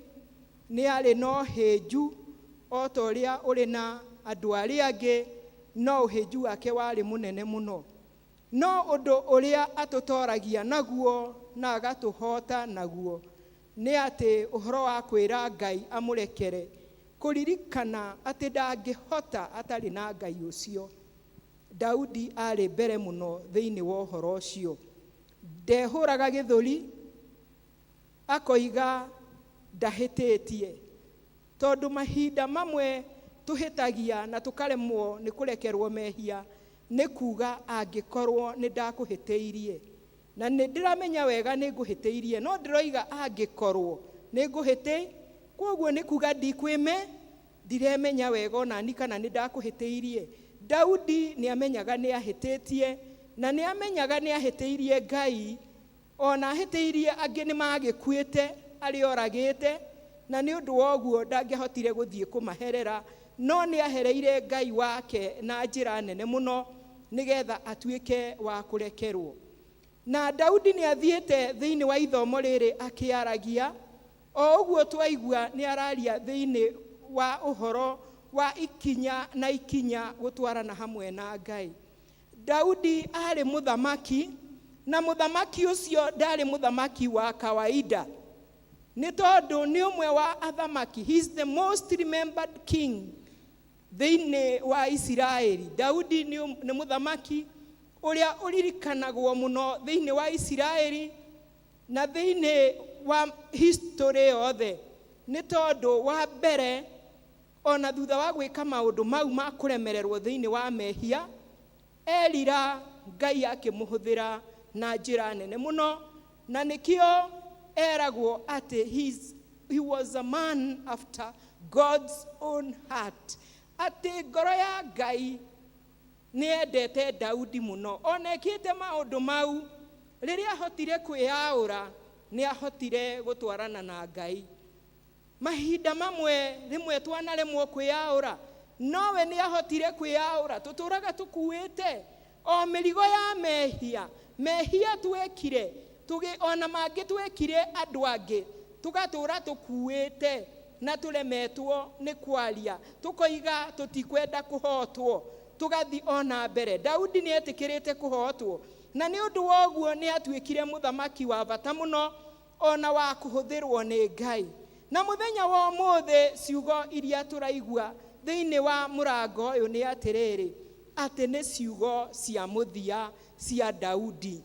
nĩ arĩ na ũhĩnju o ta ũrĩa ũrĩ na andũ arĩa angĩ, no ũhĩnju wake warĩ mũnene mũno. No ũndũ ũrĩa atũtoragia naguo na agatũhota naguo nĩ atĩ ũhoro wa kwĩra Ngai amũrekere, kũririkana atĩ ndangĩhota atarĩ na Ngai ũcio. Daudi arĩ mbere mũno thĩinĩ wa ũhoro ũcio. Ndehũraga gĩthũri akoiga ndahĩtĩtie, tondũ mahinda mamwe tũhĩtagia na tũkaremwo nĩ kũrekerwo mehia nĩ kuga angĩkorwo nĩ ndakũhĩtĩirie, na nĩ ndĩramenya wega nĩ ngũhĩtĩirie, no ndĩroiga angĩkorwo nĩ ngũhĩtĩ, koguo nĩ kuga ndikwĩme, ndiremenya wega onani kana nĩ ndakũhĩtĩirie. Daudi nĩ amenyaga nĩ ahĩtĩtie, na nĩ amenyaga nĩ ahĩtĩirie Ngai, ona ahĩtĩirie angĩ nĩ magĩkuĩte arĩa oragĩte, na nĩ ũndũ wa ũguo ndangĩahotire gũthiĩ kũmaherera, no nĩ ahereire Ngai wake na njĩra nene mũno nĩgetha atuĩke wa kũrekerwo. Na Daudi nĩ athiĩte thĩinĩ wa ithomo rĩrĩ akĩaragia, o ũguo twaigua nĩ araria thĩinĩ wa ũhoro wa ikinya na ikinya gũtwarana hamwe na Ngai. Daudi arĩ mũthamaki, na mũthamaki ũcio ndarĩ mũthamaki wa kawaida, nĩ tondũ nĩ ũmwe wa athamaki. He is the most remembered king thĩinĩ wa Isiraeli. Daudi nĩ mũthamaki ũrĩa ũririkanagwo mũno thĩinĩ wa Isiraeli na thĩinĩ wa history yothe, nĩ tondũ wa mbere ona thutha wa gwĩka maũndũ mau ma kũremererwo thĩinĩ wa mehia, erira Ngai akĩmũhũthĩra na njĩra nene mũno, na nĩkĩo eragwo atĩ he was a man after God's own heart, atĩ ngoro ya Ngai nĩ endete Daudi mũno. Ona ekĩte maũndũ mau, rĩrĩa ahotire kwĩyaũra, nĩ ahotire gũtwarana na Ngai. Mahinda mamwe rĩmwe twanaremwo kwĩyaũra, nowe nĩ ahotire kwĩyaũra. Tũtũraga tũkuĩte o mĩrigo ya mehia, mehia twekire, ona mangĩ twekire andũ angĩ, tũgatũra tũkuĩte na tũremetwo nĩ kwaria, tũkoiga tũtikwenda kũhotwo, tũgathi ona mbere. Daudi nĩ etĩkĩrĩte kũhotwo, na nĩ ũndũ wa ũguo nĩ atuĩkire mũthamaki wa bata mũno ona wa kũhũthĩrwo nĩ Ngai. Na mũthenya wa ũmũthĩ ciugo iria tũraigua thĩinĩ wa mũrango ũyũ nĩ atĩrĩrĩ, atĩ nĩ ciugo cia mũthia cia Daudi.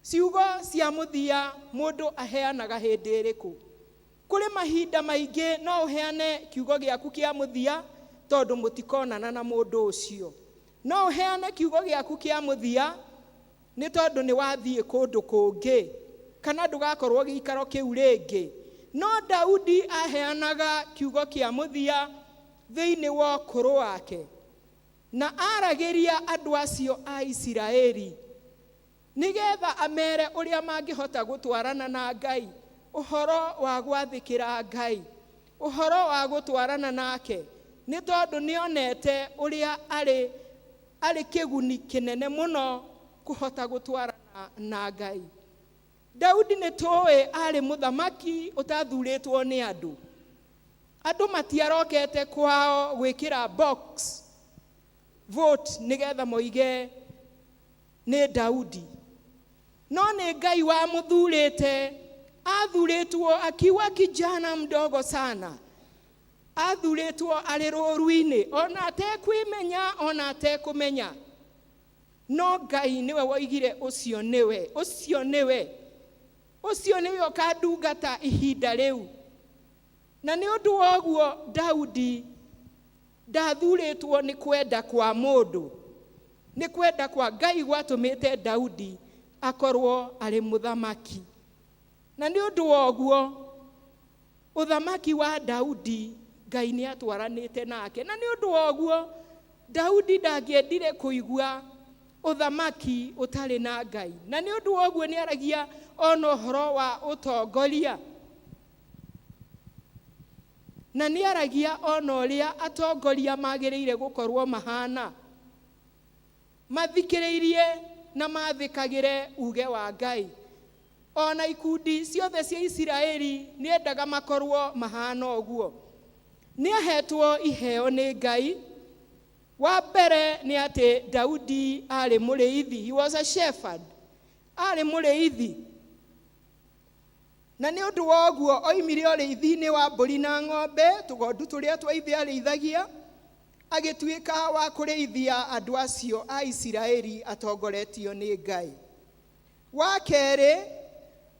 Ciugo cia mũthia mũndũ aheanaga hĩndĩ ĩrĩkũ? Kũrĩ mahinda maingĩ no ũheane kiugo gĩaku kĩa mũthia tondũ mũtikonana na mũndũ ũcio. No ũheane kiugo gĩaku kĩa mũthia nĩ tondũ nĩ wathiĩ kũndũ kũngĩ, kana ndũgakorwo gĩikaro kĩu rĩngĩ. No Daudi aheanaga kiugo kĩa mũthia thĩinĩ wa ũkũrũ wake, na aragĩria andũ acio a Isiraeli nĩgetha amere ũrĩa mangĩhota gũtwarana na Ngai, ũhoro wa gwathĩkĩra Ngai, ũhoro wa gũtwarana nake, nĩ tondũ nĩonete ũrĩa arĩ arĩ kĩguni kĩnene mũno kũhota gũtwarana na Ngai. Daudi nĩ tũĩ arĩ mũthamaki ũtathurĩtwo nĩ andũ. Andũ matiarokete kwao gwĩkĩra box vote nĩgetha moige nĩ Daudi, no nĩ Ngai wamũthurĩte. Athurĩtwo akiwa kijana mdogo sana, athurĩtwo arĩ rũru-inĩ, ona atekwĩmenya, ona atekũmenya, no Ngai nĩwe woigire ũcio nĩwe, ũcio nĩwe, ũcio nĩwe ũkandungata ihinda rĩu. Na nĩ ũndũ wa ũguo Daudi ndathurĩtwo nĩ kwenda kwa mũndũ, nĩ kwenda kwa Ngai gwatũmĩte Daudi akorwo arĩ mũthamaki. Na nĩ ũndũ wa ũguo ũthamaki wa Daudi Ngai nĩ atwaranĩte nake. Na nĩ ũndũ wa ũguo Daudi ndangĩendire kũigua ũthamaki ũtarĩ na Ngai. Na nĩ ũndũ wa ũguo nĩ aragia ona ũhoro wa ũtongoria, na nĩ aragia ona ũrĩa atongoria magĩrĩire gũkorwo mahana, mathikĩrĩirie na mathĩkagĩre uge wa Ngai. Ona ikundi ciothe cia Isiraeli nĩendaga makorwo mahana ũguo. Nĩ ahetwo iheo nĩ Ngai. Wa mbere nĩ atĩ Daudi arĩ mũrĩithi, he was a shepherd, arĩ mũrĩithi. Na nĩ ũndũ wa ũguo oimire ũrĩithi-inĩ wa mbũri na ng'ombe, tũgondu tũrĩa twa ithe arĩithagia, agĩtuĩka wa kũrĩithia andũ acio a Isiraeli atongoretio nĩ Ngai. Wa kerĩ,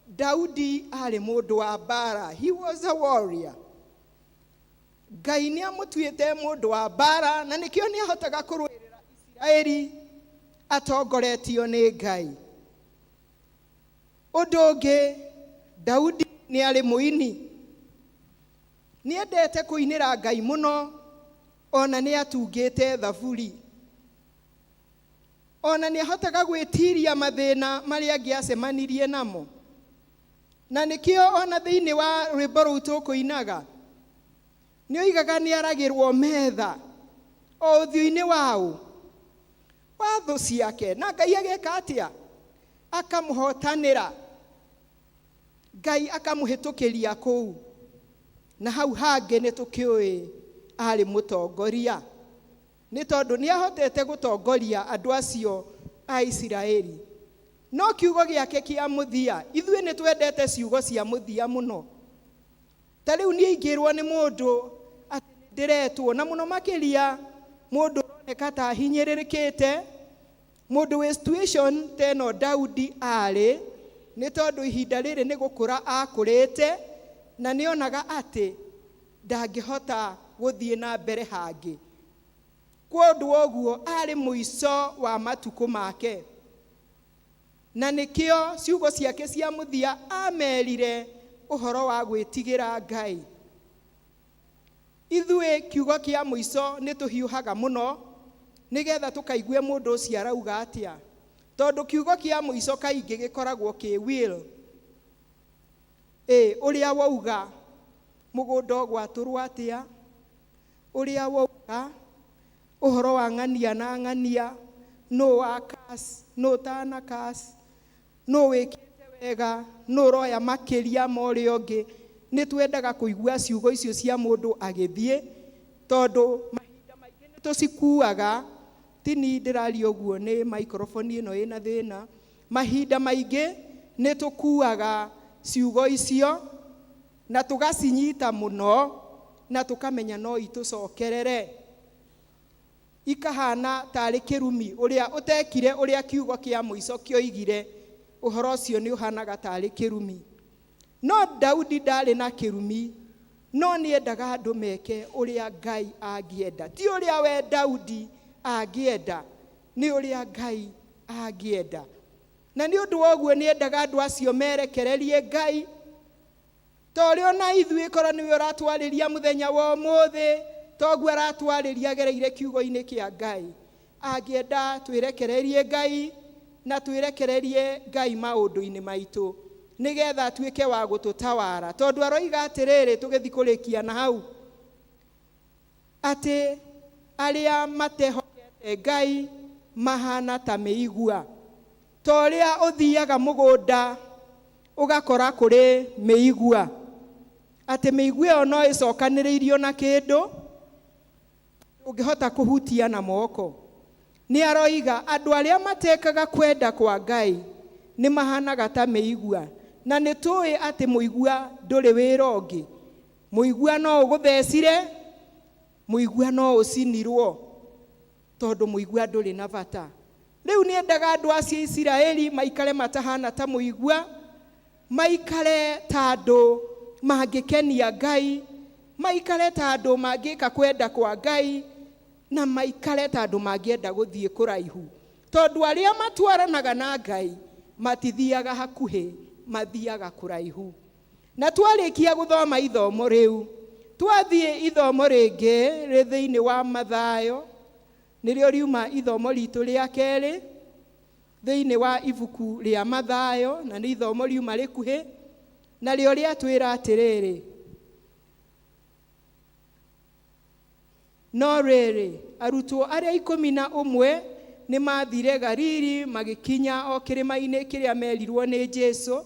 Daudi arĩ mũndũ wa mbara, he was a warrior. Ngai nĩ amũtuĩte mũndũ wa mbara, na nĩkĩo nĩ ahotaga kũrũĩrĩra Isiraeli atongoretio nĩ Ngai. Ũndũ ũngĩ, Daudi nĩ arĩ mũini, nĩ endete kũinĩra Ngai mũno, ona nĩ atungĩte thaburi, ona nĩ ahotaga gwĩtiria mathĩna marĩa angĩacemanirie namo. Na nĩkĩo ona thĩinĩ wa rwĩmbo rũu tũkũinaga nĩ oigaga nĩ aragĩrwo metha o ũthiũ-inĩ waũ wa thũ ciake, na Ngai ageka atĩa? Akamũhotanĩra, Ngai akamũhĩtũkĩria kũu. Na hau hangĩ nĩ tũkĩũĩ arĩ mũtongoria, nĩ tondũ nĩ ahotete gũtongoria andũ acio a Isiraeli. No kiugo gĩake kĩa mũthia, ithuĩ nĩ twendete ciugo cia mũthia mũno. Ta rĩu niĩ ingĩrwo nĩ mũndũ atĩ nĩ ndĩretwo, na mũno makĩria mũndũ ũroneka ta ahinyĩrĩrĩkĩte, mũndũ wĩ situation ta ĩno Daudi arĩ, nĩ tondũ ihinda rĩrĩ nĩ gũkũra akũrĩte, na nĩ onaga atĩ ndangĩhota gũthiĩ na mbere hangĩ. Kwa ũndũ wa ũguo arĩ mũico wa matukũ make, na nĩkĩo ciugo ciake cia mũthia amerire ũhoro wa gwĩtigĩra Ngai. Ithuĩ kiugo kĩa mũico nĩ tũhiũhaga mũno nĩgetha tũkaigue mũndũ ũcio arauga atĩa, tondũ kiugo kĩa mũico kaingĩ gĩkoragwo kĩ will. Ĩ ũrĩa wauga mũgũnda ũgwatũrwo atĩa, ũrĩa wauga ũhoro wa ng'ania na ng'ania, nũ wa curse, nũ ũtana curse, nũ wĩkĩte wega, nũ ũroya makĩria ma ũrĩa ũngĩ. Nĩ twendaga kũigua ciugo icio cia mũndũ agĩthiĩ, tondũ mahinda maingĩ nĩ tũcikuaga. Ti niĩ ndĩraria ũguo, nĩ microphone ĩno ĩna thĩna. Mahinda maingĩ nĩ tũkuaga ciugo icio na tũgacinyita mũno, na tũkamenya no itũcokerere, ikahana tarĩ kĩrumi. Ũrĩa ũtekire ũrĩa kiugo kĩa mũico kĩoigire, ũhoro ũcio nĩ ũhanaga tarĩ kĩrumi. No Daudi ndarĩ na kĩrumi, no nĩ endaga andũ meke ũrĩa Ngai angĩenda, ti ũrĩa we Daudi angĩenda, nĩ ũrĩa Ngai angĩenda. Na nĩ ũndũ wa ũguo nĩ endaga andũ acio merekererie Ngai. Ta ũrĩa ona ithuĩ korwo nĩwe ũratwarĩria mũthenya wa ũmũthĩ, toguo aratwarĩria agereire kiugo-inĩ kĩa Ngai. Angĩenda twĩrekererie Ngai na twĩrekererie Ngai maũndũ-inĩ maitũ nĩgetha atuĩke wa gũtũtawara, tondũ aroiga atĩrĩrĩ, tũgĩthiĩ kũrĩkia na hau, atĩ arĩa matehokete Ngai mahana ta mĩigua. Ta ũrĩa ũthiaga mũgũnda ũgakora kũrĩ mĩigua, atĩ mĩigua ĩyo no ĩcokanĩrĩirio na kĩndũ ũngĩhota kũhutia na moko. Nĩ aroiga andũ arĩa matekaga kwenda kwa Ngai nĩ mahanaga ta mĩigua, na nĩ tũĩ atĩ mũigua ndũrĩ wĩra ũngĩ. Mũigua no ũgũthecire, mũigua no ũcinirwo, tondũ mũigua ndũrĩ na bata. Rĩu nĩendaga andũ acio a Isiraeli maikare matahana ta mũigua, maikare ta andũ mangĩkenia Ngai, maikare ta andũ mangĩka kwenda kwa Ngai, na maikare ta andũ mangĩenda gũthiĩ kũraihu. Tondũ arĩa matwaranaga na Ngai matithiaga hakuhĩ, mathiaga kũraihu. Na twarĩkia gũthoma ithomo rĩu, twathiĩ ithomo rĩngĩ rĩ thĩinĩ wa Mathayo, nĩrĩo riuma ithomo ritũ rĩa kerĩ thĩinĩ wa ibuku rĩa Mathayo, na nĩ ithomo riuma rĩkuhĩ, narĩo rĩatwĩra atĩrĩrĩ, no rĩrĩ, arutwo arĩa 11 nĩ maathire Galili, magĩkinya o kĩrĩma-inĩ kĩrĩa merirwo nĩ Jesu.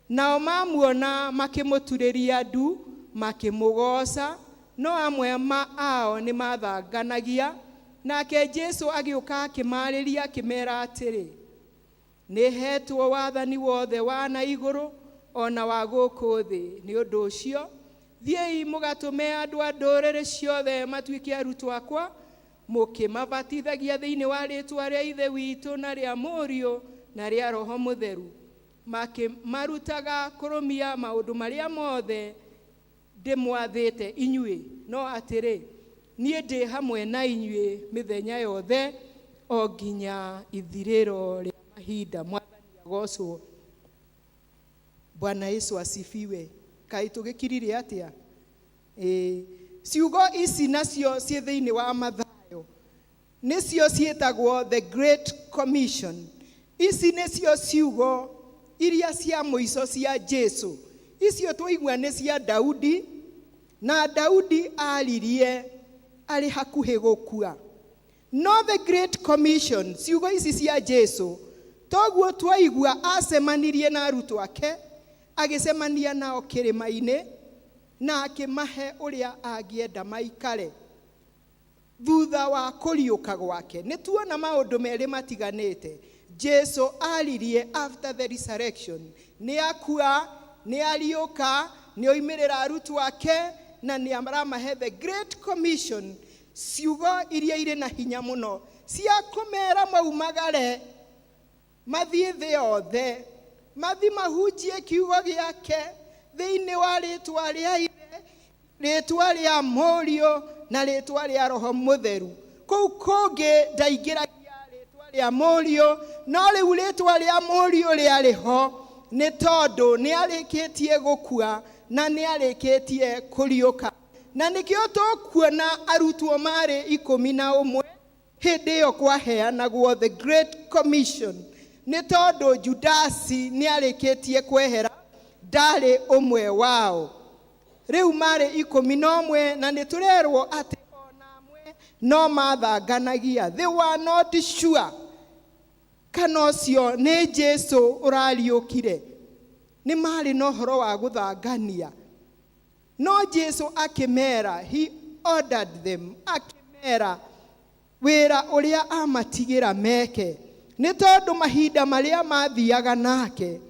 Nao mamuona makĩmũturĩria ndu, makĩmũgooca, no amwe ao nĩ maathanganagia. Nake Jesu agĩũka akĩmaarĩria, akĩmeera atĩrĩ, nĩ heetwo wathani wothe wa na igũrũ o na wa gũkũ thĩ. Nĩ ũndũ ũcio, thiĩi mũgatũme andũ a ndũrĩrĩ ciothe matuĩke arutwo akwa, mũkĩmabatithagia thĩinĩ wa rĩĩtwa rĩa Ithe witũ na rĩa Mũriũ na rĩa Roho Mũtheru, makĩmarutaga kũrũmia maũndũ marĩa mothe ndĩmwathĩte inyuĩ. No atĩrĩ, niĩ ndĩ hamwe na inyuĩ mĩthenya yothe o nginya ithirĩro rĩa mahinda. Mwathani agocwo. Bwana Yesu asifiwe. Kaĩ tũgĩkirire atĩa? Ĩĩ, ciugo ici nacio ciĩ thĩinĩ wa Mathayo nĩcio ciĩtagwo the Great Commission. Ici nĩcio ciugo iria cia mũico cia Jesu. Icio twaigua nĩ cia Daudi, na Daudi aririe arĩ hakuhĩ gũkua. No the Great Commission, ciugo ici cia Jesu, toguo twaigua acemanirie na arutwo ake, agĩcemania nao kĩrĩma-inĩ, na akĩmahe ũrĩa angĩenda maikare thutha wa kũriũka gwake. Nĩ tuona maũndũ merĩ matiganĩte. Jesu aririe after the resurrection, nĩ akua, nĩ ariũka, nĩ oimĩrĩra arutwo ake, na nĩ aramahe the Great Commission, ciugo iria irĩ na hinya mũno cia kũmera maumagare mathiĩ thĩ yothe, mathiĩ mahunjie kiugo gĩake thĩinĩ wa rĩĩtwa rĩa Ithe, rĩĩtwa rĩa Mũriũ na rĩĩtwa rĩa Roho Mũtheru. Kũu kũngĩ ndaingĩragia rĩĩtwa rĩa Mũriũ, no rĩu rĩĩtwa rĩa Mũriũ rĩarĩ ho nĩ tondũ nĩ arĩkĩtie gũkua na nĩ arĩkĩtie kũriũka. Na nĩkĩo tũkuona arutwo marĩ 11 hĩndĩ ĩyo kwaheanagwo the Great Commission, nĩ tondũ Judasi nĩ arĩkĩtie kwehera, ndarĩ ũmwe wao. Rĩu marĩ 11, na nĩ tũrerwo atĩ ona amwe no mathanganagia. They were not sure kana ũcio nĩ Jesu ũrariũkire. Nĩ marĩ na ũhoro wa gũthangania. No Jesu akĩmera, he ordered them, akĩmera wĩra ũrĩa amatigĩra meke, nĩ tondũ mahinda marĩa mathiaga nake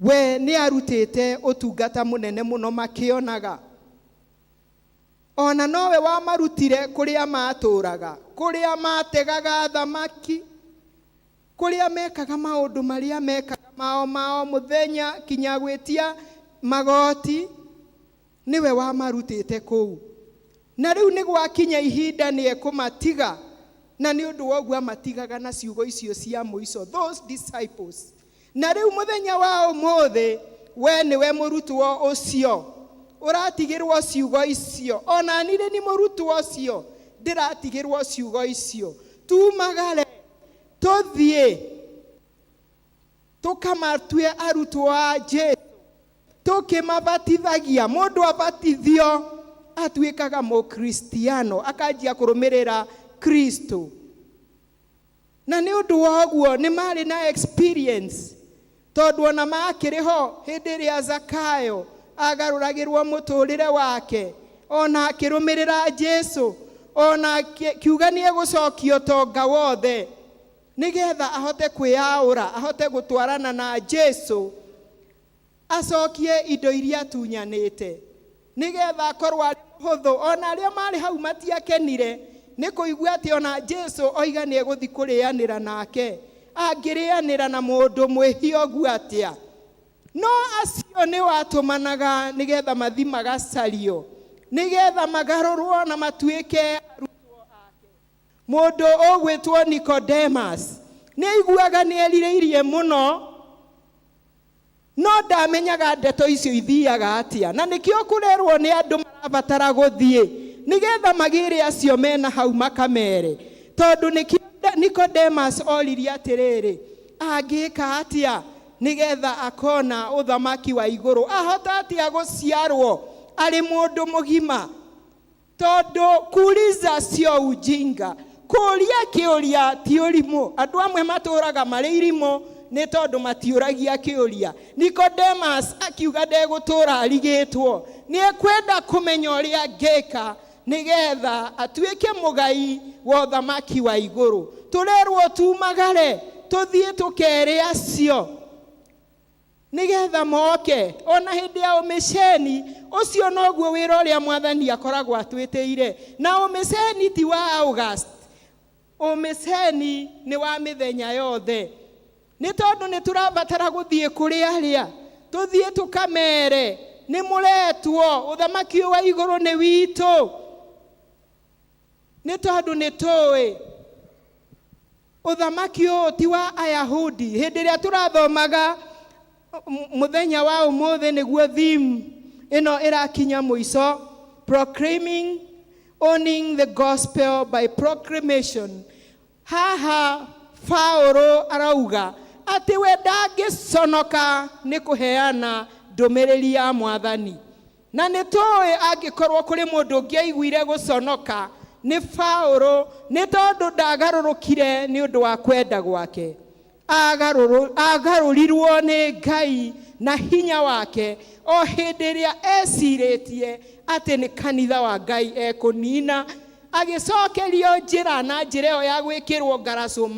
we nĩ arutĩte ũtungata mũnene mũno makĩonaga. Ona nowe wamarutire kũrĩa matũraga, kũrĩa mategaga thamaki, kũrĩa mekaga maũndũ marĩa mekaga mao mao mũthenya kinya gwĩtia magoti, nĩwe wamarutĩte kũu. Na rĩu nĩ gwakinya ihinda nĩ ekũmatiga, na nĩ ũndũ wa ũguo amatigaga na ciugo icio cia mũico, those disciples. Na rĩu mũthenya wa ũmũthĩ We nĩwe mũrutwo ũcio ũratigĩrwo ciugo icio, ona niĩ nĩ mũrutwo ũcio ndĩratigĩrwo ciugo icio. Tumagare tũthiĩ tũkamatue arutwo a Jesu, tũkĩmabatithagia. Mũndũ abatithio atuĩkaga mũkristiano, akanjia kũrũmĩrĩra Kristo. Na nĩ ũndũ wa ũguo nĩ marĩ na experience, tondũ ona makĩrĩ ho hĩndĩ ĩrĩa Zakayo agarũragĩrwo mũtũrĩre wake, ona akĩrũmĩrĩra Jesu, ona kiuga nĩ egũcokia ũtonga wothe nĩgetha ahote kwĩyaũra, ahote gũtwarana na Jesu, acokie indo iria atunyanĩte nĩgetha akorwo arĩ mũhũthũ. Ona arĩa marĩ hau matiakenire nĩ kũigua atĩ ona Jesu oiga nĩ egũthiĩ kũrĩanĩra nake, angĩrĩanĩra na mũndũ mwĩhia ũguo atĩa? No acio nĩ watũmanaga nĩgetha mathi magacario, nĩgetha magarũrwo na matuĩke arutwo ake. Mũndũ ũgwĩtwo Nicodemus nĩ aiguaga nĩ erirĩirie mũno, no ndamenyaga ndeto icio ithiaga atĩa, na nĩkĩo kũrerwo nĩ andũ marabatara gũthiĩ nĩgetha magĩre acio mena hau makamere, tondũ nĩkĩo Nicodemus oririe atĩrĩrĩ, angĩka atĩa nĩgetha akona ũthamaki wa igũrũ? Ahota atĩa gũciarwo arĩ mũndũ mũgima? Tondũ kuuliza sio ujinga, kũũria kĩũria ti ũrimũ. Andũ amwe matũraga marĩ irimũ nĩ tondũ matiũragia kĩũria. Nicodemus akiuga ndegũtũra arigĩtwo, nĩ ekwenda kũmenya ũrĩa angĩka nĩgetha atuĩke mũgai wa ũthamaki wa igũrũ. Tũrerwo tumagare tũthiĩ tũkere acio nĩgetha moke. Ona hĩndĩ ya ũmĩceni ũcio noguo wĩra ũrĩa mwathani akoragwo atwĩtĩire. Na ũmĩceni ti wa August, ũmĩceni nĩ wa mĩthenya yothe, nĩ tondũ nĩ tũrabatara gũthiĩ kũrĩ arĩa tũthiĩ tũkamere nĩ mũretwo, ũthamaki ũyũ wa igũrũ nĩ witũ, nĩ tondũ nĩ tũĩ ũthamaki ũyũ ti wa Ayahudi. Hĩndĩ ĩrĩa tũrathomaga mũthenya wa ũmũthĩ nĩguo theme ĩno ĩrakinya mũico, proclaiming, owning the gospel by proclamation. Haha Paulo arauga atĩ we ndangĩconoka nĩ kũheana ndũmĩrĩri ya mwathani. Na nĩ tũĩ angĩkorwo kũrĩ mũndũ ũngĩaiguire gũconoka nĩ Paulo, nĩ tondũ ndagarũrũkire nĩ ũndũ wa kwenda gwake, agarũrirwo nĩ Ngai na hinya wake o hĩndĩ ĩrĩa ecirĩtie atĩ nĩ kanitha wa Ngai ekũnina, agĩcokerio njĩra na njĩra ĩyo ya gwĩkĩrwo ngaracũ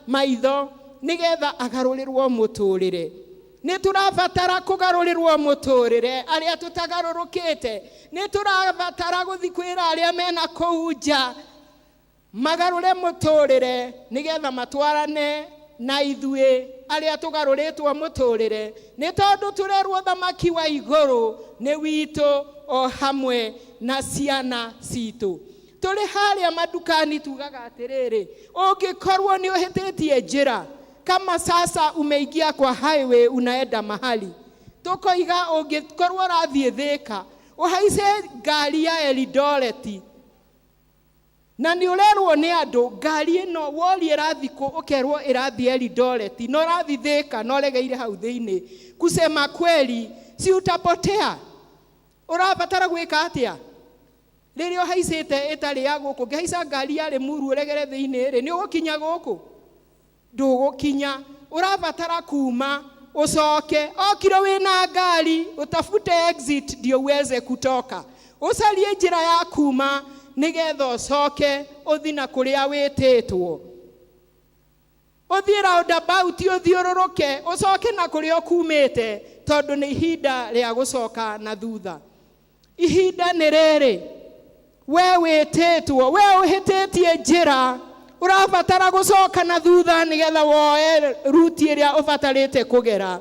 maitho nĩgetha agarũrĩrwo mũtũrĩre. Nĩ tũrabatara kũgarũrĩrwo mũtũrĩre, arĩa tũtagarũrũkĩte nĩ tũrabatara gũthiĩ kwĩra arĩa mena kũu nja magarũre mũtũrĩre nĩgetha matwarane na ithuĩ arĩa tũgarũrĩtwo mũtũrĩre, nĩ tondũ tũrerwo ũthamaki wa igũrũ nĩ witũ o hamwe na ciana citũ. Tũrĩ harĩa madukani tugaga atĩrĩrĩ, ũngĩkorwo nĩ ũhĩtĩtie njĩra, kama sasa umeingia kwa highway unaenda mahali, tũkoiga ũngĩkorwo ũrathiĩ Thĩka ũhaice ngari ya Eldoret, na nĩ ũrerwo nĩ andũ ngari ĩno woria ĩrathiĩ kũ, ũkerwo ĩrathiĩ Eldoret, na ũrathiĩ Thĩka na ũregeire hau thĩinĩ, kusema kweli si utapotea. Ũrabatara gwĩka atĩa rĩrĩa ũhaicĩte ĩtarĩ ya gũkũ? Ũngĩhaica ngari ya Limuru ũregere thĩinĩ rĩ, nĩ ũgũkinya gũkũ? Ndũgũkinya. Ũrabatara kuma ũcoke, okiro wĩna ngari utafute exit ndio uweze kutoka, ũcarie njĩra ya kuma nĩgetha ũcoke ũthi na kũrĩa wĩtĩtwo, ũthiĩ roundabout ũthiũrũrũke ũcoke na kũrĩa ũkumĩte, tondũ nĩ ihinda rĩa gũcoka na thutha. Ihinda nĩ rĩrĩ, we wĩtĩtwo, we ũhĩtĩtie njĩra, ũrabatara gũcoka na thutha nĩgetha woe ruti ĩrĩa ũbatarĩte kũgera.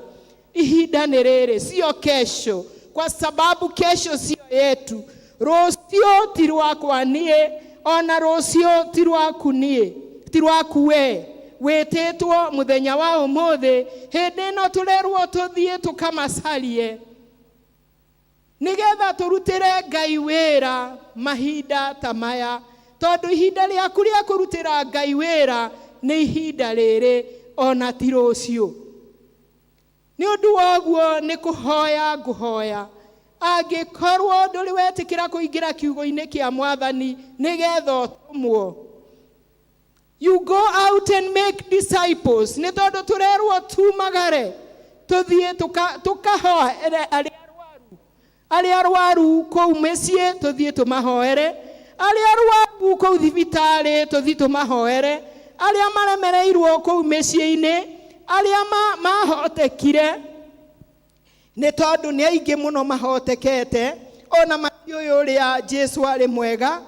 Ihinda nĩ rĩrĩ, sio kesho, kwa sababu kesho sio yetu. Rũciũ ti rwakwa niĩ, ona rũciũ ti rwaku niĩ, ti rwaku we. Wĩtĩtwo mũthenya wa ũmũthĩ, hĩndĩ ĩno tũrerwo tũthiĩ tũkamacarie nĩgetha tũrutĩre Ngai wĩra mahinda ta maya, tondũ ihinda rĩaku rĩa kũrutĩra Ngai wĩra nĩ ihinda rĩrĩ, ona ti rũciũ. Nĩ ũndũ wa ũguo nĩ kũhoya ngũhoya, angĩkorwo ndũrĩ wetĩkĩra kũingĩra kiugo-inĩ kĩa Mwathani nĩgetha ũtũmwo, you go out and make disciples. Nĩ tondũ tũrerwo tumagare tũthiĩ tũkahoere arĩa arwaru, arĩa arwaru kũu mĩciĩ tũthiĩ tũmahoere, arĩa arwaru kũu thibitarĩ tũthiĩ tũmahoere, arĩa maremereirwo kũu mĩciĩ-inĩ, arĩa mahotekire, nĩ tondũ nĩ aingĩ mũno mahotekete, ona matiũĩ ũrĩa Jesu arĩ mwega.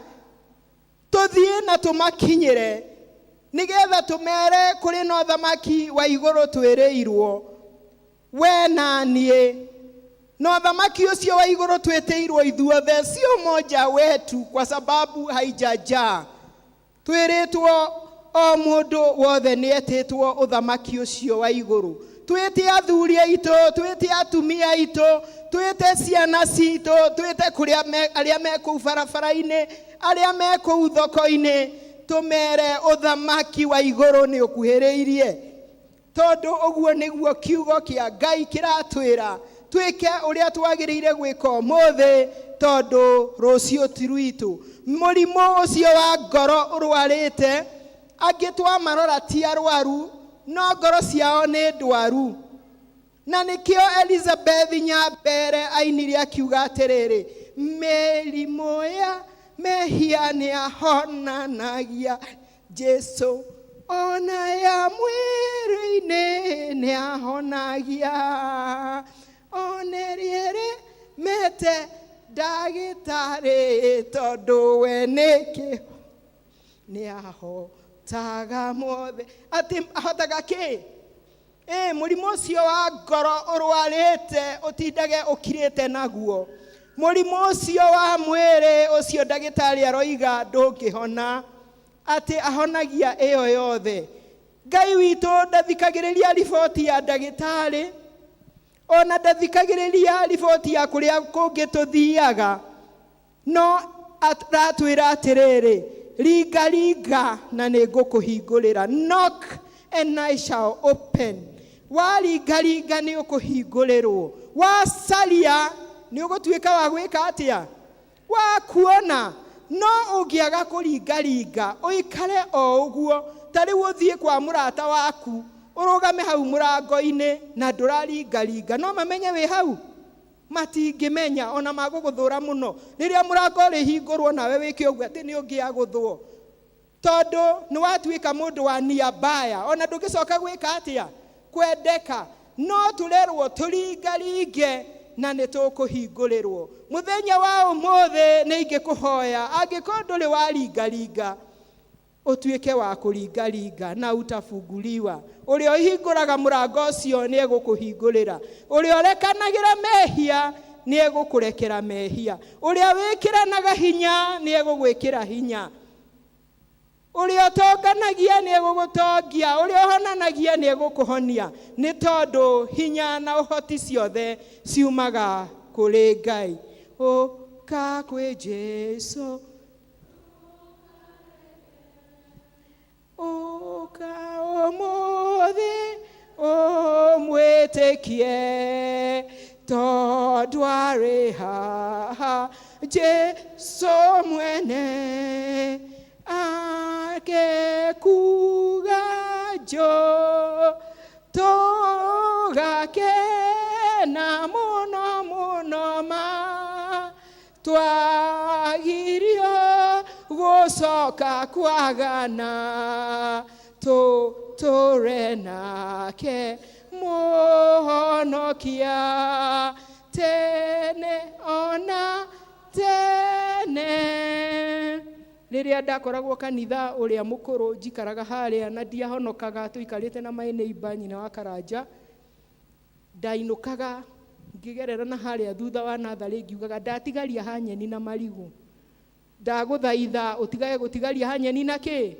Tũthiĩ na tũmakinyĩre nĩgetha tũmere kũrĩ na ũthamaki wa igũrũ twĩrĩirwo we na niĩ, na ũthamaki ũcio wa igũrũ twĩtĩirwo ithuothe, sio moja wetu, kwa sababu haijajaa. Twĩrĩtwo o mũndũ wothe nĩ etĩtwo ũthamaki ũcio wa igũrũ. Twĩte athuri aitũ, twĩte atumia aitũ, twĩte ciana citũ, twĩte kũrĩa arĩa me kũu barabara-inĩ, arĩa me kũu thoko-inĩ, tũmere ũthamaki wa igũrũ nĩ ũkuhĩrĩirie. Tondũ ũguo nĩguo kiugo kĩa Ngai kĩratwĩra twĩke ũrĩa twagĩrĩire gwĩka ũmũthĩ, tondũ rũciũ ti rwitũ. Mũrimũ ũcio wa ngoro ũrwarĩte, angĩ twamarora ti arwaru, no ngoro ciao nĩ ndwaru. Na nĩkĩo Elizabeth Nyambere ainire akiuga atĩrĩrĩ, mĩrimũ ya mehia nĩahonanagia Jesu, ona ya mwĩrĩ-inĩ nĩahonagia, ona ĩrĩa ĩrĩ mete ndagĩtarĩ, tondũ we nĩkĩ nĩahotaga mothe. Atĩ ahotaga kĩ? Mũrimũ ũcio wa ngoro ũrwarĩte ũtindage ũkirĩte naguo, mũrimũ ũcio wa mwĩrĩ ũcio ndagĩtarĩ aroiga ndũngĩhona, atĩ ahonagia ĩyo yothe. Ngai witũ ndathikagĩrĩria riboti ya ndagĩtarĩ, ona ndathikagĩrĩria riboti ya kũrĩa kũngĩ tũthiaga, no aratwĩra atĩrĩrĩ, ringa ringa na nĩ ngũkũhingũrĩra, knock and I shall open. Waringa ringa nĩ ũkũhingũrĩrwo, wacaria nĩ ũgũtuĩka wa gwĩka atĩa? Wa kuona. No ũngĩaga kũringaringa ũikare o ũguo, ta rĩu ũthiĩ kwa mũrata waku ũrũgame hau mũrango-inĩ na ndũraringaringa, no mamenye wĩ hau? Matingĩmenya, ona magũgũthũra mũno. Rĩrĩa mũrango ũrĩhingũrwo nawe wĩke ũguo atĩ nĩ ũngĩagũthwo, tondũ nĩ watuĩka mũndũ wa nia mbaya, ona ndũngĩcoka gwĩka atĩa? Kwendeka. No tũrerwo tũringaringe na nĩ tũkũhingũrĩrwo. Mũthenya wa ũmũthĩ nĩ ingĩkũhoya, angĩkorwo ndũrĩ waringaringa, ũtuĩke wa kũringaringa na utafunguliwa. Ũrĩa ũhingũraga mũrango ũcio nĩ egũkũhingũrĩra, ũrĩa ũrekanagĩra mehia nĩ egũkũrekera mehia, ũrĩa wĩkĩranaga hinya nĩ egũgwĩkĩra hinya, ũrĩa ũtonganagia nĩ egũgũtongia, ũrĩa ũhonanagia nĩ egũkũhonia, nĩ tondũ hinya na ũhoti ciothe ciumaga kũrĩ Ngai. Ũka kwĩ Jesu, ũka ũmũthĩ ũmwĩtĩkie, tondũ arĩ haha Jesu mwene, akekuga njũ tũgakena mũno mũno ma twagirio gũcoka kwagana, tũtũre nake mũhonokia tene ona tene. Rĩrĩa ndakoragwo kanitha ũrĩa mũkũrũ njikaraga harĩa na ndiahonokaga, tũikarĩte na my neighbor nyina wa Karanja, ndainũkaga ngĩgerera na harĩa thutha wa natharĩ ngiugaga ndatigaria ha nyeni na marigũ, ndagũthaitha ũtigage gũtigaria ha nyeni na kĩ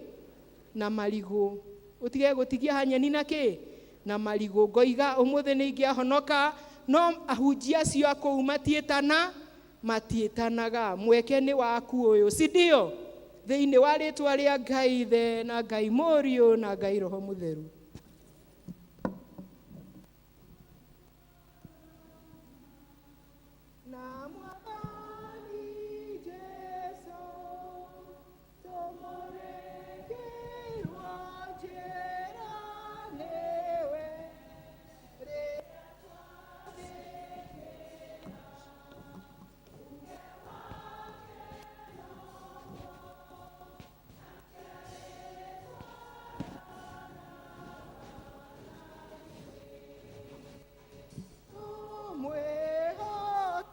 na marigũ. Ũtige gũtigia hanyeni na kĩ na marigũ. Ngoiga ũmũthĩ nĩ ingĩahonoka, no ahunjia acio a kũu matiĩtana matiĩtanaga. Mweke nĩ waku ũyũ, si ndio? Thĩinĩ wa rĩtwa rĩa Ngai Ithe na Ngai Mũriũ na Ngai Roho Mũtheru. Na Mwathani Jesũ tũmũrĩkĩirwo njĩra nĩwe rĩrĩa tũmwĩhoke.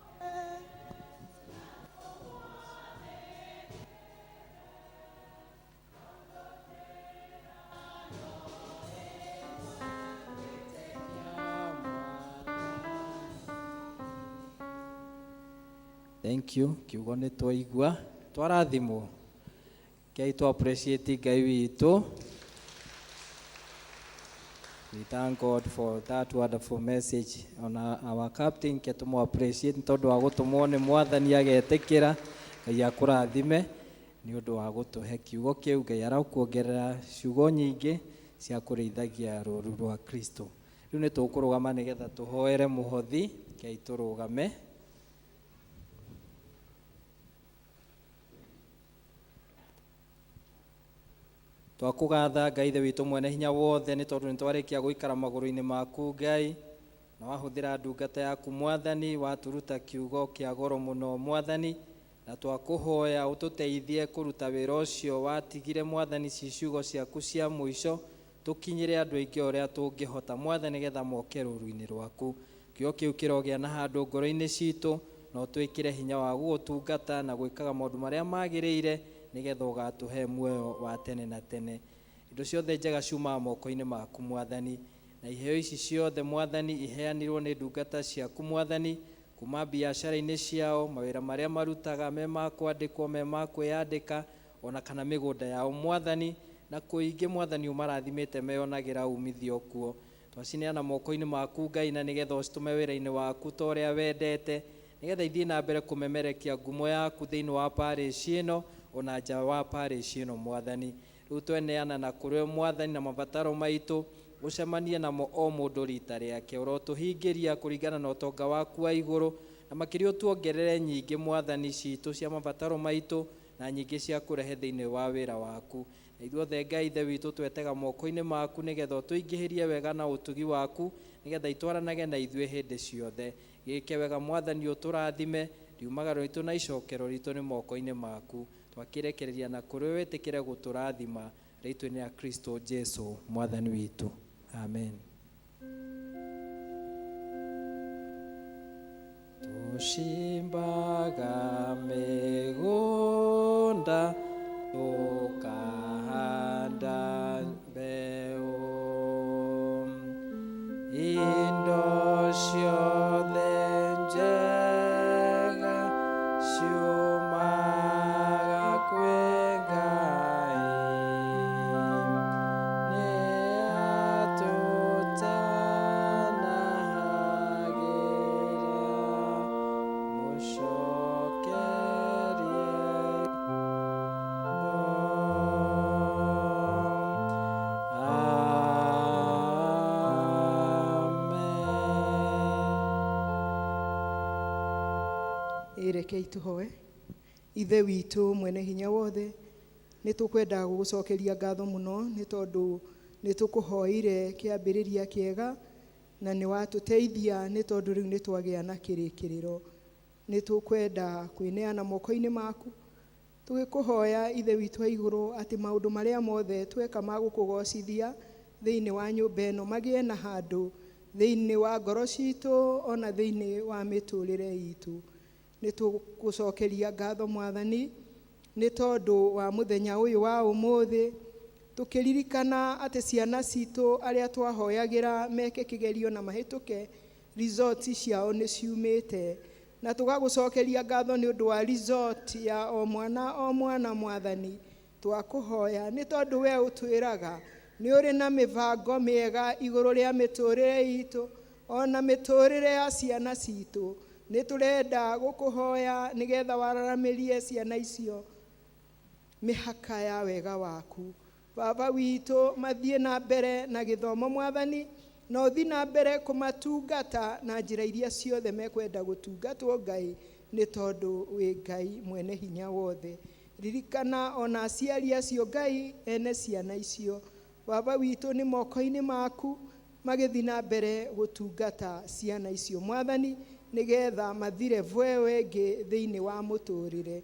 Thank you. Kiugo nĩ twaigua. Twarathimwo. Ngai tũ appreciate Ngai witũ. We thank God for that wonderful message on our captain ke tũmũ appreciate nĩ tondũ wa gũtũmwo nĩ mwathani agetĩkĩra. Ngai akũrathime nĩ ũndũ wa gũtũhe kiugo kĩu. Ngai arakuongerera ciugo nyingĩ cia kũrĩithagia rũũru rwa Kristo. Rĩu nĩ tũkũrũgama nĩgetha tũhoere mũhothi. Ngai tũrũgame. Twakũgatha Ngai ithe witũ mwene hinya wothe nĩ tondũ nĩ twarĩkia gũikara magũrũ-inĩ maku Ngai, na wahũthĩra ndungata yaku Mwathani, waturuta kiugo kĩa goro mũno Mwathani, na twakũhoya ũtũteithie kũruta wĩra ũcio watigire Mwathani ci ciugo ciaku cia mũico, tũkinyĩre andũ aingĩ ũrĩa tũngĩhota Mwathani nĩgetha moke rũũru-inĩ rwaku. Kiugo kĩu kĩrogĩa na handũ ngoro-inĩ citũ, na ũtwĩkĩre hinya wa gũgũtungata na gwĩkaga maũndũ marĩa magĩrĩire nĩgetha ũgatũhe muoyo wa tene na tene. Indo ciothe njega ciumaga moko-inĩ maku Mwathani, na iheo ici ciothe Mwathani iheanirwo nĩ ndungata ciaku Mwathani, kuma biacara-inĩ ciao, mawĩra marĩa marutaga me ma kwandĩkwo, me ma kwĩyandĩka, ona kana mĩgũnda yao Mwathani, na kũingĩ Mwathani ũmarathimĩte meyonagĩra umithio kuo. Twacineana moko-inĩ maku Ngai, na nĩgetha ũcitũme wĩra-inĩ waku ta ũrĩa wendete, nĩgetha ithiĩ na mbere kũmemerekia ngumo yaku thĩinĩ wa parish ĩno ona nja wa parish ĩno Mwathani. Rĩu tweneana na kũrĩ Mwathani na mabataro maitũ, ũcemanie namo o mũndũ rita rĩake, ũrotũhingĩria kũringana na ũtonga waku wa igũrũ, na makĩria ũtuongerere nyingĩ Mwathani citũ cia mabataro maitũ na nyingĩ cia kũrehe thĩinĩ wa wĩra waku. Na ithuothe Ngai ithe witũ twetega moko-inĩ maku nĩgetha ũtũingĩhĩrie wega na ũtugi waku, nĩgetha itwaranage na ithuĩ hĩndĩ ciothe. Gĩke wega Mwathani ũtũrathime, riumagaro ritũ na icokero ritũ nĩ moko-inĩ maku. Twakĩrekereria na kũrĩ wĩtĩkĩre gũtũrathima rĩtwa-inĩ rĩa Kristo Jesu Mwathani witũ. Amen. Tũcimbaga mĩgũnda tũkahanda mbeũ, indo ciothe njega ciumaga kwĩ Ngai, nĩ atũtanahagĩra mũcokerie. Rekei tũhoe. Ithe witũ mwene hinya wothe, nĩ tũkwenda gũgũcokeria ngatho mũno nĩ tondũ nĩ tũkũhoire kĩambĩrĩria kĩega na nĩ watũteithia nĩ tondũ rĩu nĩ twagĩa na kĩrĩkĩrĩro. Nĩ tũkwenda kwĩneana moko-inĩ maku, tũgĩkũhoya Ithe witũ wa igũrũ atĩ maũndũ marĩa mothe tweka ma gũkũgocithia thĩinĩ wa nyũmba ĩno magĩe na handũ thĩinĩ wa ngoro citũ ona thĩinĩ wa mĩtũrĩre itũ. Nĩ tũgũcokeria ngatho Mwathani nĩ tondũ wa mũthenya ũyũ wa ũmũthĩ, tũkĩririkana atĩ ciana citũ arĩa twahoyagĩra meke kĩgerio na mahĩtũke, results ciao nĩ ciumĩte, na tũgagũcokeria ngatho nĩ ũndũ wa result ya o mwana o mwana. Mwathani, twakũhoya nĩ tondũ we ũtwĩraga Nĩ ũrĩ na mĩbango mĩega igũrũ rĩa mĩtũrĩre itũ ona mĩtũrĩre ya ciana citũ. Nĩ tũrenda gũkũhoya nĩgetha wararamĩrie ciana icio mĩhaka ya wega waku. Baba witũ, mathiĩ na mbere na gĩthomo Mwathani, na ũthiĩ na mbere kũmatungata na njĩra iria ciothe mekwenda gũtungatwo Ngai, nĩ tondũ wĩ Ngai mwene hinya wothe. Ririkana ona aciari acio Ngai ene ciana icio. Baba witũ, nĩ moko-inĩ maku magĩthiĩ na mbere gũtungata ciana icio Mwathani, nĩgetha mathire vwewe ĩngĩ thĩinĩ wa mũtũrĩre.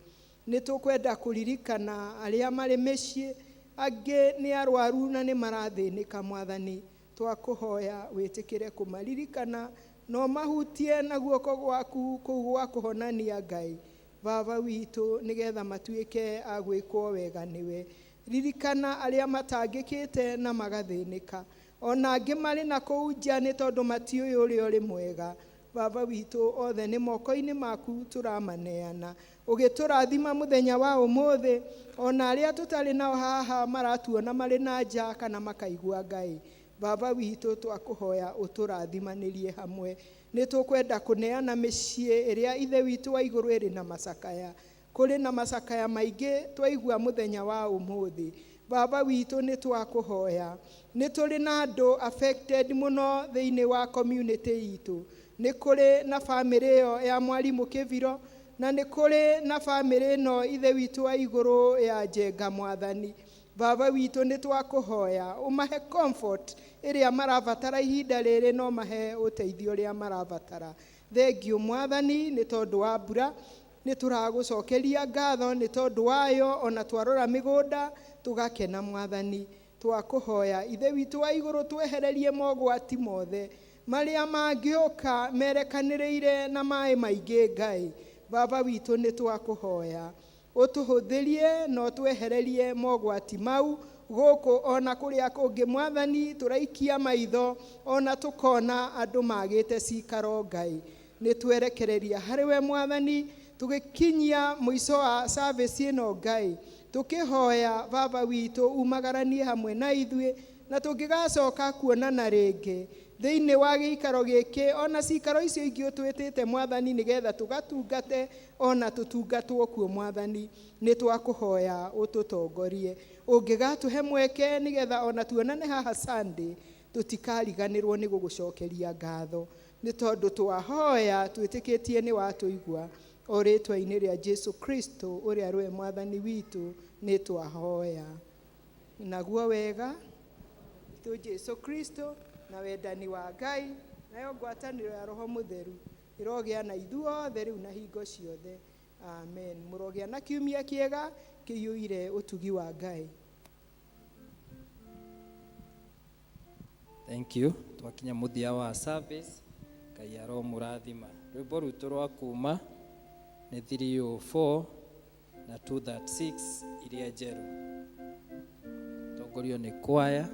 Nĩ tũkwenda kũririkana arĩa marĩ mĩciĩ, angĩ nĩ arwaru na nĩ marathĩnĩka Mwathani. Twakũhoya wĩtĩkĩre kũmaririkana na ũmahutie na guoko gwaku kũu gwa kũhonania Ngai. Baba witũ, nĩgetha matuĩke a gwĩkwo wega nĩwe. Ririkana arĩa matangĩkĩte na magathĩnĩka, ona angĩ marĩ na kũu nja nĩ tondũ matiũĩ ũrĩa ũrĩ mwega. Baba witũ, othe nĩ moko-inĩ maku tũramaneana. Ũgĩtũrathima mũthenya wa ũmũthĩ, ona arĩa tũtarĩ nao haha maratuona marĩ na nja kana makaigua Ngai. Baba witũ, twakũhoya ũtũrathimanĩrie hamwe. Nĩ tũkwenda kũneana mĩciĩ ĩrĩa Ithe witũ wa igũrũ ĩrĩ na macakaya. Kũrĩ na macakaya maingĩ twaigua mũthenya wa ũmũthĩ. Baba witũ, nĩ twakũhoya. Nĩ tũrĩ na andũ affected mũno thĩinĩ wa community itũ. Nĩ kũrĩ na bamĩrĩ ĩyo ya mwarimũ Kĩbiro, na nĩ kũrĩ na bamĩrĩ ĩno Ithe witũ wa igũrũ ya Njenga Mwathani. Baba witũ, nĩ twakũhoya ũmahe comfort ĩrĩa marabatara ihinda rĩrĩ, no mahe ũteithio ũrĩa marabatara. Thengiũ Mwathani nĩ tondũ wa mbura, nĩ tũragũcokeria ngatho nĩ tondũ wayo, ona twarora mĩgũnda tũgakena Mwathani. Twakũhoya Ithe witũ wa igũrũ twehererie mogwati mothe marĩa mangĩũka merekanĩrĩire na maĩ maingĩ Ngai. Baba witũ, nĩ twakũhoya ũtũhũthĩrie na ũtwehererie mogwati mau gũkũ ona kũrĩa kũngĩ Mwathani. Tũraikia maitho ona tũkona andũ magĩte cikaro Ngai. Nĩ twerekereria harĩ we Mwathani, tũgĩkinyia mũico wa service ĩno Ngai, tũkĩhoya Baba witũ umagaranie hamwe na ithuĩ, na tũngĩgacoka kuonana rĩngĩ thĩinĩ wa gĩikaro gĩkĩ ona cikaro icio ingĩ ũtwĩtĩte Mwathani, nĩgetha tũgatungate ona tũtungatwo kuo Mwathani. Nĩ twakũhoya ũtũtongorie, ũngĩgatũhe mweke nĩgetha ona tuonane haha Sunday, tũtikariganĩrwo nĩ gũgũcokeria ngatho, nĩ tondũ twahoya twĩtĩkĩtie nĩ watũigua. O rĩtwa-inĩ rĩa Jesu Kristo ũrĩa rwe Mwathani witũ nĩ twahoya. Naguo wega witũ Jesu Kristo na wendani wa Ngai nayo ngwatanĩro ya Roho Mũtheru ĩrogĩa na ithuothe rĩu na hingo ciothe. Amen. Mũrogĩa na kiumia kĩega kĩiyũire ũtugi wa Ngai. Thank you. Twakinya mũthia wa service. Ngai aromũrathima. Rwĩmbo rwitũ rwa kuma nĩ 304 na 236 iria njerũ. Tongorio nĩ kwaya.